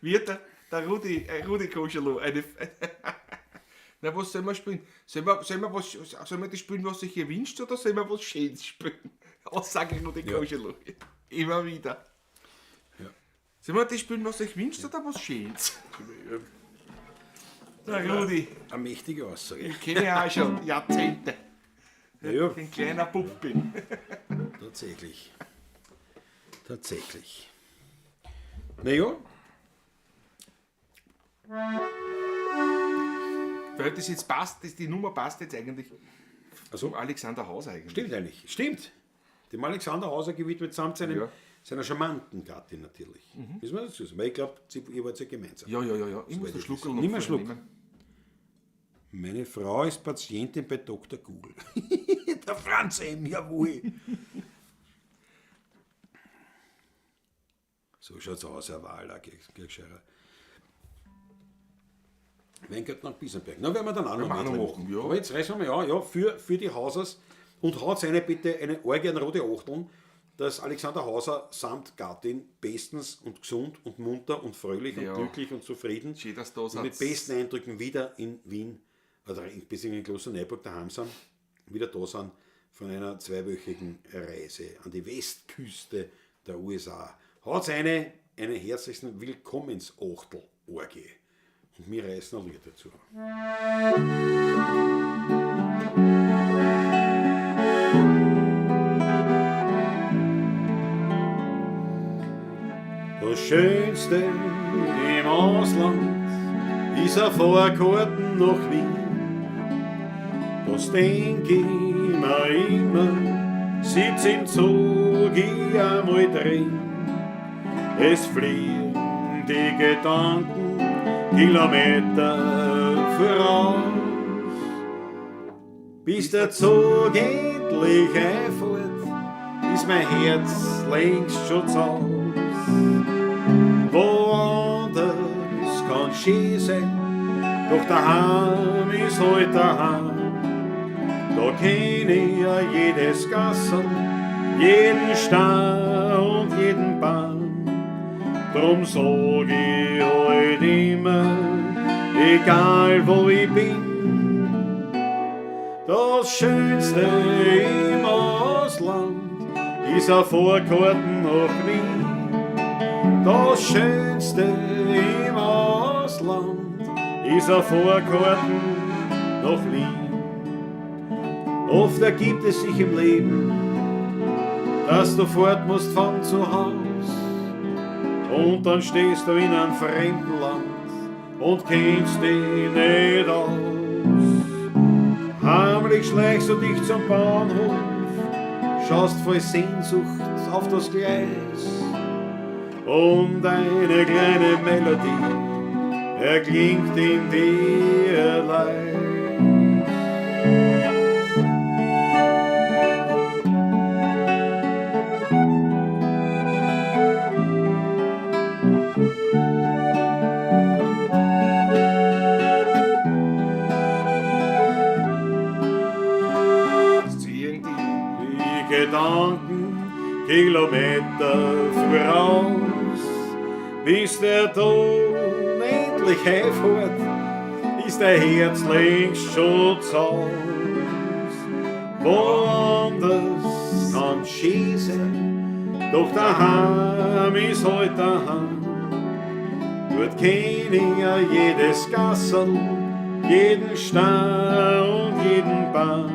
Wie der Rudi Koschelo. Na, was sollen wir spielen? Sollen wir das spielen, was sich gewünscht, oder sollen wir was Schönes spielen? Aussage Rudi Koschelo. Immer wieder. Ja. Sollen wir das spielen, was sich wünscht, oder was Schönes? Der Rudi. Eine mächtige Aussage. Ich kenne ja auch schon Jahrzehnte. Ja. Ich ein kleiner Bub bin. Tatsächlich. Tatsächlich. Naja. Weil das jetzt passt, die Nummer passt jetzt eigentlich zum Alexander Hauser eigentlich. Stimmt eigentlich. Stimmt. Dem Alexander Hauser gewidmet samt seiner charmanten Gattin natürlich. Mhm. Müssen wir dazu sagen. Weil ich glaube, ihr wart ja gemeinsam. Ja. Ich muss den Schluck noch Nimm einen Schluck. Nehmen. Meine Frau ist Patientin bei Dr. Google. Der Franz M., jawohl. So schaut's aus, Herr Wahler, Gescherer. Weingart nach Biesenberg. Na, werden wir dann auch noch machen. Ja. Aber jetzt reißen wir mal an, ja, für die Hausers. Und haut eine bitte eine Orgie an rote Achteln, dass Alexander Hauser samt Gattin bestens und gesund und munter und fröhlich und glücklich und zufrieden schön, dass da und mit besten Eindrücken wieder in Wien oder beziehungsweise in Klosterneuburg daheim sind, wieder da sind von einer zweiwöchigen Reise an die Westküste der USA. Haut eine herzlichsten Willkommensachtel-Orgie. Und wir reißen ein Lied dazu. Das Schönste im Ausland ist ein Fahrkarten nach Wien. Das denk ich mir immer, sitz im Zug ich einmal drin. Es fliegen die Gedanken Kilometer voraus, bis der Zug endlich einfährt, ist mein Herz längst schon zu Haus. Woanders kann schön sein, Doch daheim ist halt daheim. Da kenn ich ja jedes Gassel, jeden Stein und jeden Baum. Drum sag ich halt immer, egal wo ich bin, das Schönste im Ausland ist ein Fahrkarten nach Wien. Das Schönste im Ausland ist ein Fahrkarten nach Wien. Oft ergibt es sich im Leben, dass du fort musst von zu Haus. Und dann stehst du in einem fremden Land und kennst dich nicht aus. Heimlich schleichst du dich zum Bahnhof, schaust voll Sehnsucht auf das Gleis. Und eine kleine Melodie erklingt in dir leis. Ziehen die Die Gedanken Kilometer voraus, bis der Ton endlich heimfährt, ist der Herz längst schon zu Haus. Woanders kann schön sein, doch daheim ist halt daheim. Dort kenn ich ja jedes Gassel, jeden Stein und jeden Baum.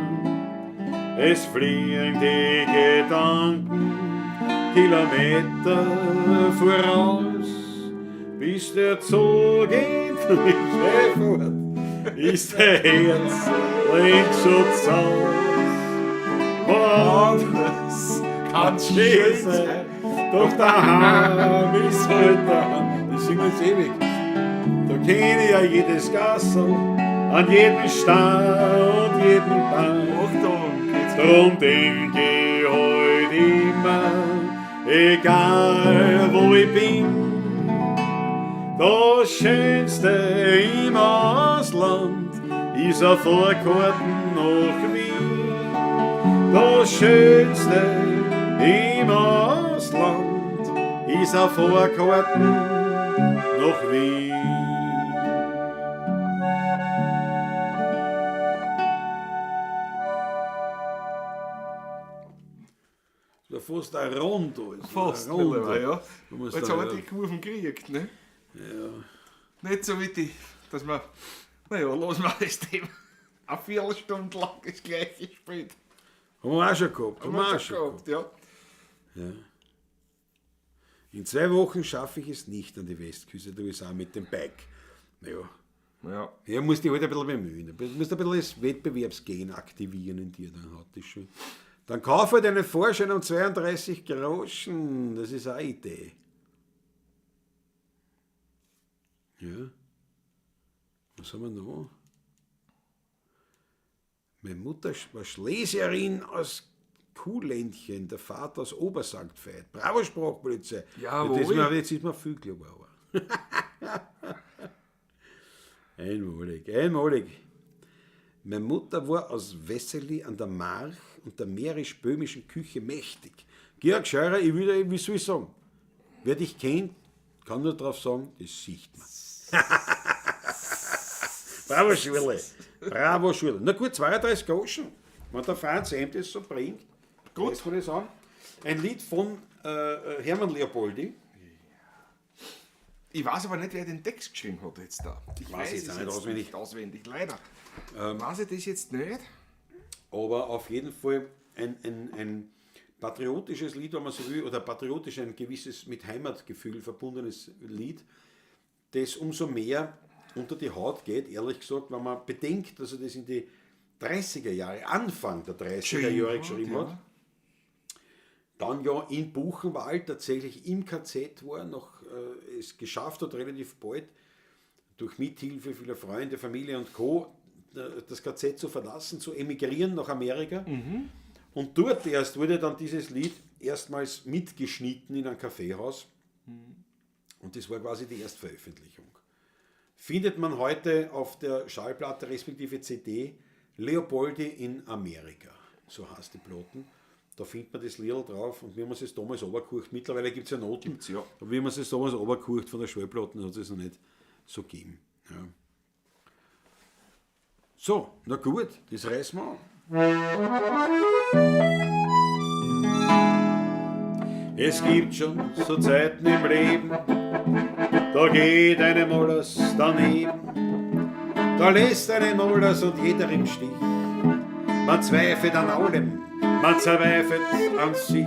Es fliegen die Gedanken Kilometer voraus, bis der Zug endlich herfährt, ist der Herz längst schon zu Haus. Woanders kann's schön sein, doch daheim ist halt daheim. Das singt jetzt ewig. Da kenn ich ja jedes Gassel, an jedem Stein und jeden Baum. Achtung, geht's. Drum denk ich heut immer, egal wo ich bin, das Schönste im Ausland ist ein Fahrkarten nach Wien. Das Schönste im Ausland ist ein Fahrkarten nach Wien. Da fast ein Rondo. Ist Fast, ein Rondo. aber, ja. Du musst Jetzt da, haben wir ja. die Kurven gekriegt, ne? Ja. Nicht so wie die, dass man, naja, lass mal das Thema. Eine Viertelstunde lang das gleiche gespielt. Haben wir auch schon gehabt. Haben wir auch schon gehabt. ja. In 2 Wochen schaffe ich es nicht an die Westküste der USA mit dem Bike. Naja. Ja. Ja, musst dich halt ein bisschen bemühen. Du musst ein bisschen das Wettbewerbsgen aktivieren in dir, dann hat das schon. Dann kauf halt einen Fahrschein um 32 Groschen. Das ist auch eine Idee. Ja. Was haben wir noch? Meine Mutter war Schlesierin aus Kuhländchen, der Vater aus Obersankt Veit. Bravo, Sprachpolizei. Jawohl. Jetzt ist mir viel klar geworden. Einmalig, einmalig. Meine Mutter war aus Wessely an der March und der mährisch-böhmischen Küche mächtig. Georg Scheurer, ich will, wie soll ich sagen? Wer dich kennt, kann nur drauf sagen, das sieht man. Bravo, Schule. Bravo, Schule. Na gut, 32 Groschen. Wenn der Franz Emt das so bringt, gut, kann ich sagen. Ein Lied von Hermann Leopoldi. Ich weiß aber nicht, wer den Text geschrieben hat jetzt da. Ich Weiß weiß jetzt es auch nicht jetzt auswendig. nicht auswendig, leider. Weiß ich das jetzt nicht? Aber auf jeden Fall ein patriotisches Lied, wenn man so will, oder patriotisch ein gewisses mit Heimatgefühl verbundenes Lied, das umso mehr unter die Haut geht, ehrlich gesagt, wenn man bedenkt, dass er das in die 30er Jahre, Anfang der 30er Jahre geschrieben hat. Dann ja in Buchenwald tatsächlich im KZ war, noch es geschafft hat, relativ bald durch Mithilfe vieler Freunde, Familie und Co. Das KZ zu verlassen, zu emigrieren nach Amerika. Und dort erst wurde dann dieses Lied erstmals mitgeschnitten in einem Kaffeehaus. Und das war quasi die Erstveröffentlichung. Findet man heute auf der Schallplatte respektive CD Leopoldi in Amerika. So heißt die Platten. Da findet man das Lied drauf und wie man es damals runtergekocht. Mittlerweile gibt es ja Noten. Gibt's, ja. Aber wie man es damals runtergekocht von der Schallplatten, hat es noch nicht so gegeben. Ja. So, na gut, das reißen wir an. Es gibt schon so Zeiten im Leben, da geht einem alles daneben. Da lässt einem alles und jeder im Stich. Man zweifelt an allem, man zweifelt an sich.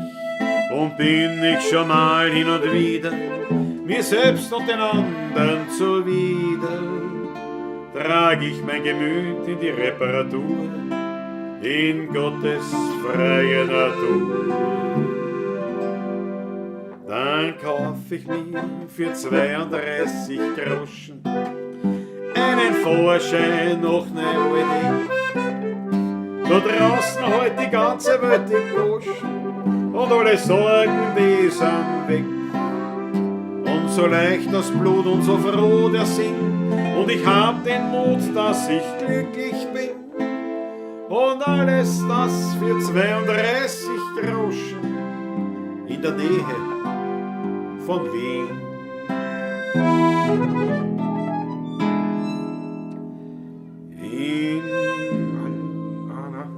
Und bin ich schon mal hin und wieder mir selbst und den anderen zuwider, trag ich mein Gemüt in die Reparatur, in Gottes freie Natur. Dann kauf ich mir für 32 Groschen einen Vorschein noch ne Woldig. Da draußen heut die ganze Welt im Goschen und alle Sorgen, die sind weg. Und so leicht das Blut und so froh der Sinn, und ich hab den Mut, dass ich glücklich bin. Und alles das für 32 Groschen in der Nähe von Wien. In Ah, nein.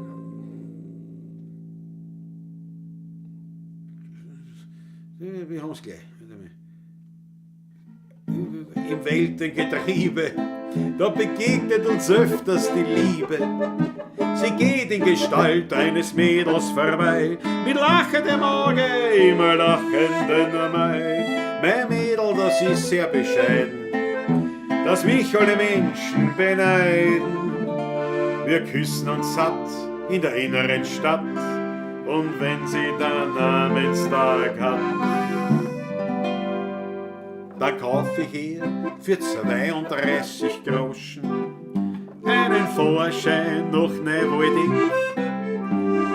Wir haben's gleich. Im Weltengetriebe, da begegnet uns öfters die Liebe. Sie geht in Gestalt eines Mädels vorbei, mit lachendem Auge, immer lachenden Mai. Mein Mädel, das ist sehr bescheiden, dass mich alle Menschen beneiden. Wir küssen uns satt in der inneren Stadt, und wenn sie dann Namenstag hat, da kauf ich ihr für 32 Groschen einen Vorschein noch ne Woldig.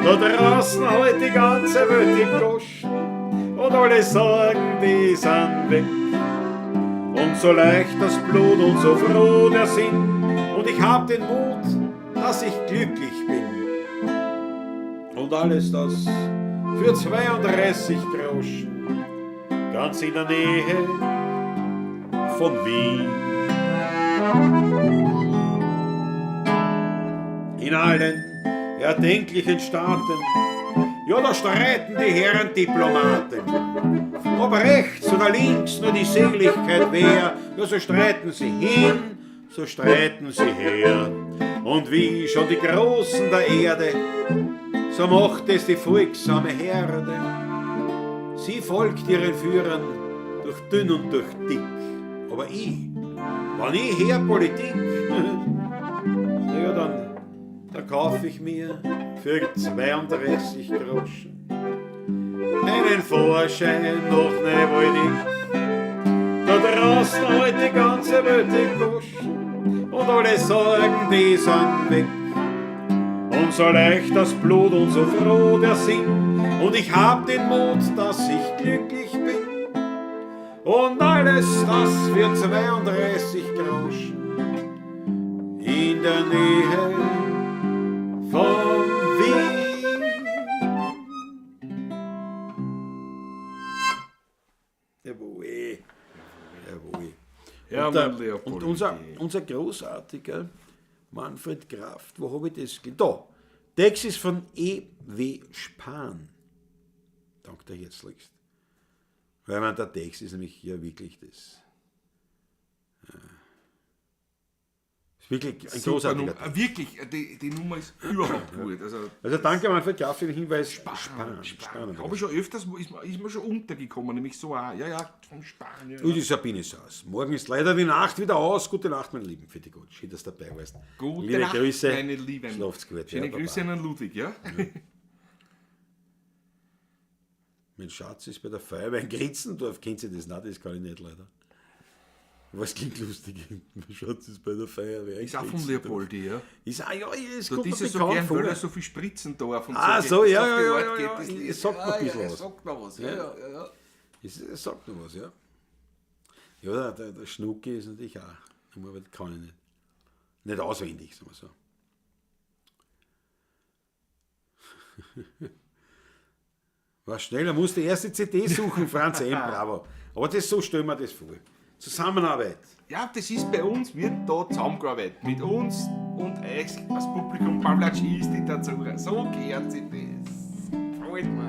Da draußen heut die ganze Welt im Goschen und alle Sorgen, die sind weg. Und so leicht das Blut und so froh der Sinn, und ich hab den Mut, dass ich glücklich bin. Und alles das für 32 Groschen, ganz in der Nähe von Wien. In allen erdenklichen Staaten, ja, da streiten die Herren Diplomaten. Ob rechts oder links nur die Seligkeit wär, ja, so streiten sie hin, so streiten sie her. Und wie schon die Großen der Erde, so macht es die folgsame Herde. Sie folgt ihren Führern durch dünn und durch dick. Aber ich, wenn ich her Politik, naja, dann kauf ich mir für 32 Groschen einen Vorschein noch ne Woldig. Da draußen heut die ganze Welt im Goschen und alle Sorgen, die sind weg. Und so leicht das Blut und so froh der Sinn, und ich hab den Mut, dass ich glücklich bin. Und alles das für 32 Groschen in der Nähe von Wien. Jawohl. Jawohl. Ja, und, mein Leopold. und unser großartiger Manfred Kraft, wo habe ich das? Da. Text ist von E.W. Spahn. Danke dir herzlichst. Weil man, der Text ist nämlich ja wirklich das. Ja. Ist wirklich ein Super großartiger Nummer. Text. Wirklich, die Nummer ist überhaupt gut. Also, Also danke Manfred Kraft für den Hinweis. Spahn. Spahn. Habe ich schon öfters, ist mir schon untergekommen, nämlich so auch. Ja, ja, vom Spahn. Ja, Und die Sabine saß. Morgen ist leider die Nacht wieder aus. Gute Nacht, meine Lieben. Für die Gott. Schön, dass du dabei warst. Gute Liebe Nacht, Grüße. meine Lieben. Schlaft's gut. Schöne ja, Grüße Baba. an Ludwig, ja? Ja. Mein Schatz ist bei der Feuerwehr in Kritzendorf. Kennt ihr das nicht? Das kann ich nicht leider. Was klingt lustig? Mein Schatz ist bei der Feuerwehr. in Ist auch von Kritzendorf. Leopoldi, ja. Ist auch, ja, es Da kommt mir ist er so bekannt gern, vor. weil er so viel spritzen darf. Und Ah, so, so, geht- ja, auf die ja, Art ja, geht ja, das ja, Lied. es sagt mir ein Ja, bisschen ja, was. Es sagt mir was, ja, ja, ja, ja. Es sagt mir was, ja. Ja, der Schnucki ist natürlich auch. Aber das kann ich nicht. Nicht auswendig, sagen wir so. War schneller, musst die erste CD suchen, Franz M. Bravo. Aber das, so stellen wir das vor. Zusammenarbeit. Ja, das ist bei uns, wird da zusammengearbeitet. Mit uns und euch als Publikum. Pavlatsch ist die dazu. So gehört sich das. Freut mich.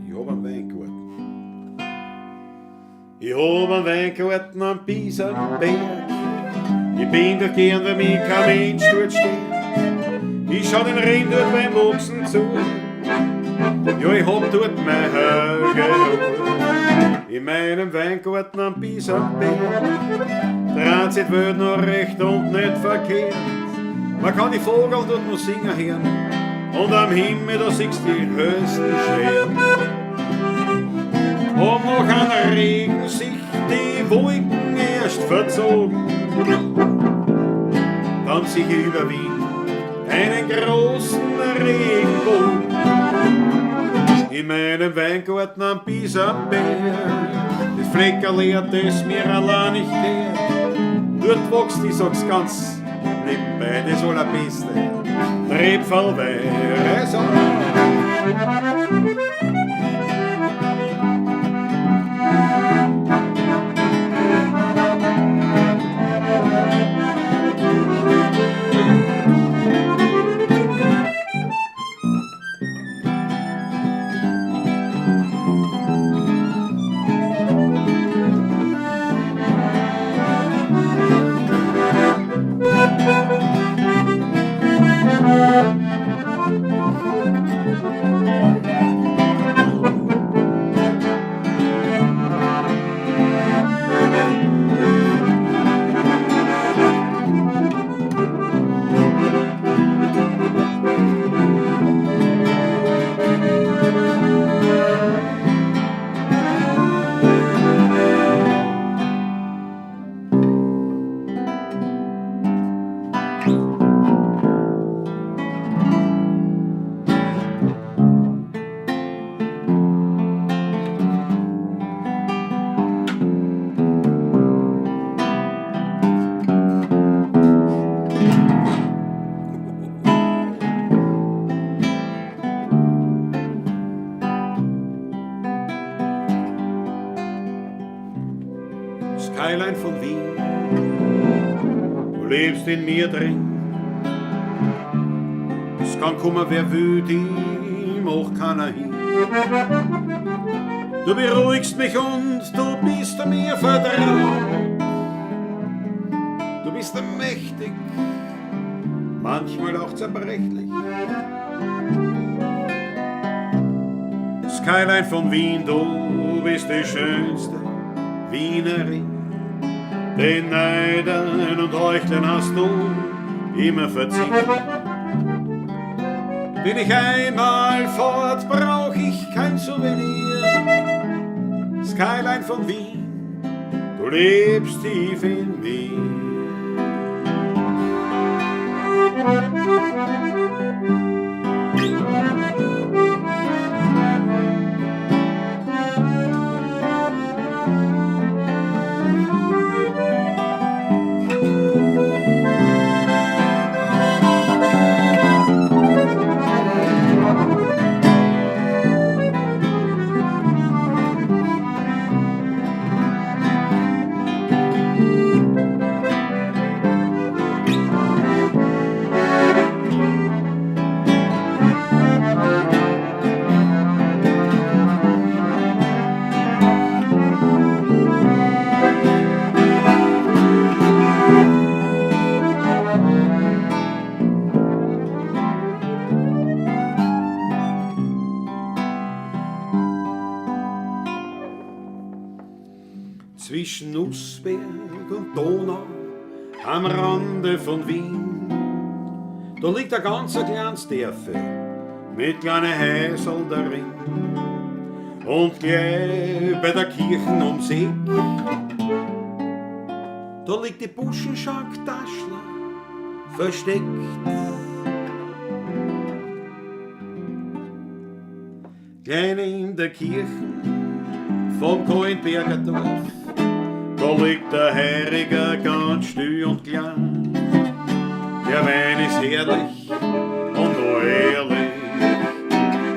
Ich hab einen Weingarten. Ich hab einen Weingarten am Bisamberg. Ich bin dort gern, weil mich kein Mensch dort steht. Ich schau den Reben dort beim Wachsen zu. Ja, ich hab dort mein Hauge. In meinem Weingarten am Bisamberg dreht sich die Welt noch recht und nicht verkehrt. Man kann die Vogel dort noch singen hören und am Himmel, da siehst du die höchsten Sterne. Und noch an Regen sich die Wolken erst verzogen, dann sich über Wien einen großen Regenbogen. In meinem Weingarten am Bisamberg, das Fleckerl, das mir allein nicht gehört. Dort wächst, ich sag's ganz nebenbei, das Allerbeste, Trepferlwein. Skyline von Wien, du lebst in mir drin. Es kann kommen, wer will, die macht keiner hin. Du beruhigst mich und du bist mir vertraut. Du bist mächtig, manchmal auch zerbrechlich. Skyline von Wien, du bist die schönste Wienerin. Den Neidern und Heuchlern hast du immer verziehen. Bin ich einmal fort, brauch ich kein Souvenir. Skyline von Wien, du lebst tief in mir. Zwischen Nussberg und Donau, am Rande von Wien, da liegt ein ganz kleines Dörfel mit kleinen Häuseln darin. Und gleich bei der Kirche ums Eck, da liegt die Buschenschank Taschler versteckt. Klein in der Kirche vom Kohlenberger Dorf, da liegt der Heiriger ganz still und klein. Der Wein ist herrlich und noch ehrlich,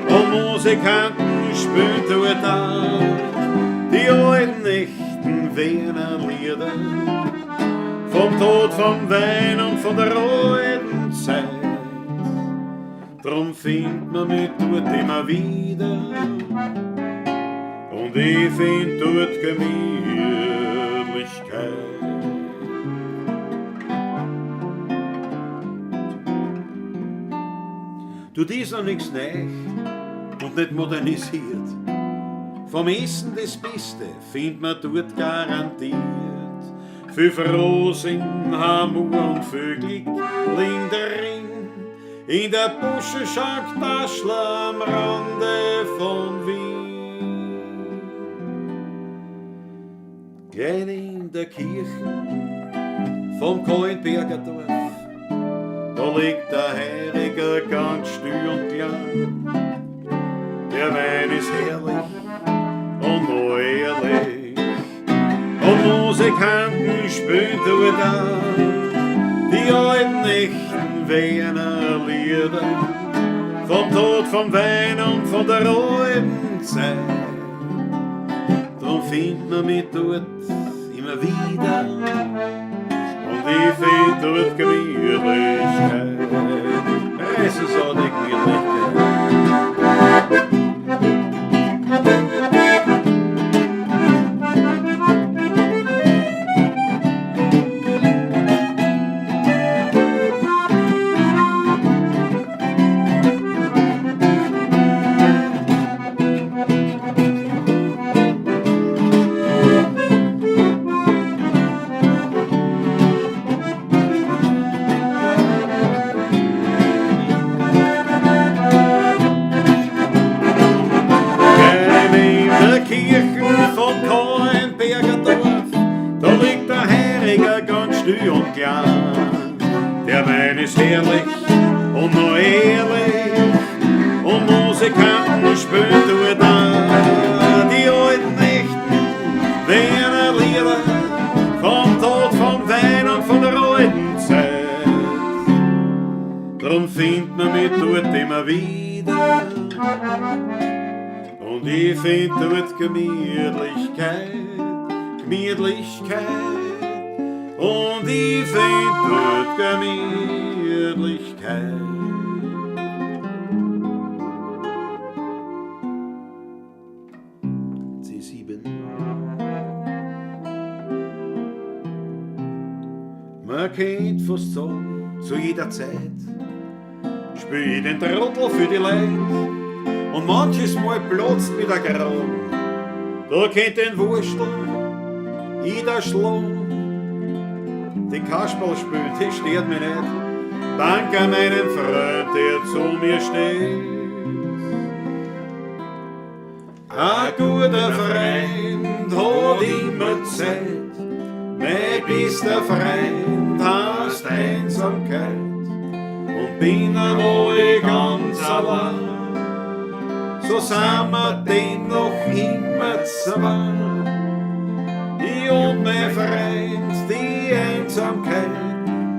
und Musikanten spielen dort auch die alten echten Wiener Lieder. Vom Tod, vom Wein und von der alten Zeit. Drum findet man mich dort immer wieder und ich find dort Gemütlichkeit. Dort ist noch nix neu und nicht modernisiert. Vom Essen das Beste findet man dort garantiert. Viel Frohsinn, Hamur und viel Glück liegt drin. In der Buschenschank am Rande von Wien. Klein in der Kirche vom Kohlenberger Dorf, da liegt der Heiriger ganz still und klein. Der Wein ist herrlich und noch ehrlich, und Musikanten spielen dort auch die alten echten Wiener Lieder. Vom Tod, vom Wein und von der alten Zeit. Drum findet man mich dort immer wieder und ich find dort Gemütlichkeit. Es ist so die Gemütlichkeit. In der Kirche vom Kohlenberger Dorf, da liegt der Heiriger ganz still und klein. Der Wein ist herrlich und noch ehrlich, und Musikanten spielen dort auch die alten echten Wiener Lieder vom Tod, vom Wein und von der alten Zeit. Drum findet man mich dort immer wieder und ich find dort Gemütlichkeit, Gemütlichkeit. Und ich find dort Gemütlichkeit. C7. Man kennt fast sagen, zu jeder Zeit spiel ich den Trottel für die Leute. Und manches Mal platzt mir der Kragen. Da kennt den Wurstel jeder schlagen. Den Kasperl spielt, das stört mich nicht. Danke meinem Freund, der zu mir steht. Ein guter Freund hat immer Zeit. Mein bester Freund heißt Einsamkeit. Und bin einmal ganz allein, so sind wir denn noch immer zwei. Ich und mein Freund, die Einsamkeit,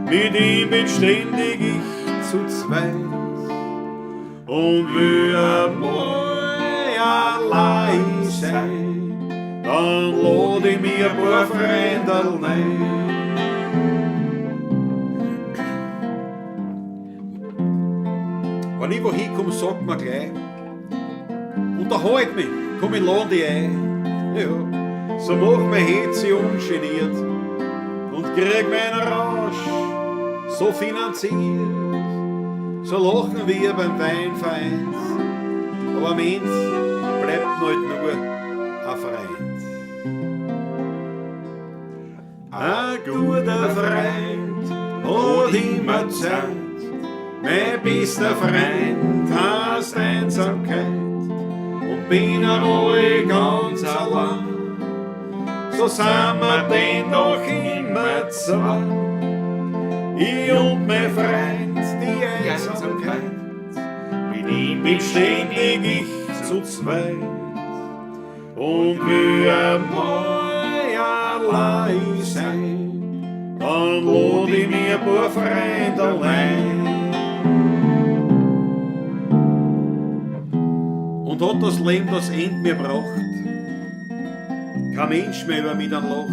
mit ihm bin ständig ich zu zweit. Und will einmal allein sein, dann lad ich mir ein paar Freunde ein. Wenn ich wo hinkomme, sagt man gleich, unterhalt mich, komm ich lade dich ein. Ja, so mach mein Herz ungeniert und krieg meinen Rausch so finanziert. So lachen wir beim Wein vereint, aber am Ende bleibt halt nur ein Freund. Ein guter Freund hat immer Zeit, mein bester Freund heißt Einsamkeit. Und bin einmal ganz allein, so sind wir denn noch immer zwei. Ich und mein Freund, die Einsamkeit, mit ihm bin ständig ich zu zweit. Und will einmal allein sein, dann lad ich mir ein paar Freunde ein. Und hat das Leben das End mir gebracht, kein Mensch mehr über mich dann lacht.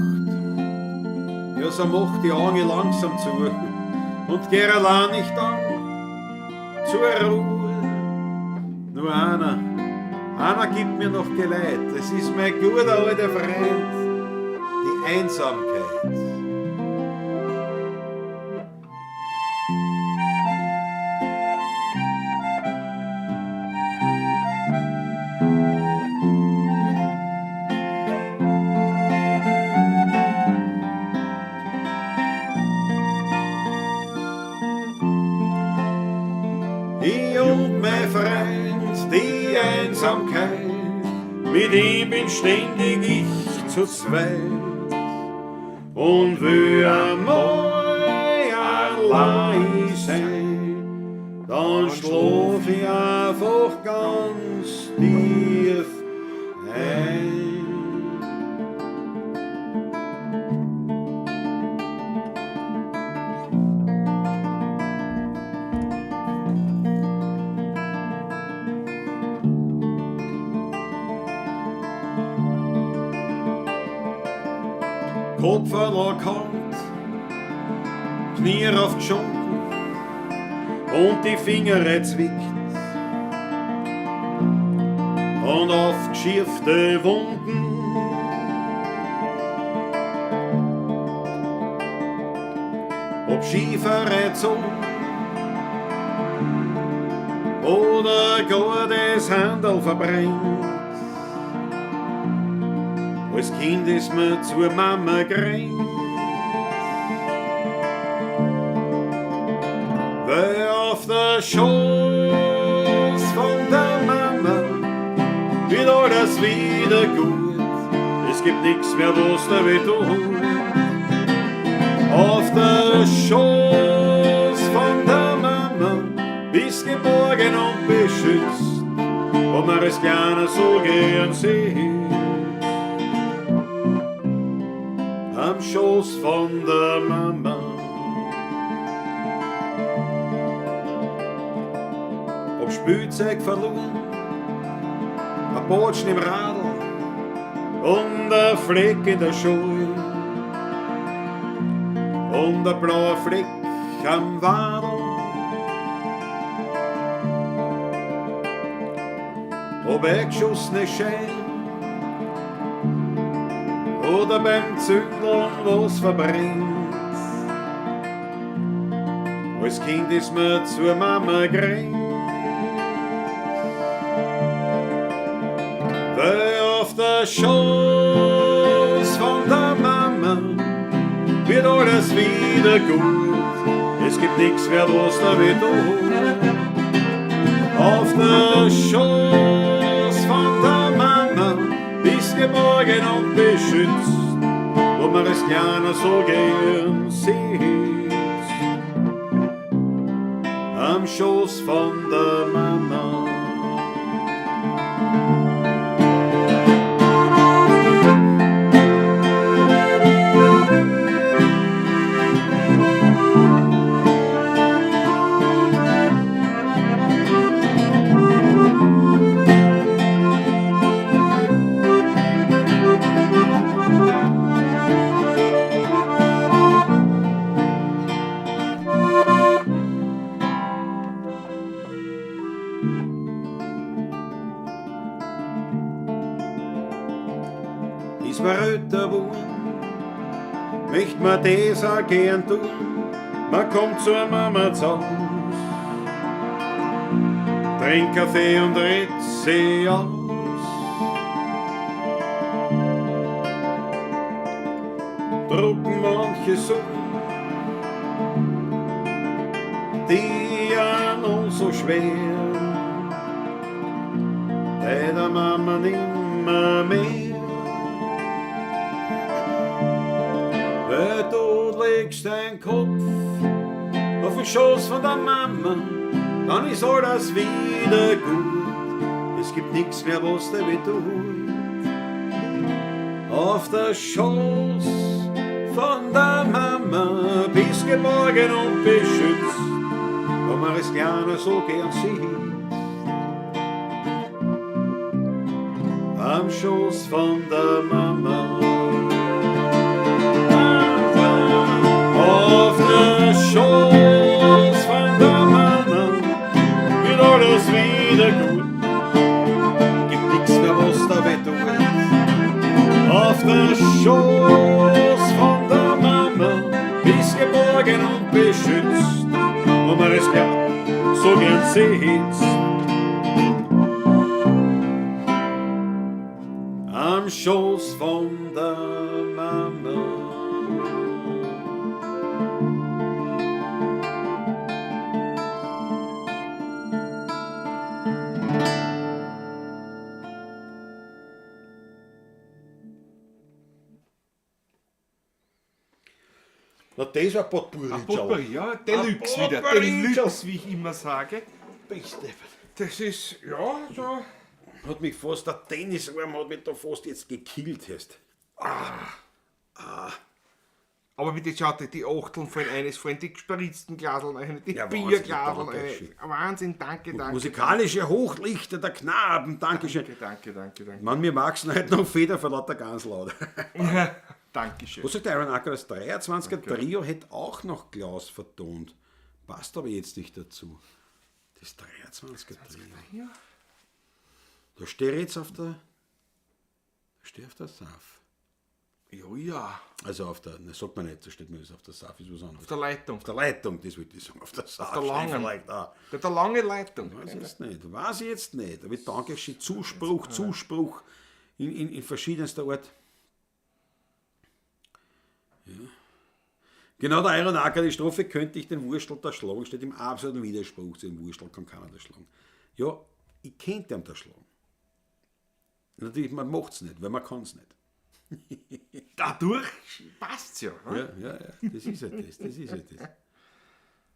Ja, so macht die Augen langsam zu und geh allein nicht an zur Ruhe. Nur einer, einer gibt mir noch Geleit, es ist mein guter alter Freund, die Einsamkeit. Ich und mein Freund, die Einsamkeit, mit ihm bin ständig ich zu zweit und will einmal allein sein, dann schlaf ich einfach ganz tief ein. Kopf verloren, Knie aufgeschunken und die Finger zwickt und aufgeschürfte Wunden. Ob schiefere Zunge oder gar das Handel verbrennt. Als Kind ist mir zur Mama gerannt. Weil auf der Schoß von der Mama wird alles wieder gut. Es gibt nix mehr, was da weh tut. Auf der Schoß von der Mama bist geborgen und beschützt, wo man es gerne so gern sieht. Am Schoß von der Mama. Ob Spielzeug verloren, ein Botschen im Radl und ein Fleck in der Schuhe und ein blauer Fleck am Wadl. Ob eingeschossene Schein oder beim Zündeln was verbrennt. Als Kind ist mir zur Mama gerannt. Weil auf der Schoß von der Mama wird alles wieder gut. Es gibt nix mehr, was da weh tut. Auf der Schoß von der Mama bist geborgen und beschützt, wo man es gerne so gern sieht. Am Schoß von der Mama. Ist man älter geworden, möcht man das auch gern tun, man kommt zur Mama zu Haus, trinkt Kaffee und redet sie aus. Drucken manche so, die an uns so schwer, bei der Mama nimmer mehr. Weil du legst deinen Kopf auf den Schoß von der Mama, dann ist alles wieder gut. Es gibt nix mehr, was dir weh tut. Auf der Schoß von der Mama bist geborgen und beschützt, wo man es gerne so gern sieht. Am Schoß von der Mama. Auf der Schoß von der Mama wird alles wieder gut. Gibt nix mehr, was da weh tut. Auf der Schoß von der Mama bist geborgen und beschützt, wo man es gern so gern sitzt. Am Schoß von der Mama. Na, das war Potpourri. Ein Potpourri, ja, Deluxe Ein wieder. Potpourri. Deluxe, wie ich immer sage. Beste. Das ist, ja, so. Hat mich fast, der Tennisarm hat mich da fast jetzt gekillt. Hast. Aber bitte schaut, die Achteln fallen ein, es fallen die gespritzten Glaseln ein, die Ja, Wahnsinn, Bierglaseln danke ein. schön. Wahnsinn, danke, danke. Musikalische Hochlichter der Knaben, Dankeschön. Danke, danke, danke, danke. Mann, mir mag's heute noch Feder vor lauter Ganslaut. Dankeschön. Was sagt der Iron Acker? Das 23er Trio hätte auch noch Klaus vertont. Passt aber jetzt nicht dazu. Das 23er Trio. Ja. Da stehe ich jetzt auf der. Da stehe auf der Saf. Ja, ja. Also auf der, ne, sagt man nicht, da steht man jetzt auf der Saf, ist was anderes. Auf der Leitung. Auf der Leitung, das wollte ich sagen. Auf der Saf. der langen. Vielleicht auch. Der lange Leitung. Weiß ich jetzt nicht. Weiß ich jetzt nicht. Aber ich danke schön. Zuspruch, Zuspruch in verschiedenster Art. Ja. Genau, der Iron Acker, die Strophe könnte ich den Wurstel da schlagen, steht im absoluten Widerspruch zu dem Wurstel, kann keiner da schlagen. Ja, ich könnte ihn da schlagen. Natürlich, man macht's nicht, weil man kann's nicht. Dadurch passt's ja. Ne? Ja, ja, ja, das ist halt das, das ist halt das.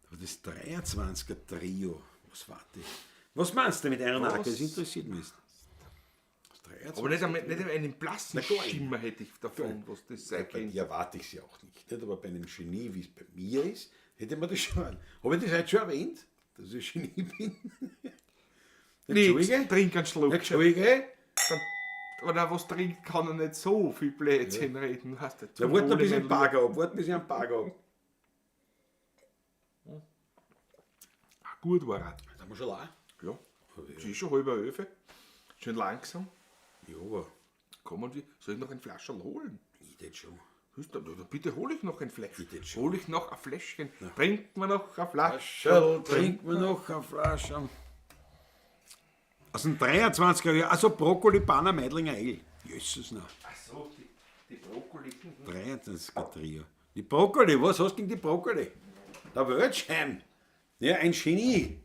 Aber das 23er Trio, was war das? Was meinst du mit Iron Acker? Das interessiert mich. Das 23er Aber nicht einmal, nicht einmal einen blassen Na, gar nicht. Schimmer hätte ich davon, was das sein Bei könnte. dir erwarte ich sie auch nicht, nicht. Aber bei einem Genie, wie es bei mir ist, hätte man das schon. Habe ich das heute schon erwähnt, dass ich Genie bin? Nix, Entschuldige? trink einen Schluck. Entschuldige? Dann, wenn er was trinkt, kann er nicht so viel Blödsinn reden. Weißt du, Da zum warte noch ein Wohle, bisschen mein Bagger ab, warte ein bisschen Bagger ab. Lieber. Ah, gut war er. Da haben wir schon lang. Ja. Es ist schon 10:30. Schön langsam. Ja, aber Kommen wir. Soll ich noch ein Flascherl holen? ich das schon. Hörst du, da, bitte hol ich noch ein Fläschchen. Bitte schon. Hol ich noch ein Fläschchen. Bringt mir noch ein Fläschchen. Flascherl, trink mir noch eine Flasche. Aus dem 23er Jahr, also Brokkoli Banner Meidlinger Ale. Jesus, na. Ach so, die Brokkoli. 23er Trio. Die Brokkoli, was hast du gegen die Brokkoli? Der Wölsheim. Ja, ein Genie.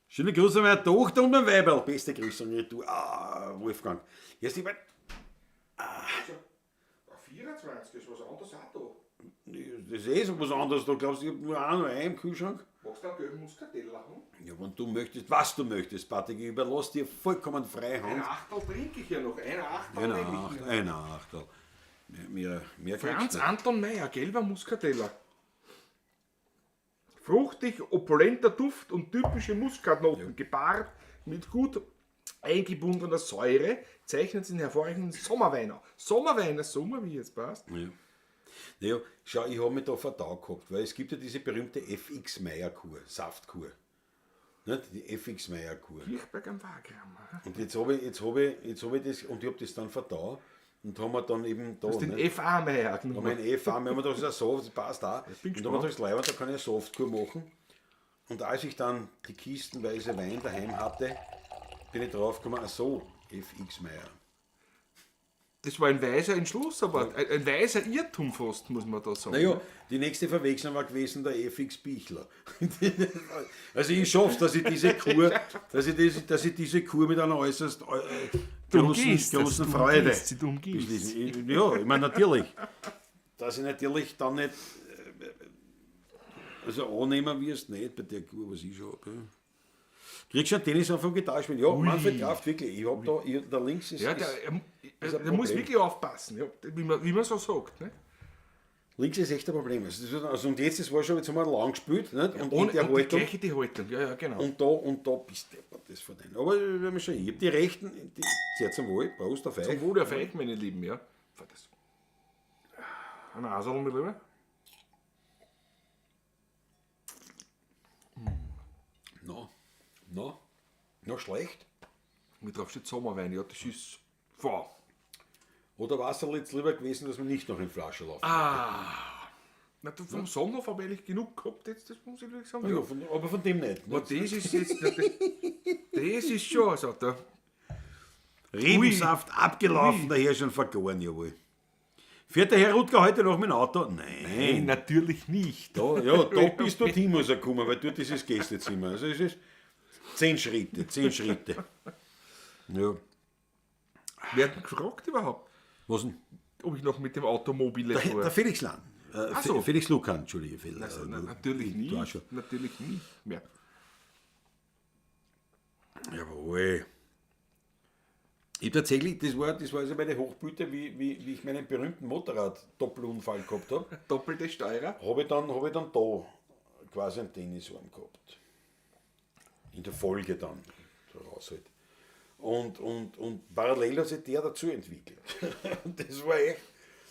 Schöne Grüße an meine Tochter und mein Weiberl. Beste Grüße an du. Ah, Wolfgang. Jetzt, ich mein, 24 ist was anderes auch da. das ist eh so was anderes. Du glaubst, ich hab nur einen Ei im Kühlschrank? Magst du einen gelben Muscatella haben? Ja, wenn du möchtest, was du möchtest, Patrick, ich überlasse dir vollkommen freie Ein Hand. Achtel trinke ich ja noch. Ein Achtel Ein nehme ich Achtel, noch. ein Achtel. Mehr kriegst Franz du nicht. Anton Meyer, gelber Muscatella. Fruchtig, opulenter Duft und typische Muskatnoten, gepaart mit gut eingebundener Säure, zeichnet sich einen hervorragenden Sommerwein aus. Sommerwein, Sommer, wie jetzt passt. Ja. Naja, schau, ich habe mich da verdaut gehabt, weil es gibt ja diese berühmte FX Meyer-Kur, Saftkur. Nicht? Die FX Meyer-Kur. Kirchberg am Wagram. aha. Und jetzt habe ich, jetzt hab ich, jetzt hab ich das, und ich habe das dann verdaut und haben wir dann eben da. Hast den ne? FA Meyer Haben genommen. wir einen FA, wir haben da so ein Saft, das passt auch. bin Und da haben wir das Leibwand, da kann ich eine Softkur machen. Und als ich dann die kistenweise Wein daheim hatte, bin ich draufgekommen, ach so, FX Meyer. Das war ein weiser Entschluss, aber ein weiser Irrtum fast, muss man da sagen. Naja, die nächste Verwechslung war gewesen der FX Bichler. Also ich schaff's, dass ich diese Kur, dass ich diese Kur mit einer äußerst Du großen, umgehst es, großen du Freude umgehst sie, du umgehst beschließen. Ja, ich meine natürlich, dass ich natürlich dann nicht, also annehmen wirst nicht bei der Kur, was ich schon habe. Ja. Kriegst du einen Tennis vom Gitarrespielen? Ja, Manfred Kraft, wirklich. Ich hab da, da links ist, Ja, ist, der, ist ein der muss Problem. wirklich aufpassen, ja, wie man so sagt. Ne? Links ist echt ein Problem. Also, und jetzt, das war schon, jetzt haben wir lang gespielt, nicht? Und in Ohne, der und die Haltung. gleiche die Haltung, ja, ja, genau. Und da bist du deppert, das von denen. Aber wir haben schon, ich hab die Rechten, die, sehr zum Wohl, Prost auf euch. Zum Wohl auf euch, meine Lieben, ja. Das. Ein Aserl, mein Lieber. No, no, noch schlecht. Mit drauf steht Sommerwein, ja, das ist. Wow. Oder war es jetzt lieber gewesen, dass wir nicht noch in Flasche laufen? Na, du, vom Sonnhof habe ich eigentlich genug gehabt, jetzt, das muss ich wirklich sagen. Ja, aber von dem nicht. Aber das ist jetzt. Na, das ist schon, also, da. Rebensaft abgelaufen, daher schon vergoren, jawohl. Fährt der Herr Rutger heute noch mit dem Auto? Nein. Nein, natürlich nicht. Da, ja, da bist du dorthin muss er kommen, weil dort ist das Gästezimmer. Also es ist 10 Schritte, 10 Schritte. Ja. Wer hat gefragt überhaupt, Was denn? ob ich noch mit dem Automobile Der fahre? Felix Lahn. Ach so. Felix Lukan, Entschuldige. Felix, Also, na, natürlich du auch nicht. schon. Natürlich nicht mehr. Jawohl. Ich tatsächlich, das war also meine Hochblüte, wie ich meinen berühmten Motorrad-Doppelunfall gehabt habe. Doppelte Steurer. Habe ich dann da quasi einen Tennisarm gehabt. In der Folge dann. So raus halt. Und parallel hat sich der dazu entwickelt. Und das war echt.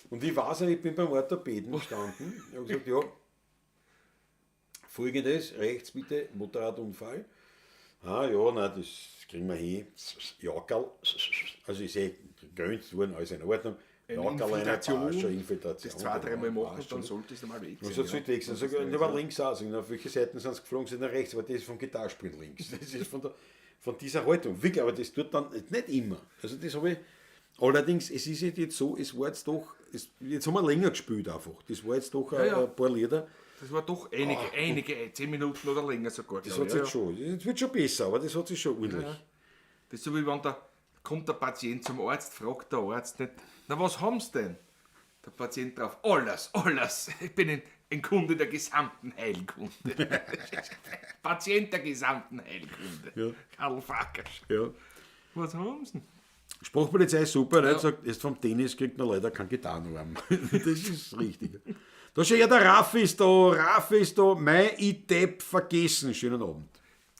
Und ich weiß nicht, ich bin beim Orthopäden gestanden. Ich habe gesagt, ja, folgendes, rechts bitte, Motorradunfall. Ah ja, nein, das kriegen wir hin. Jackerl. Also ich sehe, gegönnt worden, alles in Ordnung. Jackerl, eine Infiltration. passt schon, Infiltration. Das 2-3 Mal genau, machen, passt dann schon. sollte es einmal weg Und sein. so sollte weg sein. Das Sag, ist und aber links auch. Sag, auf welche Seiten sind sie geflogen? Sind nach rechts, aber das ist vom Gitarrespielen links. Das ist von dieser Haltung. Wirklich, aber das tut dann nicht immer. Also das habe ich. Allerdings, es ist jetzt so, es war jetzt doch, jetzt haben wir länger gespielt einfach. Das war jetzt doch ja. ein paar Lieder. Das war doch einige 10 Minuten oder länger sogar. Das glaub hat ich, sich jetzt schon, jetzt wird schon besser, aber das hat sich schon ordentlich. Ja. Das ist so wie wenn da kommt der Patient zum Arzt, fragt der Arzt nicht, na was haben Sie denn? Der Patient drauf, alles, alles. Ich bin ein Kunde der gesamten Heilkunde. Patient der gesamten Heilkunde. Ja. Karl Farkas. Ja. Was haben Sie denn? Sprachpolizei ist super, ne? Sagt, jetzt vom Tennis kriegt man leider keinen Gitarrenarm. Das ist richtig. Da steht ja, der Raffi ist da, Raffi ist da, mein Depp vergessen. Schönen Abend.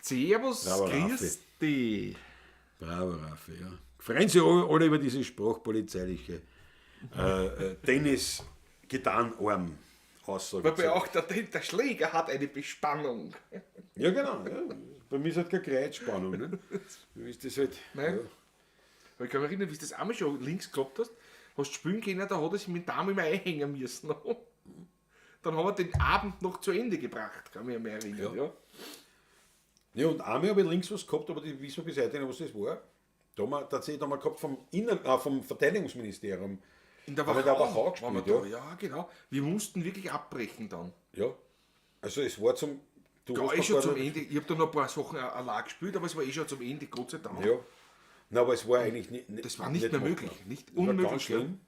Servus, Bravo, grüß dich. Bravo, Raffi, ja. Freuen sich alle über diese sprachpolizeiliche Tennis-Gitarrenarm-Aussage. Wobei auch der Schläger hat eine Bespannung. Ja, genau. Ja. Bei mir ist halt keine Kreuzspannung. Ne? Bei mir ist das halt. Nein. Ja. Weil ich kann mich erinnern, wie du das einmal schon links gehabt hast, hast du spielen können, da hat er sich mit dem Daumen immer einhängen müssen. Dann haben wir den Abend noch zu Ende gebracht, kann mich mehr erinnern. Ja. Ja. Ja, und einmal habe ich links was gehabt, aber die wissen wir bis heute nicht, was das war. Da haben wir tatsächlich da haben wir gehabt vom Verteidigungsministerium. In der Haben wir Wachau, in der Wachau waren wir gespielt, da. Ja, genau. Wir mussten wirklich abbrechen dann. Ja. Also es war zum. Du Ja, hast eh noch schon gar zum nicht- Ende. Ich habe da noch ein paar Sachen allein gespielt, aber es war eh schon zum Ende, Gott sei Dank. Ja. Nein, aber es war eigentlich nicht. Das war nicht mehr machbar. möglich. Nicht Das war unmöglich. ganz schlimm.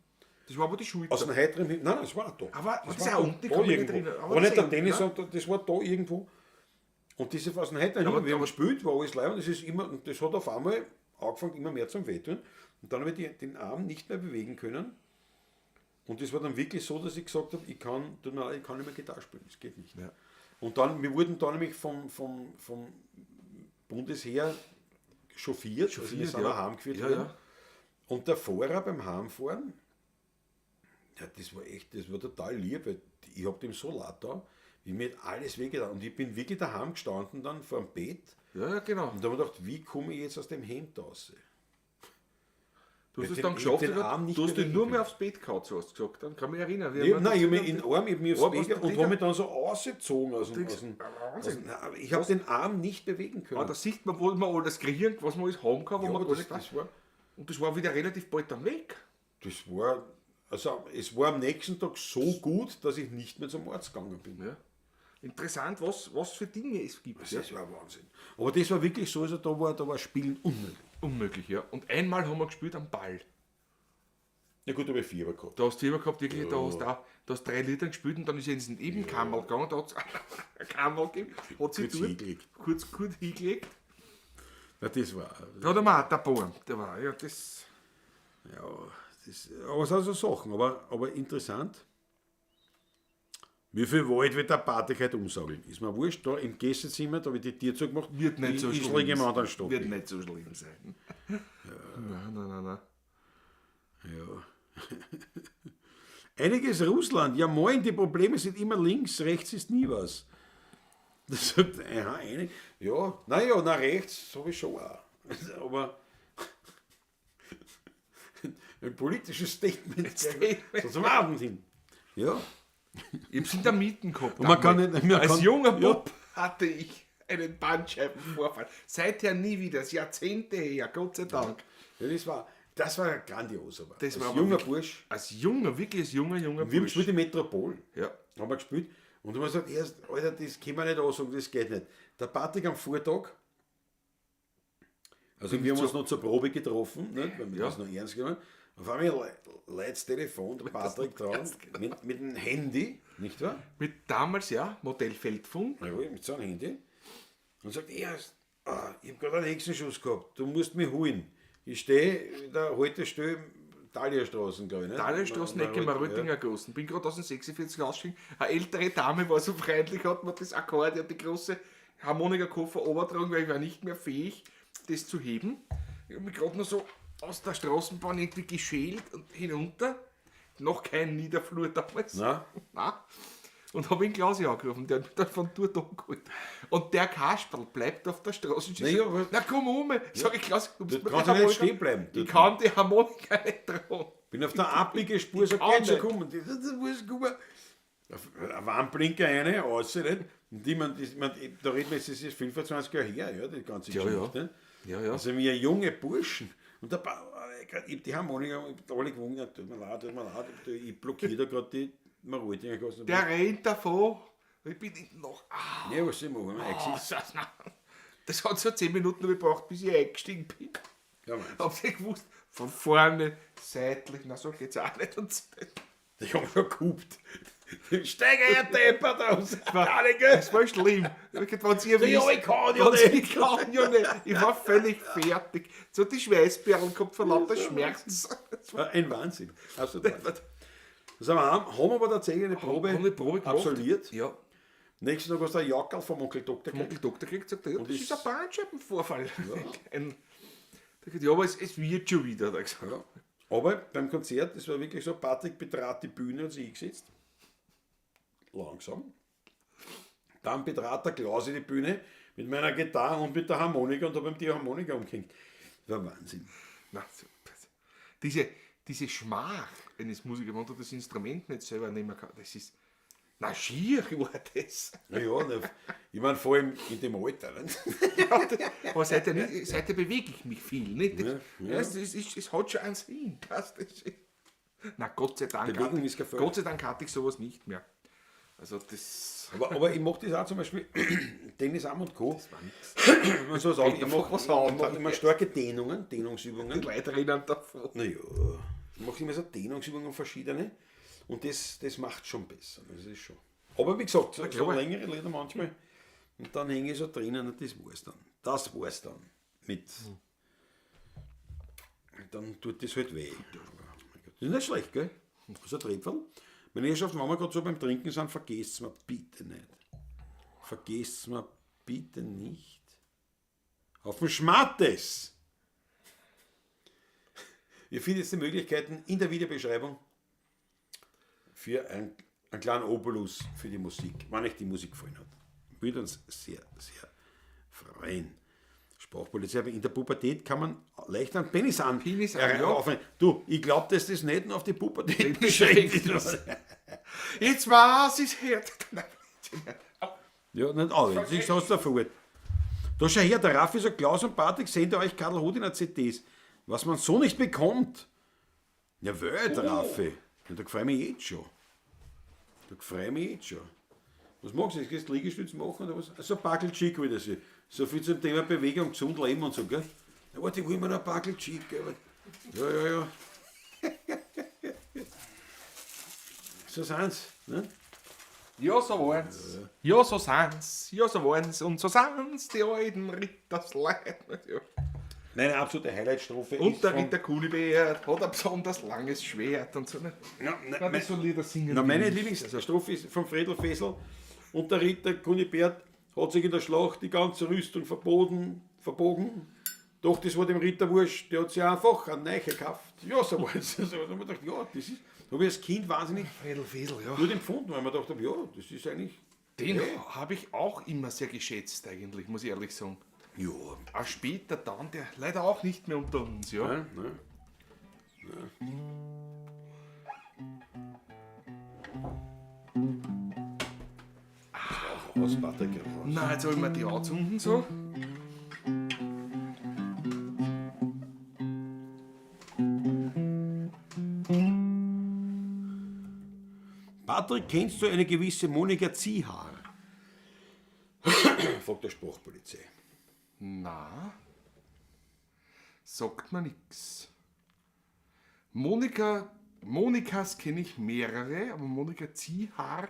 Das war aber die Schulter. Aus dem heiteren Himmel. Nein, nein, es war auch da. Aber war das war auch unten? Ich Da kann mich nicht irgendwo. erinnern. Aber Aber das nicht ist der eh Tennis, unten, sondern das war da irgendwo. Und das ist aus dem heiteren Himmel. Wir haben gespielt, war alles live und das ist immer, und das hat auf einmal angefangen, immer mehr zum Wehtun. Und dann habe ich den Arm nicht mehr bewegen können. Und das war dann wirklich so, dass ich gesagt habe, ich kann, tut mir leid, ich kann nicht mehr Gitarre spielen, das geht nicht. Ja. Und dann, wir wurden dann nämlich vom Bundesheer chauffiert, also wir sind ja. auch heimgeführt Ja, worden. ja. Und der Fahrer beim Heimfahren, ja, das war echt, das war total lieb, weil ich hab dem so leid da, wie mir hat alles wehgetan. Und ich bin wirklich daheim gestanden dann vor dem Bett Ja, ja, genau. und da hab ich gedacht, wie komme ich jetzt aus dem Hemd raus? Du hast Ich es hab dann den- geschafft, ich hab den oder? Arm nicht Du hast den bewegen nur mehr können. aufs Bett gehauen, so hast du gesagt. Dann kann ich mich erinnern. Wir Ich, haben nein, ich hab das- mich in den Arm, ich hab mich aufs Arm Bett aus der und Decke. hab mich dann so rausgezogen aus dem, Denkst, aus dem, Wahnsinn. aus dem, nein, ich habe den Arm nicht bewegen können. Ah, da sieht man, wo man alles kriegen, was man alles haben kann, wo Ja, man aber gar das, nicht weiß. das war, Und das war wieder relativ bald dann weg. das war, also es war am nächsten Tag so gut, dass ich nicht mehr zum Arzt gegangen bin. Ja. Interessant, was für Dinge es gibt. Ja. Das war Wahnsinn. Aber das war wirklich so, also da war Spielen unmöglich. Unmöglich, ja. Und einmal haben wir gespielt am Ball. Ja gut, da habe ich Fieber gehabt. Da hast du Fieber gehabt, wirklich, da hast du auch, da hast 3 Liter gespielt und dann ist er ins Nebenkammerl gegangen, da hat es ein Kammerl gegeben, hat sich Kurz dort hingelegt. kurz hingelegt. Ja, das war. Da hat er mir auch der Born. Der war, ja, das. Ja, das, aber es sind so Sachen, aber interessant. Wie viel Wald wird der Patrick heute umsageln? Ist mir wurscht, da im Gästezimmer, da habe ich die Tür zugemacht. Wird nicht ich, so ich schlimm liege im sein. anderen Stock. Wird nicht so schlimm sein. Nein, nein, nein, nein. Ja. Einiges Russland. Ja moin, die Probleme sind immer links, rechts ist nie was. Das sagt, aha, einig. Ja, naja, na rechts habe ich schon auch. Aber ein politisches Statement. Statement. So zum Abend hin. Ja. Ich hab's in der Mieten gehabt. Und man kann damals. nicht- man Als kann- junger ja. Bub hatte ich einen Bandscheibenvorfall. Seither nie wieder, das Jahrzehnte her, Gott sei Dank. Ja, das war grandios. Aber. Das Als war aber junger wirklich- Bursch. Als junger, wirklich als junger, junger Wir haben Bursch. gespielt im Metropol. Ja. Haben wir gespielt. Und haben gesagt, erst, Alter, das können wir nicht ansagen, das geht nicht. Der Patrick am Vortag, also wir haben uns noch zur Probe getroffen, nicht, weil wir Ja. das noch ernst genommen haben. Auf einmal läutet das Telefon, der Patrick dran, mit dem Handy, nicht wahr? Mit damals, ja, Modell Feldfunk. Jawohl, mit so einem Handy. Und sagt, erst, ich habe gerade einen Hexenschuss gehabt, du musst mich holen. Ich stehe in der Haltestelle Thalierstraßen, glaube ich. Ne? Thalierstraßen, Ecke Ja. Mareutinger Großen. Bin gerade aus dem 46 ausgestiegen. Eine ältere Dame war so freundlich, hat mir das Akkordeon, die große Harmonikakoffer obertragen, weil ich war nicht mehr fähig, das zu heben. Ich habe mich gerade noch so aus der Straßenbahn irgendwie geschält und hinunter. Noch kein Niederflur damals. Na? Nein. Und habe ihn Klausi angerufen, der hat mich dann von dort angeholt. Und der Kasperl bleibt auf der Straße stehen. Na ja, aber- Na komm um, sag ich Klaus, du Du kannst ja nicht stehen bleiben. Ich kann die Harmonika nicht tragen. Bin auf der Abbiegespur, so kann geht schon nicht. kommen. Und das muss kommen. Auf ein Warnblinker rein, raus, nicht? Und die, man, das, man, da reden wir jetzt, das ist 25 Jahre her, ja, die ganze Ja, Geschichte. ja. Ne? Ja, ja. Also wir junge Burschen. Und ich hab die Harmonika, ich hab alle gewungen, ja, tut mir leid, ich blockiere da gerade die Mareutinger Gassen. Der rennt davon. Ich bin noch. Ah, Ja, was soll ich machen? ah, das, das hat so 10 Minuten gebraucht, bis ich eingestiegen bin. Ja, Mann. Hab ich gewusst, von vorne, seitlich, na so geht's auch nicht. Und so. Die haben schon gehupt. Steig ein, Deppert aus. Das war schlimm. Ich hab gedacht, wenn's ihr Ja, wisst, ich kann ja wenn's- nicht. Ich kann ja nicht. Ich war völlig fertig. So die Schweißperlen kommt vor lauter Schmerz. Ein Wahnsinn. Absolut. Wahnsinn. Das haben wir, haben aber tatsächlich eine Probe, Haben eine Probe gemacht. absolviert. Ja. Nächsten Tag hast du einen Jackerl vom Onkel Doktor Vom Onkel Doktor kriegt, sagt er, ja, Und das ist- ist ein Bandscheibenvorfall. Ein, da sagt, ja, aber es wird schon wieder, hat er gesagt. Ja. Aber beim Konzert, das war wirklich so, Patrick betrat die Bühne und sich hingesetzt. Langsam. Dann betrat der Klausi die Bühne mit meiner Gitarre und mit der Harmonika und habe ihm die Harmonika umgehängt. Das war Wahnsinn. Na, so, diese Schmach eines Musikers, wenn du das Instrument nicht selber nehmen kannst, das ist, na schier war das. Naja, na, ich meine, vor allem in dem Alter. Ne? Ja, aber seither, nicht, seither bewege ich mich viel. Nicht? Ja, ja. Es hat schon einen Sinn. Weißt, das ist, na, Gott sei Dank. Bewegung hatte, ist kein Fehler. Gott sei Dank hatte ich sowas nicht mehr. Also das Aber ich mache das auch zum Beispiel, Tennis Arm und Co. war nichts. Man soll sagen, ich Einfach mache was ich mach anderes. immer starke Dehnungen, Dehnungsübungen. Die Leute rennen davon. Naja, ich mache immer so Dehnungsübungen verschiedene und das macht schon besser. Das ist schon. Aber wie gesagt, so klar. längere Lieder manchmal und dann hänge ich so drinnen und das war's dann. Das war's dann. Mit. Dann tut das halt weh. Aber, mein Gott, Das ist nicht schlecht, gell? So ein Trepferl. Meine Herrschaften, wenn wir gerade so beim Trinken sind, vergesst mir bitte nicht. Vergesst mir bitte nicht. Auf dem Schmattes! Ihr findet jetzt die Möglichkeiten in der Videobeschreibung für einen kleinen Obolus für die Musik, wenn euch die Musik gefallen hat. Würde uns sehr, sehr freuen. Sprachpolizei, aber in der Pubertät kann man leicht einen Penis an. Penis an, ja. aufnehmen. Du, ich glaube, dass das nicht nur auf die Pubertät beschränkt ist. Jetzt war's, ist her. Ja, nicht alle. Siehst du, hast du davor. Da schau her, der Raffi sagt, Klaus und Patrick, sendet euch Karl Hodiner CDs. Was man so nicht bekommt. Ja, Welt, Raffi. Ja, da freue ich mich jetzt schon. Da freue ich mich jetzt schon. Was magst du? Jetzt gehst du Liegestütz machen oder was? So ein Packel Chick wieder sie. So viel zum Thema Bewegung, gesund leben und so, gell? Ja, warte, ich hol mir noch ein Packel Chick, gell? Ja, ja, ja. So sind's, ne? Ja, so waren's. Ja, so sind's. Ja, so waren's. Und so sind's, die alten Rittersleute. Ja. Meine absolute Highlight-Strophe Und ist der von- Ritter Kunibert hat ein besonders langes Schwert und so. Ne? Ja, nein, Nein, das so Lieder singen. Na, meine die nicht. Lieblingsstrophe ist von Fredel Fesel. Und der Ritter Kunibert hat sich in der Schlacht die ganze Rüstung verbogen. Doch das war dem Ritter wurscht, der hat sich einfach eine neue gekauft. Ja, so war es. Also, da hab ich mir gedacht, ja, das ist, da habe ich als Kind wahnsinnig Fredel Fesel, ja. gut empfunden, weil ich mir gedacht habe, ja, das ist eigentlich. Den habe ich auch immer sehr geschätzt, eigentlich, muss ich ehrlich sagen. Ja. Auch später dann, der leider auch nicht mehr unter uns, ja. Ja, ne? Ja. Raus, Patrick, raus. Na, jetzt habe ich mir die anzünden so. Patrick, kennst du eine gewisse Monika Ziehar? Fragt der Sprachpolizei. Na, sagt mir nix. Monika, Monikas kenne ich mehrere, aber Monika Ziehar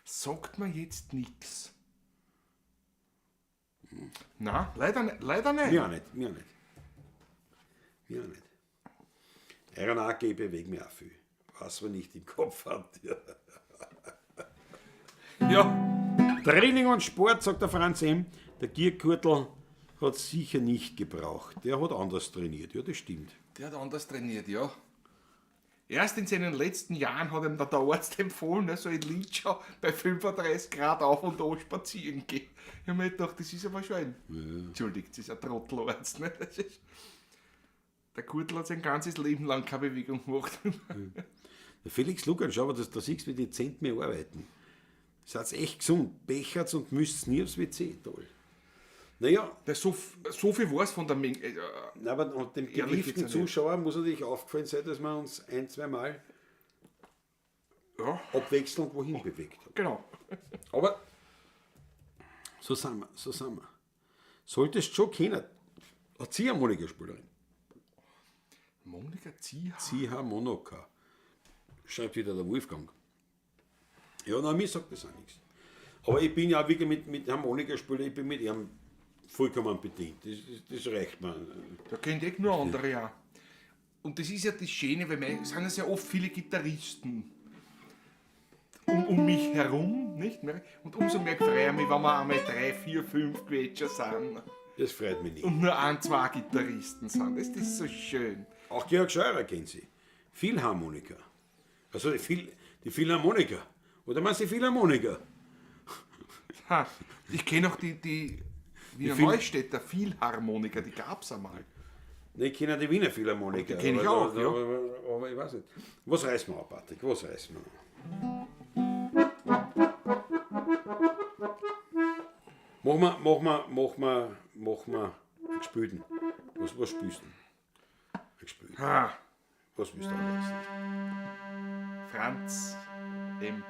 sagt mir jetzt nix. Na, leider, leider nicht. Mir auch nicht, mir auch nicht. Mir auch nicht. Iron AG bewegt mich auch viel. Was man nicht im Kopf hat. Ja. Ja, Training und Sport, sagt der Franz M. Der Gierkurtel hat sicher nicht gebraucht. Der hat anders trainiert. Ja, das stimmt. der hat anders trainiert, ja. Erst in seinen letzten Jahren hat ihm der Arzt empfohlen, er soll in Litschau bei 35 Grad auf und an spazieren gehen. Ich hab mir gedacht, das ist aber schon ein. Entschuldigt, das ist ein Trottelarzt. Ne? Das ist, der Kurtel hat sein ganzes Leben lang keine Bewegung gemacht. Der Felix Lugan, schau mal, da siehst du, wie die dezent mehr arbeiten. Seid echt gesund. Bechert's und müsst's nie aufs WC. Toll. Naja, Der so, so viel weiß von der Menge. na, aber und dem Ehrlich geht's gewieften ja nicht. Zuschauer muss natürlich aufgefallen sein, dass wir uns ein, zweimal Ja, abwechselnd wohin bewegt haben. genau. Aber so sind wir, so sind wir. Solltest schon kennen. Eine Ziehharmonika-Spielerin. Monika Ziehar. Ziehharmonika. Schreibt wieder der Wolfgang. Ja, na, mir sagt das auch nichts. Aber ich bin ja wirklich mit Harmonikaspieler, ich bin mit ihm vollkommen bedient. Das reicht mir. Da kennt eh nur andere auch. Und das ist ja das Schöne, weil es sind ja sehr oft viele Gitarristen um mich herum, nicht mehr? Und umso mehr freue ich mich, wenn wir einmal 3, 4, 5 Quetscher sind Das freut mich nicht. und nur ein, zwei Gitarristen sind. Das ist so schön. Auch Georg Scheurer kennt sie. Philharmoniker. Also die Philharmoniker. Oder meinst du die Philharmoniker? Ha, ich kenne auch die Wiener Neustädter Philharmoniker, die gab es einmal. Ne, ich kenne die Wiener Philharmoniker. Die kenn ich aber, auch, ja. Aber ich weiß nicht. Was reißen wir ab, Patrick? Was reißen wir ab? Machen wir einen Gespielten. Was spielst du denn? Einen Gespielten. Ha, Was willst du anreißen? Franz M.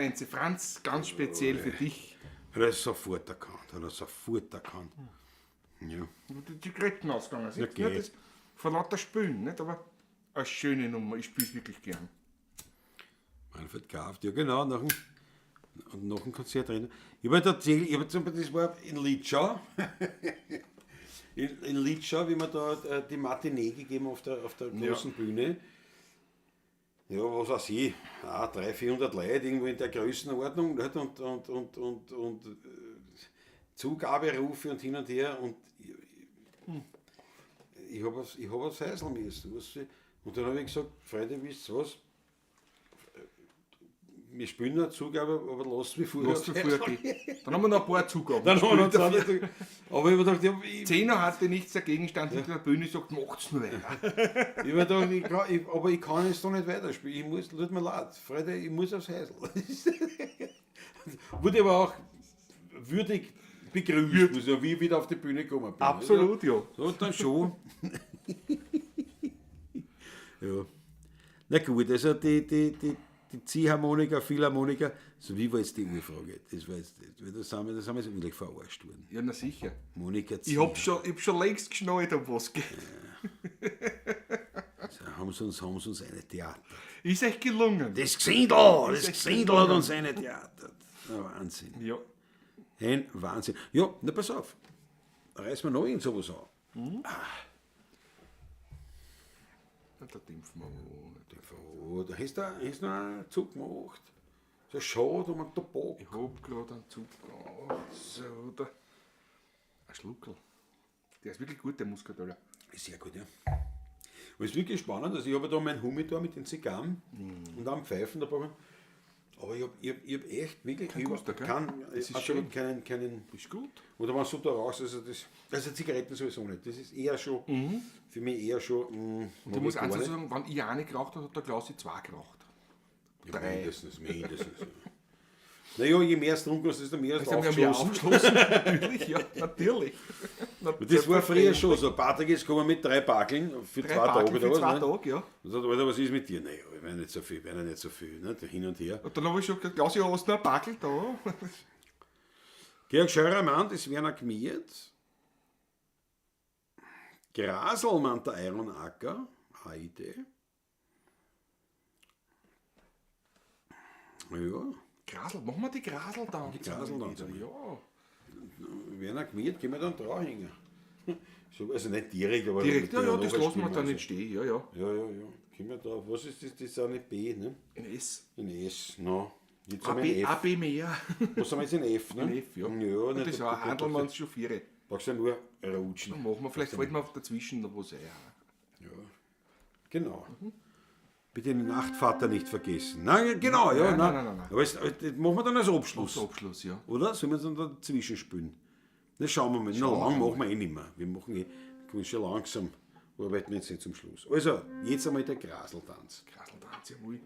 eins. Franz, ganz speziell für dich. Hat er sofort erkannt, hat er sofort erkannt. Ja. Die Zigaretten ausgegangen sind. Okay. Ja, das vor lauter Spülen, nicht? Aber eine schöne Nummer, ich spiele es wirklich gern. Manfred Kraft, ja genau, nach dem, und nach dem Konzert reden. Ich habe erzählt, ich habe zum Beispiel, das war in Litschau, in Litschau, wie wir da die Matinee gegeben auf der großen Bühne. Ja, was weiß ich, 300, 400 Leute irgendwo in der Größenordnung, nicht? Und Zugaberufe und hin und her. Und ich hab aufs Häusl müssen. Weißt du? Und dann habe ich gesagt, Freunde, wisst ihr was? Wir spielen noch eine Zugabe, aber lasst mich vorher. Lass mich vorher gehen. Dann haben wir noch ein paar Zugaben. Dann haben wir noch zwei. Aber ich habe gedacht, ja, Zeno hatte nichts dagegen, stand hinter der Bühne und sagt, macht's nur weiter. Ich habe gedacht, aber ich kann jetzt doch nicht weiterspielen. Ich muss, tut mir leid, Freunde, ich muss aufs Häusl. Wurde aber auch würdig begrüßt, muss ja, wie ich wieder auf die Bühne gekommen bin. Absolut, ja. So, dann schon. Ja. Na gut, also die Ziehharmonika, Philharmonika, so wie war jetzt die Urfrage? Das war jetzt, das sind wir jetzt wirklich verarscht worden. Ja, na sicher. Monika Ich hab schon längst geschnallt, um was geht. Ja. So, haben sie uns eine Theater. Ist echt gelungen. Das Gesindel hat uns eine Theater. Wahnsinn. Ja. Ein Wahnsinn. Ja, na pass auf. Reißen wir noch irgend sowas an. Mhm. Na, da dämpfen wir an. Oh, da hast du noch einen Zug gemacht. So schade um einen Tabak. Ich hab gerade einen Zug gemacht. So, da. Ein Schluckerl. Der ist wirklich gut, der Muskateller. Ist sehr gut, ja. Aber es ist wirklich spannend. Also ich habe da meinen Humidor mit den Zigarren und am Pfeifen dabei. Aber ich hab echt wirklich kein Guster, gell? Das ist absolut keinen. Ist gut. Oder wenn du da rauchst, also Zigaretten sowieso nicht. Das ist eher schon, für mich eher schon. Und ich muss eins sagen, wenn ich eine geraucht habe, hat der Klausi zwei geraucht. Ja, Drei. mindestens. Ja. Naja, je mehr es trunken hast, desto mehr hast du aufgeschlossen. Natürlich, ja, natürlich. Und das war früher schon so. Patrick ist gekommen mit 3 Bakeln für 2 Tage. Für 2 Tage, ja. Und sagt, Alter, was ist mit dir? Naja, ich meine nicht so viel, ne? Hin und her. Und dann habe ich schon gesagt, Klausi, hast du noch ein Bakel da? Georg Scheurer meint, es Werner Gmiert. Grasl meint der Iron Acker, AID. Ja. Grasl, machen wir die Grasl dann. Die Grasl dann. Ja. Werner Gmiert, können wir dann draufhängen. So, also nicht direkt, aber. Direkt, ja, das lassen wir dann nicht stehen, ja, ja. Ja, ja, ja. Können wir drauf. Was ist das? Das ist auch nicht B, ne? In S. In S, no. Jetzt A, haben wir B, in F. A, B mehr. Was haben wir jetzt in F, ne? In F, ja. Ja, nicht, das war, handeln wir uns schon vier. Brauchst du ja nur rutschen. Dann machen wir, vielleicht fällt mir dazwischen noch was ein. Ja. Genau. Mhm. Bitte den Nachtvater nicht vergessen. Nein, genau, ja. Nein. Aber das machen wir dann als Abschluss. Als Abschluss, ja. Oder? Sollen wir es dann dazwischen spielen? Das schauen wir mal. Na, lang machen wir eh nicht mehr. Wir machen eh, wir schon langsam, arbeiten wir jetzt nicht zum Schluss. Also, jetzt einmal der Graseltanz. Graseltanz, jawohl.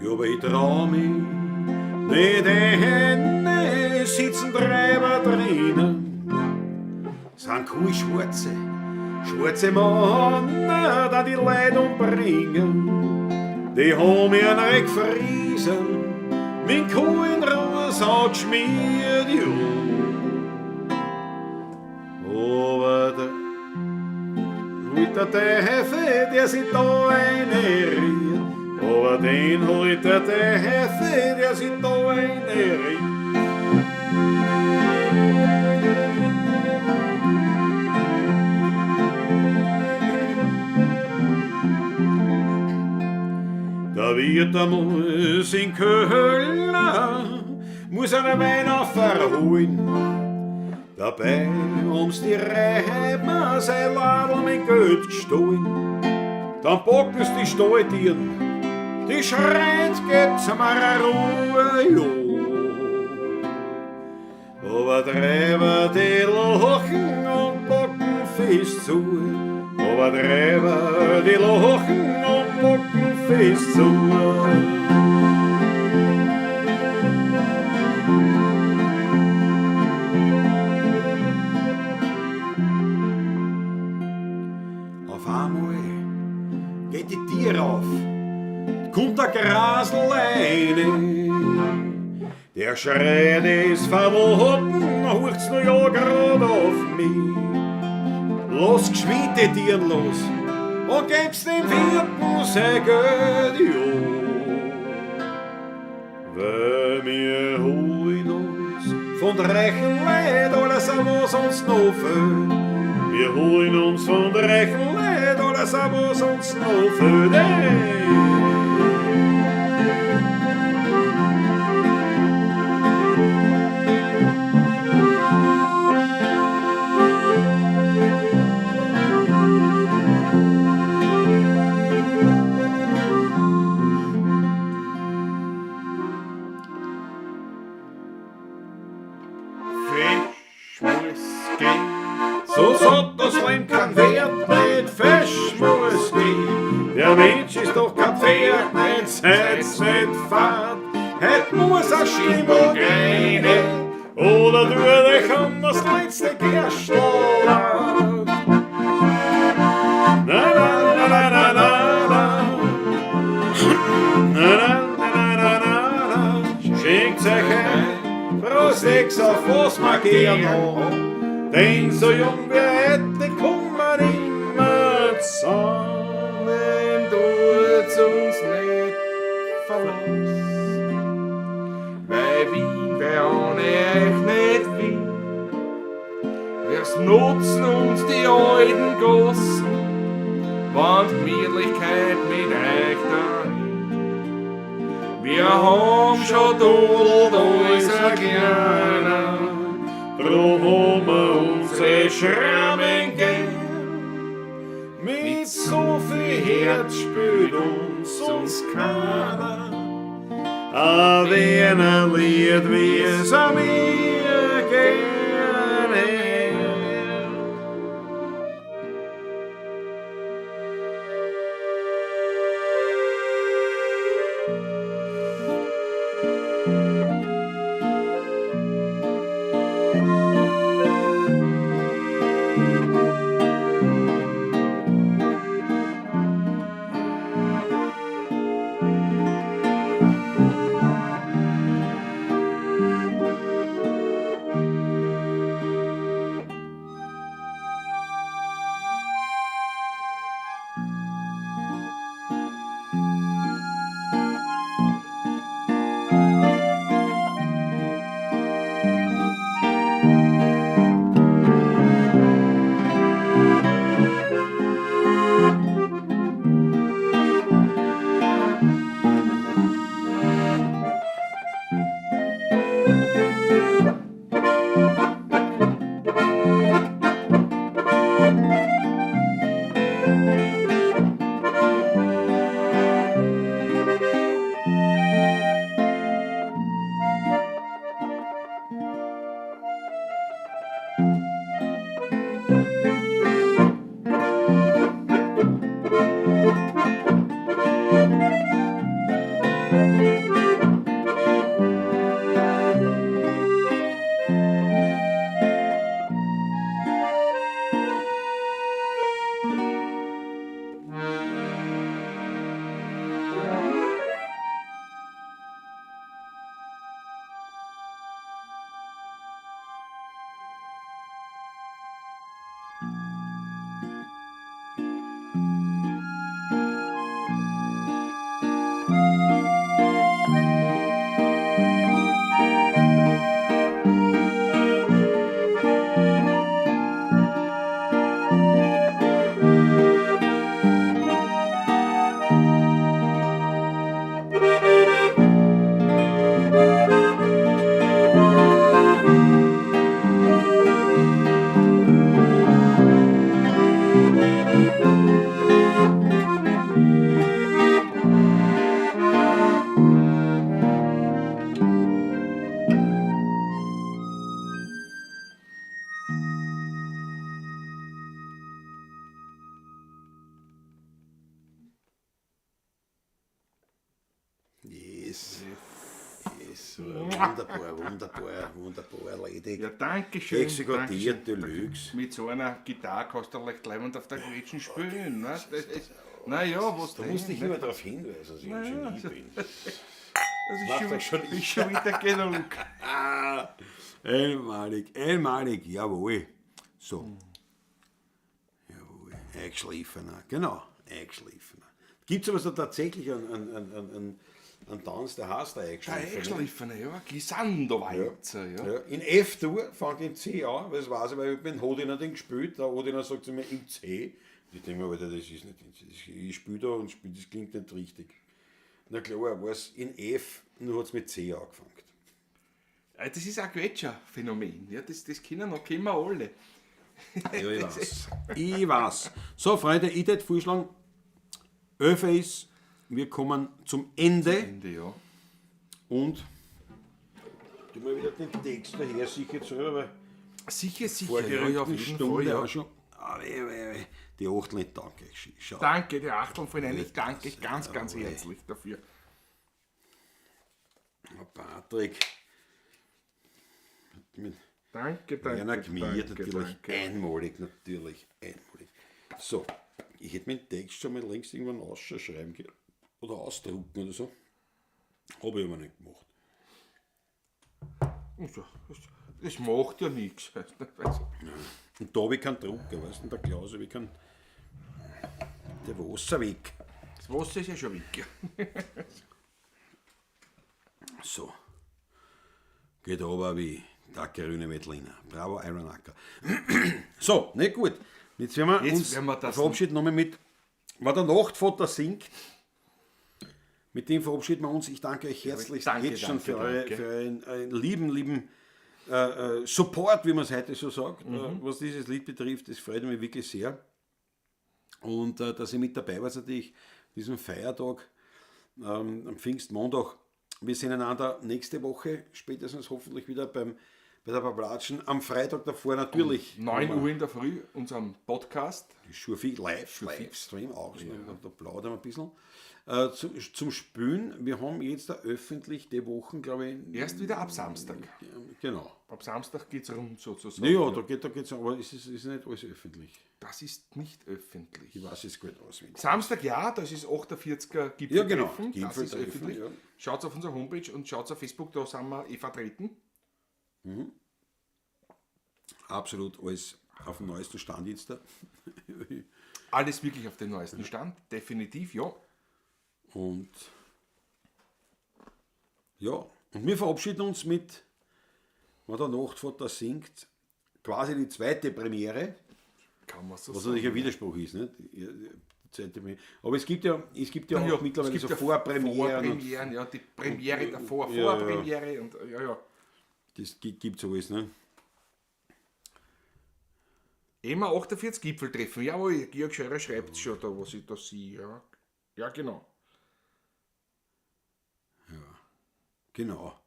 Ja, aber ich trau mich nicht hin, sitzen Treiber drinnen, sind keine schwarze Männer, da die Leid umbringen. Die haben mir einen Friesen, mit Kohlenruß angeschmiert, ja. Aber der holt der Teufel, der sich da eine rührt. Aber den holt der Teufel, der sich da eine rührt. Da wird er muss in Köln, muss einen Wein verholen. Dabei ums die Reiben sein Ladl mit Geld gestohlen. Dann packen's die Stahltieren, die schreit, gebt's mir eine Ruhe, jo. Aber Treiber, die lachen und packen fest zu. Aber Treiber, die lachen und packen fest zu. Tür auf, kommt der Grasl rein. Der schreit, ist verloren, horcht's noch ja grad auf mich. Lass geschwind die Tieren los und geb's dem Vierten sein Geld, ja. Weil wir holen uns von der reichen Leid alles, was uns noch fehlt. Wir holen uns von der reichen Leid alles, was uns noch fehlt. Hey! Fisch muss gehen. So sagt das Leben kein Wert nicht, Fisch muss gehen. Der Mensch ist doch kein Pferd nicht, seid's nicht fad. Heut muss a Stimmung rein, oder du dich an das letzte Gerstl an. Na, na, na, na, na, na, na. Na, na, na, na, na, na. Schenkt euch ein, Prost, ex auf was mag gern haben. Denn so jung wie heute kommen immer zusammen. Tut's uns nicht verlass. Weil Wien wär ohne euch nicht Wien. Wir's nutzen uns die alten Gossen, wann die Gemütlichkeit mit euch dahin. Wir haben schon dudelt unser Kleiner, Drum haben wir unsere Schrammen gern. Mit so viel Herz spürt uns sonst keiner. A Wiener Lied, wie es an mir gerne. Yes. Yes. Wunderbar, wunderbar, wunderbar erledigt. Ja, danke schön. Exekutiert Deluxe. Mit so einer Gitarre kannst du leicht leibend auf der Gretchen spielen. Ne? Das ist, Naja, was Da musst denn, dich ne? immer darauf hinweisen, dass ich ein Naja, Genie bin. Das ist Macht schon, doch schon ist schon wieder genug. Ah, einmalig, einmalig, jawohl. So. Jawohl, eingeschliffener, genau, eingeschliffener. Gibt es aber so tatsächlich einen Tanz, der heißt der Der eingeschliffene? Eingeschliffene, ja. Glissando-Walzer, ja. Ja, in F-Dur fängt in C an, weil das weiß ich, weil ich mit Hodiner den gespielt, der Hodiner sagt zu mir in C. Und ich denke mir, Alter, das ist nicht in C. Ich spiele da und spiel, das klingt nicht richtig. Na klar, war es in F, nur hat es mit C angefangen. Das ist ein Quetscher-Phänomen. Ja, das kennen noch, kennen wir alle. Ja, ich weiß. Ich weiß. So, Freunde, ich würde vorschlagen, 11 ist, wir kommen zum Ende Ende, ja. und tu mal wieder den Text daher sicher zu, weil Sicher, sicher. Ja, vorgerückten ja, auf jeden Stunde Fall, ja. auch schon. Ah, weh, weh, weh. Die Achtel nicht, danke. Schau. Danke, die Achteln von Ihnen. Ich danke euch ganz, ganz herzlich dafür. Na, Patrick. Mit Danke, danke. Werner Gmier danke, natürlich. danke. Einmalig, natürlich. Einmalig. So, ich hätte meinen Text schon mal längst irgendwann ausschreiben können. Oder ausdrucken oder so. Habe ich aber nicht gemacht. Also, Das macht ja nichts. Also, Und da habe ich keinen Drucker, weißt du? Und der Klaus habe ich keinen. Der Wasser weg. Das Wasser ist ja schon weg. Ja. So. Geht aber wie der grüne Veltliner. Bravo, Iron Acker. So, nicht gut. Jetzt werden wir Jetzt uns werden wir das- verabschieden nochmal mit, wenn der Nachtvater singt. Mit dem verabschieden wir uns. Ich danke euch herzlich Danke, jetzt schon danke, für, eure, danke. für euren lieben, lieben Support, wie man es heute so sagt, was dieses Lied betrifft. Das freut mich wirklich sehr. Und dass ihr mit dabei wart, natürlich diesen Feiertag am Pfingstmontag. Wir sehen einander nächste Woche, spätestens hoffentlich wieder bei der Bablatschen. Am Freitag davor natürlich. 9 Uhr in der Früh, unserem Podcast. Schurfi live, Livestream auch, da plaudern wir ein bisschen. Zum Spülen, wir haben jetzt da öffentlich die Wochen, glaube ich. Erst wieder ab Samstag. Genau. Ab Samstag geht es rund sozusagen. Naja, da geht's, aber es ist nicht alles öffentlich. Das ist nicht öffentlich. Ich weiß es gut auswendig. Samstag, ja, das ist 48er Gipfeltreffen. Ja, genau. Das ist Gipfeltreffen, öffentlich. ja. Schaut auf unserer Homepage und schaut auf Facebook, da sind wir eh vertreten. Absolut alles auf dem neuesten Stand jetzt da. Alles wirklich auf dem neuesten Stand, definitiv, ja. Und ja, und wir verabschieden uns mit, wenn der Nachtvater singt, quasi die zweite Premiere. Kann man so Was sagen. natürlich ein Widerspruch ist, nicht? Ja, die zweite Premiere. Aber es gibt ja Ja, auch mittlerweile es so gibt ja Vorpremieren. und Vorpremieren, ja, die Premiere davor, Ja, ja. Vorpremiere und ja, ja. Das gibt es alles, ne? EMA 48 Gipfeltreffen, jawohl, Georg Scheurer schreibt schon da, was ich da sehe, ja. Ja, genau. Genau.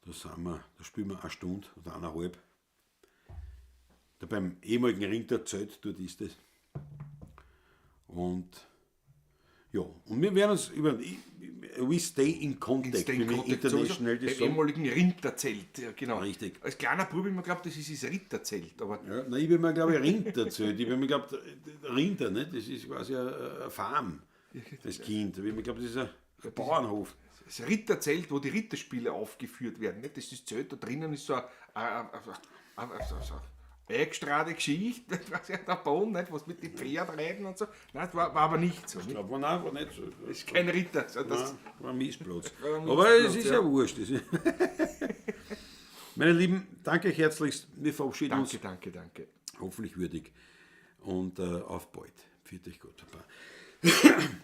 Da sind wir, da spielen wir eine Stunde oder eineinhalb. Da beim ehemaligen Rinderzelt, dort ist das. Und ja, und wir werden uns über. We stay in contact, Stay in wie wir Contact international sowieso. das Beim sagen. ehemaligen Rinderzelt, ja, genau. Richtig. Als kleiner Bub hab ich mir geglaubt, das ist das Ritterzelt, aber Ja, nein, ich bin mir, glaube ich, Rinderzelt. Ich bin mir geglaubt, Rinder, nicht? Das ist quasi eine Farm, das Kind. Ich bin mir geglaubt, das ist ein Bauernhof. das Ritterzelt, wo die Ritterspiele aufgeführt werden. Nicht? Das ist das Zelt, da drinnen ist so eine eingestrahlte Geschichte, was ja der Boden, nicht? Was mit den Pferden reiten und so. Nein, das war aber nicht so. Nicht? Ich glaube, nein, war nicht so. Das ist kein Ritter. Also das, Nein, war ein Miesplatz. War ein Aber es Miesplatz, ist ja. ja wurscht. Meine Lieben, danke herzlichst. Wir verabschieden danke, uns danke, danke. hoffentlich würdig und auf bald. Pfiat euch Gott, Papa.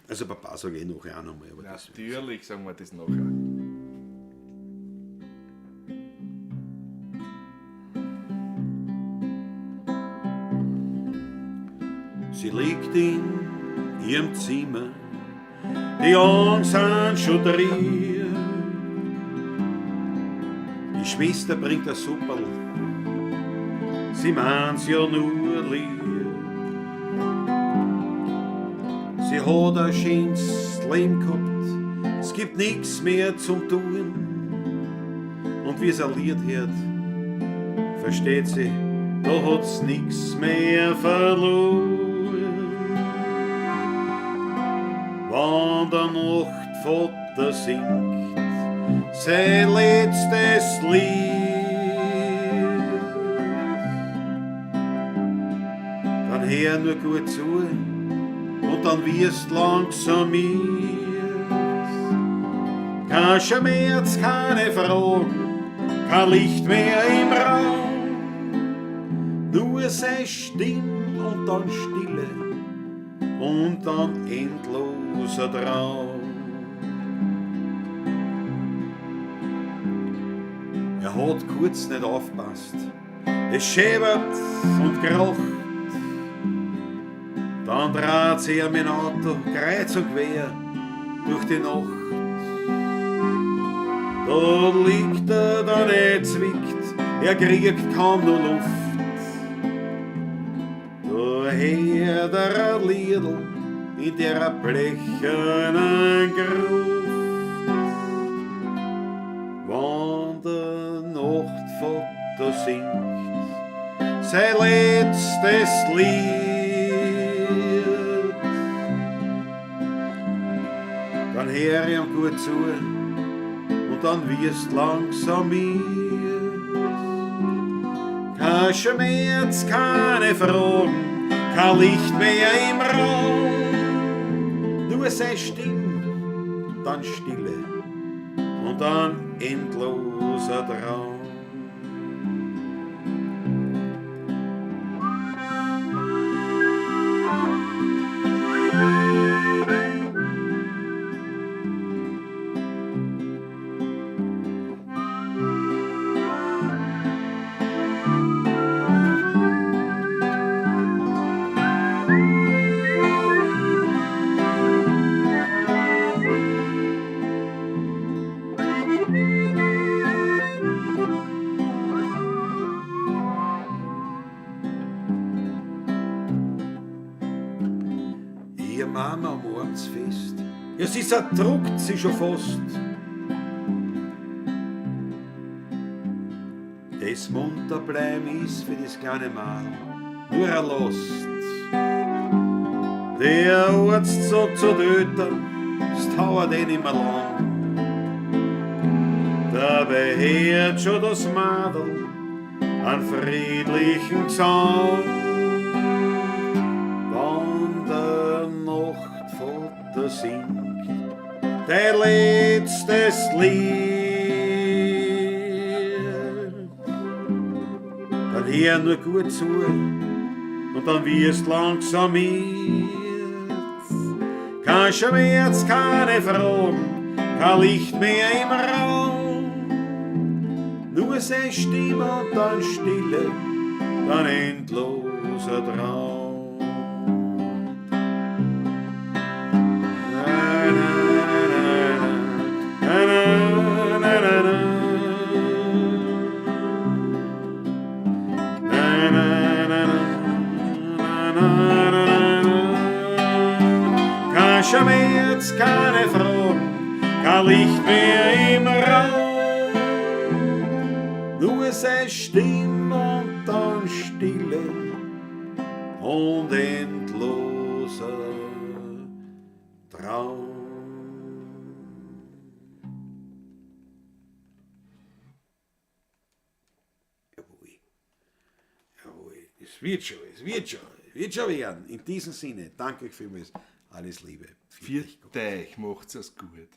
Also Papa sage ich nachher auch nochmal. Aber das Natürlich sagen wir das nachher. Sie liegt in ihrem Zimmer, die Augen sind schon drin. Die Schwester bringt ein Supperl, sie meint's ja nur lieb. Sie hat ein schönes Leben gehabt, es gibt nix mehr zum Tun. Und wie's ein Lied hört, versteht sie, da hat's nix mehr verloren. Wann der Nachtvater singt sein letztes Lied, dann hör nur gut zu und dann wirst langsam miert. Kein Schmerz, keine Fragen, kein Licht mehr im Raum, nur seine Stimme und dann Stille und dann endloser Traum. Er hat kurz nicht aufpasst, es schäbert und kracht. Dann dreht sich er mit dem Auto kreuz und quer durch die Nacht. Da liegt er dann zwickt, er kriegt kaum noch Luft. Da hört er ein Liedl in der blechernen Gruft. Wann der Nachtvater singt sein letztes Lied, dann hör ich ihm gut zu und dann wirst langsam miert. Kein Schmerz, keine Fragen, kein Licht mehr im Raum, nur seine Stimme, dann Stille und dann endloser Traum. Ihr Mama umarmt's fest. Ja, sie zerdruckt sie schon fast. Das Munterbleiben ist für das kleine Mann nur ein Last. Der Arzt sagt zu den Eltern, es dauert eh nicht mehr lang. Dabei hört schon das Madel einen friedlichen Gesang. Wann der Nachtvater singt dein letztes Lied, dann hör nur gut zu und dann wirst langsam miert. Kein Schmerz, keine Fragen, kein Licht mehr im Raum, nur seine Stimme und dann Stille, dann endloser Traum. Na, na, na, na, na, na, na. Na, na, na, na, na, na, na. Kein Schmerz, keine Fragen, kein Licht mehr im Raum, nur seine Stimme und dann Stille und endloser Traum. Jawohl. Jawohl. Es wird schon, es wird schon, es wird schon werden. In diesem Sinne, danke euch vielmals. Alles Liebe. Viert euch, macht's es gut.